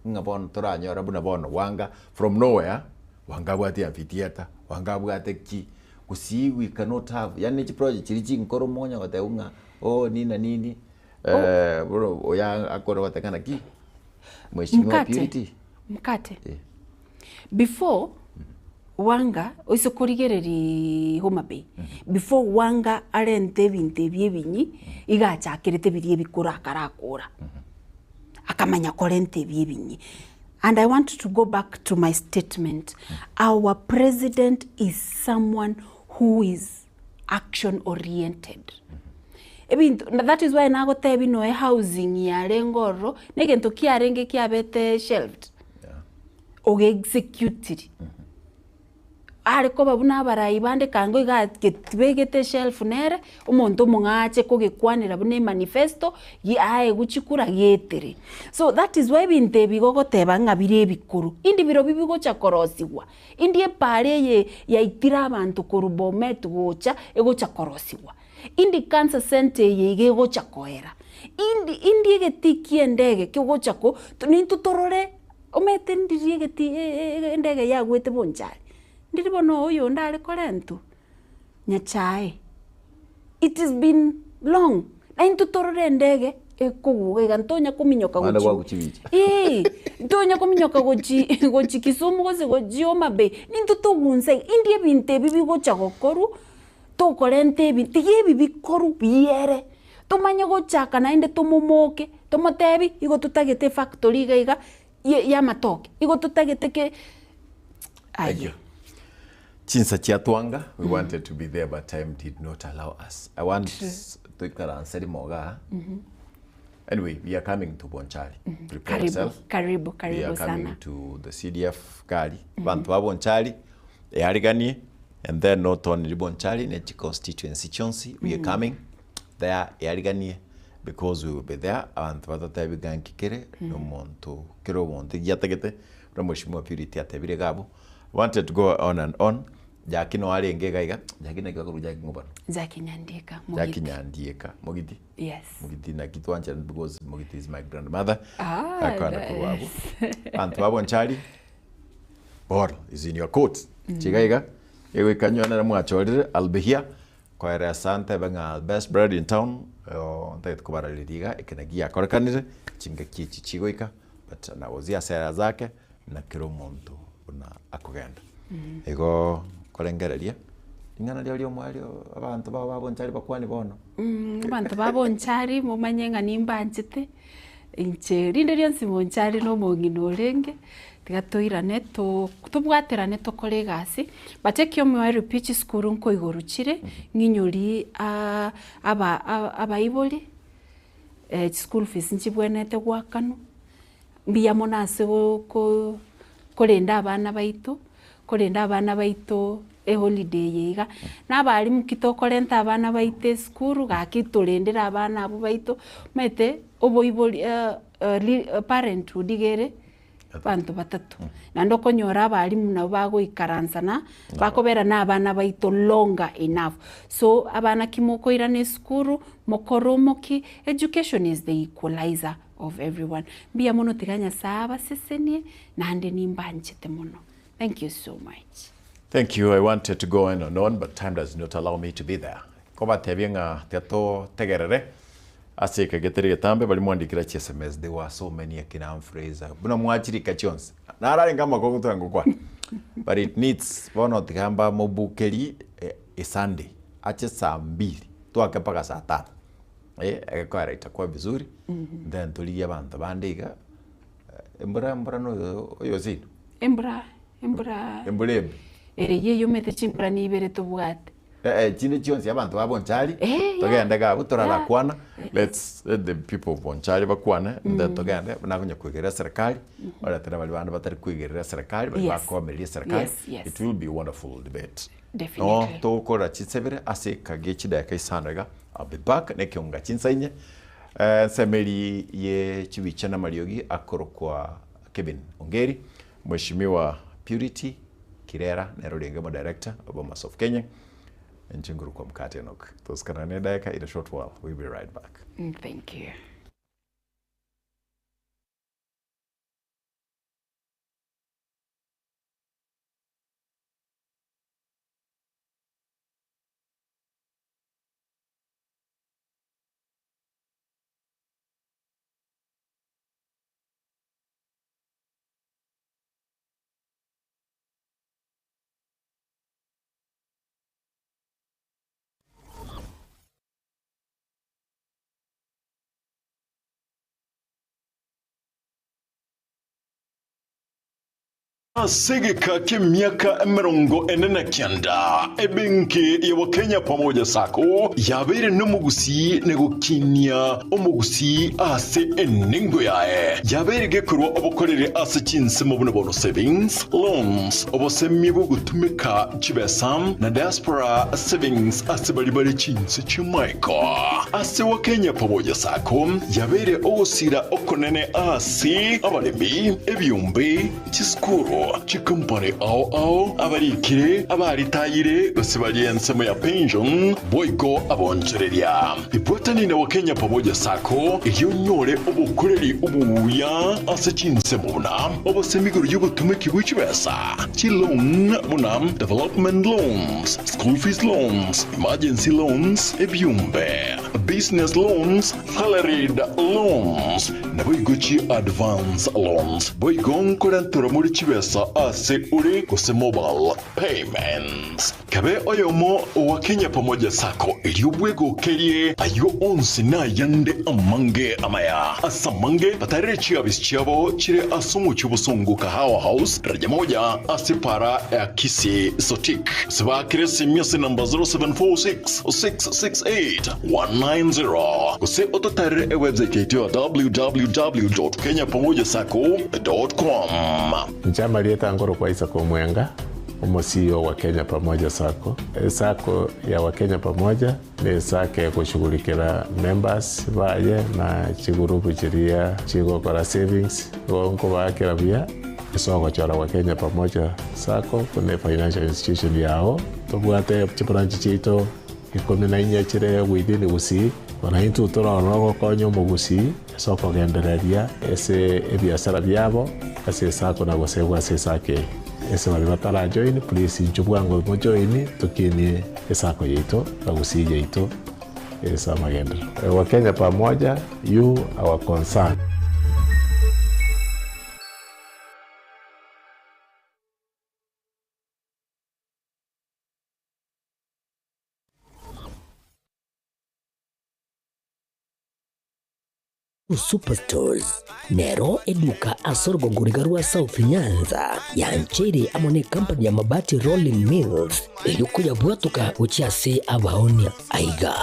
ng'a bono toranyore buna bono Wanga from nowhere Wanga abwate amphitheatre, Wanga abwate ki, gusii we cannot have yaani chiproject chiria chinkoro monya goteba ng'a oh nini na nini bono oyo akore goteba ng'a naki mweshimiwa Mkate, Purity. mkate. Before Wanga oise korigereria Homa Bay, before Wanga arente ebinto ebi ebinyi, iga achakerete biria ebikoro akarakora, akamanya korenta ebi ebinyi. And I want to go back to my statement, our president is someone who is action oriented. Ebinto, that is why nagotebia noe housing yarenge ororo, na egento kiarenge kiabete shelved. Oge executiri. Are koba buna abarai bande kango iga agetibegete eshelf nere, omonto omong'ao ache kogekwanera buna emanifesto, gi aegwe chikura getere. So that is why ebinto ebi igo ogoteba ng'a bire ebikoro, indi birobio bigocha korosigwa, indi epaara eye yaitire abanto korwa Bomet gocha, egocha korosigwa, indi cancer centre eye iga egocha koera, indi indi egetii kia endege kegocha ko nintwe torore. Omanyete ndiri egeti endege yagwete bonchari, ndiri bono oyonde are korentwa, Nyachae, it is been long, na intwe torore endege ekoguga iga ntonya kominyoka Naende gochi gwagochia ebicha. Eeh, ntonya kominyoka gochi gochi Kisumu gose gochi Homa Bay, nintwe togunsa iga, indi ebinto ebi bigocha gokorwa, tokorenta ebi tiga ebi bikorwe biere. Tomanye gochaka naende tomomoke, tomotebi igo totagete efactory iga iga ye y'amatoke, igo totagete ke Thank you. aye. Chinsa chia twanga, we wanted to be there but time did not allow us. I want True. toikaranse rimo igaa. Anyway, we are coming to Bonchari. Prepare Karibu, yourself. karibu, We karibu are coming sana. to the CDF gari. Bantu ba Bonchari, eariganie, and then not only Bonchari, ne chi constituency chionsi, we are coming. There eariganie because we will be there abanto batotebi ng'a nki kere na omonto kera omonto ekiya atagete buna mweshimiwa Purity atebire iga abwo, wanted to go on and on, Jackie no arenge iga iga, Jackie naki bakorwa Jackie ng'o bono? Jackie Nyandieka Jackie Mogiti. Nyandieka Mogiti? Yes. Mogiti naki twancherana because Mogiti is my grandmother, Ah, akana korwa abwo. nice. Abanto ba Bonchari, ball is in your court, chiga iga, egoika nywe nere mwachorire, I'll be here. Koeresa ntebe ng'a best bread in town, ntagete kobarareria iga, eke naki giakorekanire, chingaki echi chigoika, but nagosia sera zake, na kera omonto buna akogenda. Igo nkorengereria, ring'ana riao ri'omoerio abanto bao babonchari bakwane bono. Abanto ba Bonchari momanye ng'a nimbanchete, inche rinde rionsi Bonchari na omong'ina orenge, tiga toirane to tobwaterane tokore egasi, but ekiomoerio pi chisukuru nkoigorwa chire, ng'inyori aba abaibori, chischool fees nchibwenerete goakanwa, mbuya mono ase go korenda abana baito, korenda abana baito eholiday eye iga, na abalimu ki tokorenta abana baito esukuru gaki torendere abana abwo baito, omanyete oboibori parenthood iga ere abanto batato, naende okonyora abalimu nabo bagoikaransa na bakobera na abana baito longer enough. So abana ki mokoirana esukuru, mokore omoki, education is the equalizer of everyone. Mbuya mono tiga Nyasaye abasesenie, naende nimbanchete mono. Thank you so much. Thank you, I wanted to go on and on but time does not allow me to be there. Nkobatebie ng'a tiga totegerere ase eke getari getambe baria mwandikire chi sms there were so many akina Humphrey buna mwachirika chionsi nararenge amakongu tore ngokwana but it needs bono tiga mbamobukeri e Sunday ache saa mbili twake mpaka saa tano eh egekoera itakuwa vizuri then torigie abanto bande iga Embura embura noyo oyo seino. Embura embura. Embura embe. Ere yeyomete chimbura nibere tobwate. Eh eh chinde chionsi abanto ba Bonchari Eh, yeah. togende iga abwo torarakwana Yeah. Let's let the people of Bonchari bakwane mm. then togende buna konya koigerera serikali baretera baria bande batari koigerera serikali baria Yes. bakoamereria serikali Yes, yes. it will be a wonderful debate no Definitely. togokora chinsebere ase ekage chidakika isano iga I'll be back na ekeunga chinsa inye Ensemeri ye chibicha na amariogi akorokwa Kevin Ongeri, Mheshimiwa Purity Kirera nere orenge omodirector o Bomas of Kenya, inche nkorokwa Mukate Enock. Tosikana ne edageka in a short while, we'll be right back. Thank you. Ase egeka ki'emiaka emerongo ene na kianda, ebenki ya Wakenya Pamoja Sacco yabeire nomogusii na gokinia omogusii ase enengo yaye. Yabeire gekorwa obokoreri ase chinsemo buna bono savings, loans, obosemia bw'ogotumeka chibesa na diaspora savings ase baria bare chinse chi'amaiko. Ase Wakenya Pamoja Sacco yabeire ogosira okonene ase abaremi, ebiombe, Chisukuru, chikompani ao ao, abarikire, abaritayire, gose baria ensemo ya pension, boigo abonchoreria. Ibwatani na Wakenya Pamoja Sacco erio onyore obokoreri obuya ase chinsemo buna obosemi igoro y'obotomeki bwe chibesa, chiloan buna development loans, school fees loans, emergency loans, ebiombe, business loans, Salaried loans, naboigo chi advance loans, boigo nkorenterwa more chibesa ase ore gose mobile payments. Kabe oyomo owa Kenya Pamoja Sacco erio bwegokerie ayio onsi na ayande amange amaya. Ase amange batarere chiabisi chiabo chire ase omochie obosongo Kahawa House, daraja moja ase para ya Kisii Sotik. Gose baakere esimi ase namba 0746 668 190 gose ototarere ewebsite yaito ya www.kenyapamojasacco.com. Inche amarieta nkorokwa Isaac Omwenga, omo CEO wa Kenya Pamoja Sacco. Esacco ya Wakenya Pamoja ne esacco egoshughulikera members baye na chigurupu chiria chigokora savings, igo nkobaakera buya ase ogochora Wakenya Pamoja Sacco buna efinancial institution yao. Tobwate chibranch chiaito Ikomi na inye chire within Gusii, bono intwe torore ogokonya omogusii ase okogendereria ase ebiasara biabo. Ase esako na gosegwa ase esako eye. Ase baria batarajoin, please inchuo bwango mojoin tokinie esako yaito na gusii yaito ase amagenderero. Wakenya pamoja, you our concern. Superstores nero eduka ase orogongo riga rwa South Nyanza yancheire amo ne company ya Mabati Rolling Mills erio koyabwatoka gochia ase abaonia. Aiga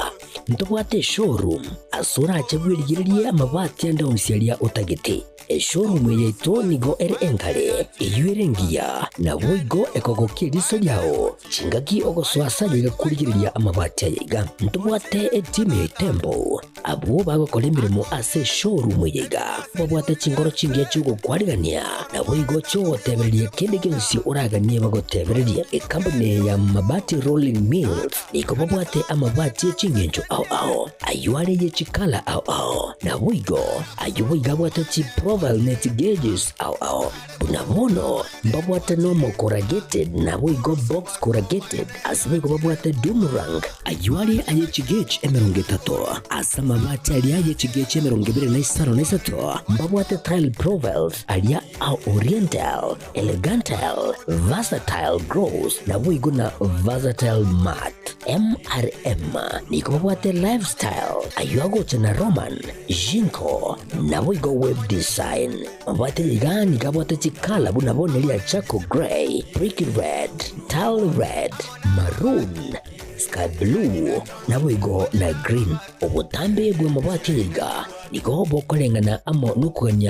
ntobwate eshowroom ase orache bwerigererie amabati ande onsi aria otagete. Eshowroom eye yaito nigo ere enkare, eyio ere engiya, naboigo ekogokia eriso riao chingaki ogosoa ase aye iga korigereria amabati aya iga. Ntobwate etimu ya Itembo Abwo bagokora emeremo ase eshowroom eye iga babwate chinkoro chingiya chi'ogokwarigania, naboigo chi'ogotebereria kende gionsi oraganie bagotebererie. Ekampuni eye ya Mabati Rolling Mills nigo babwate amabati e chingencho ao ao, ayio are ye chikala ao ao, naboigo ayio boigo abwate chiprofile ne chigeges ao ao. Buna bono mbabwate nomo corrugated naboigo box corrugated, ase boigo babwate doomerang, ayio are aye chigauge 30, ase amabati aria aye chigauge 23, mbabwate tile profiles aria a oriental, elegantal, versatile gloss naboigo na versatile matte. MRM nigo babwate lifestyle, ayio agocha na Roman, Jinko, naboigo web design. Mabwate iga nigo abwate chikala buna bono eria charcoal grey, brick red, tile red, maroon, sky blue, naboigo na green. Obotambe bw'amabwate aya iga nigo bokoreng'ana amo nokogania.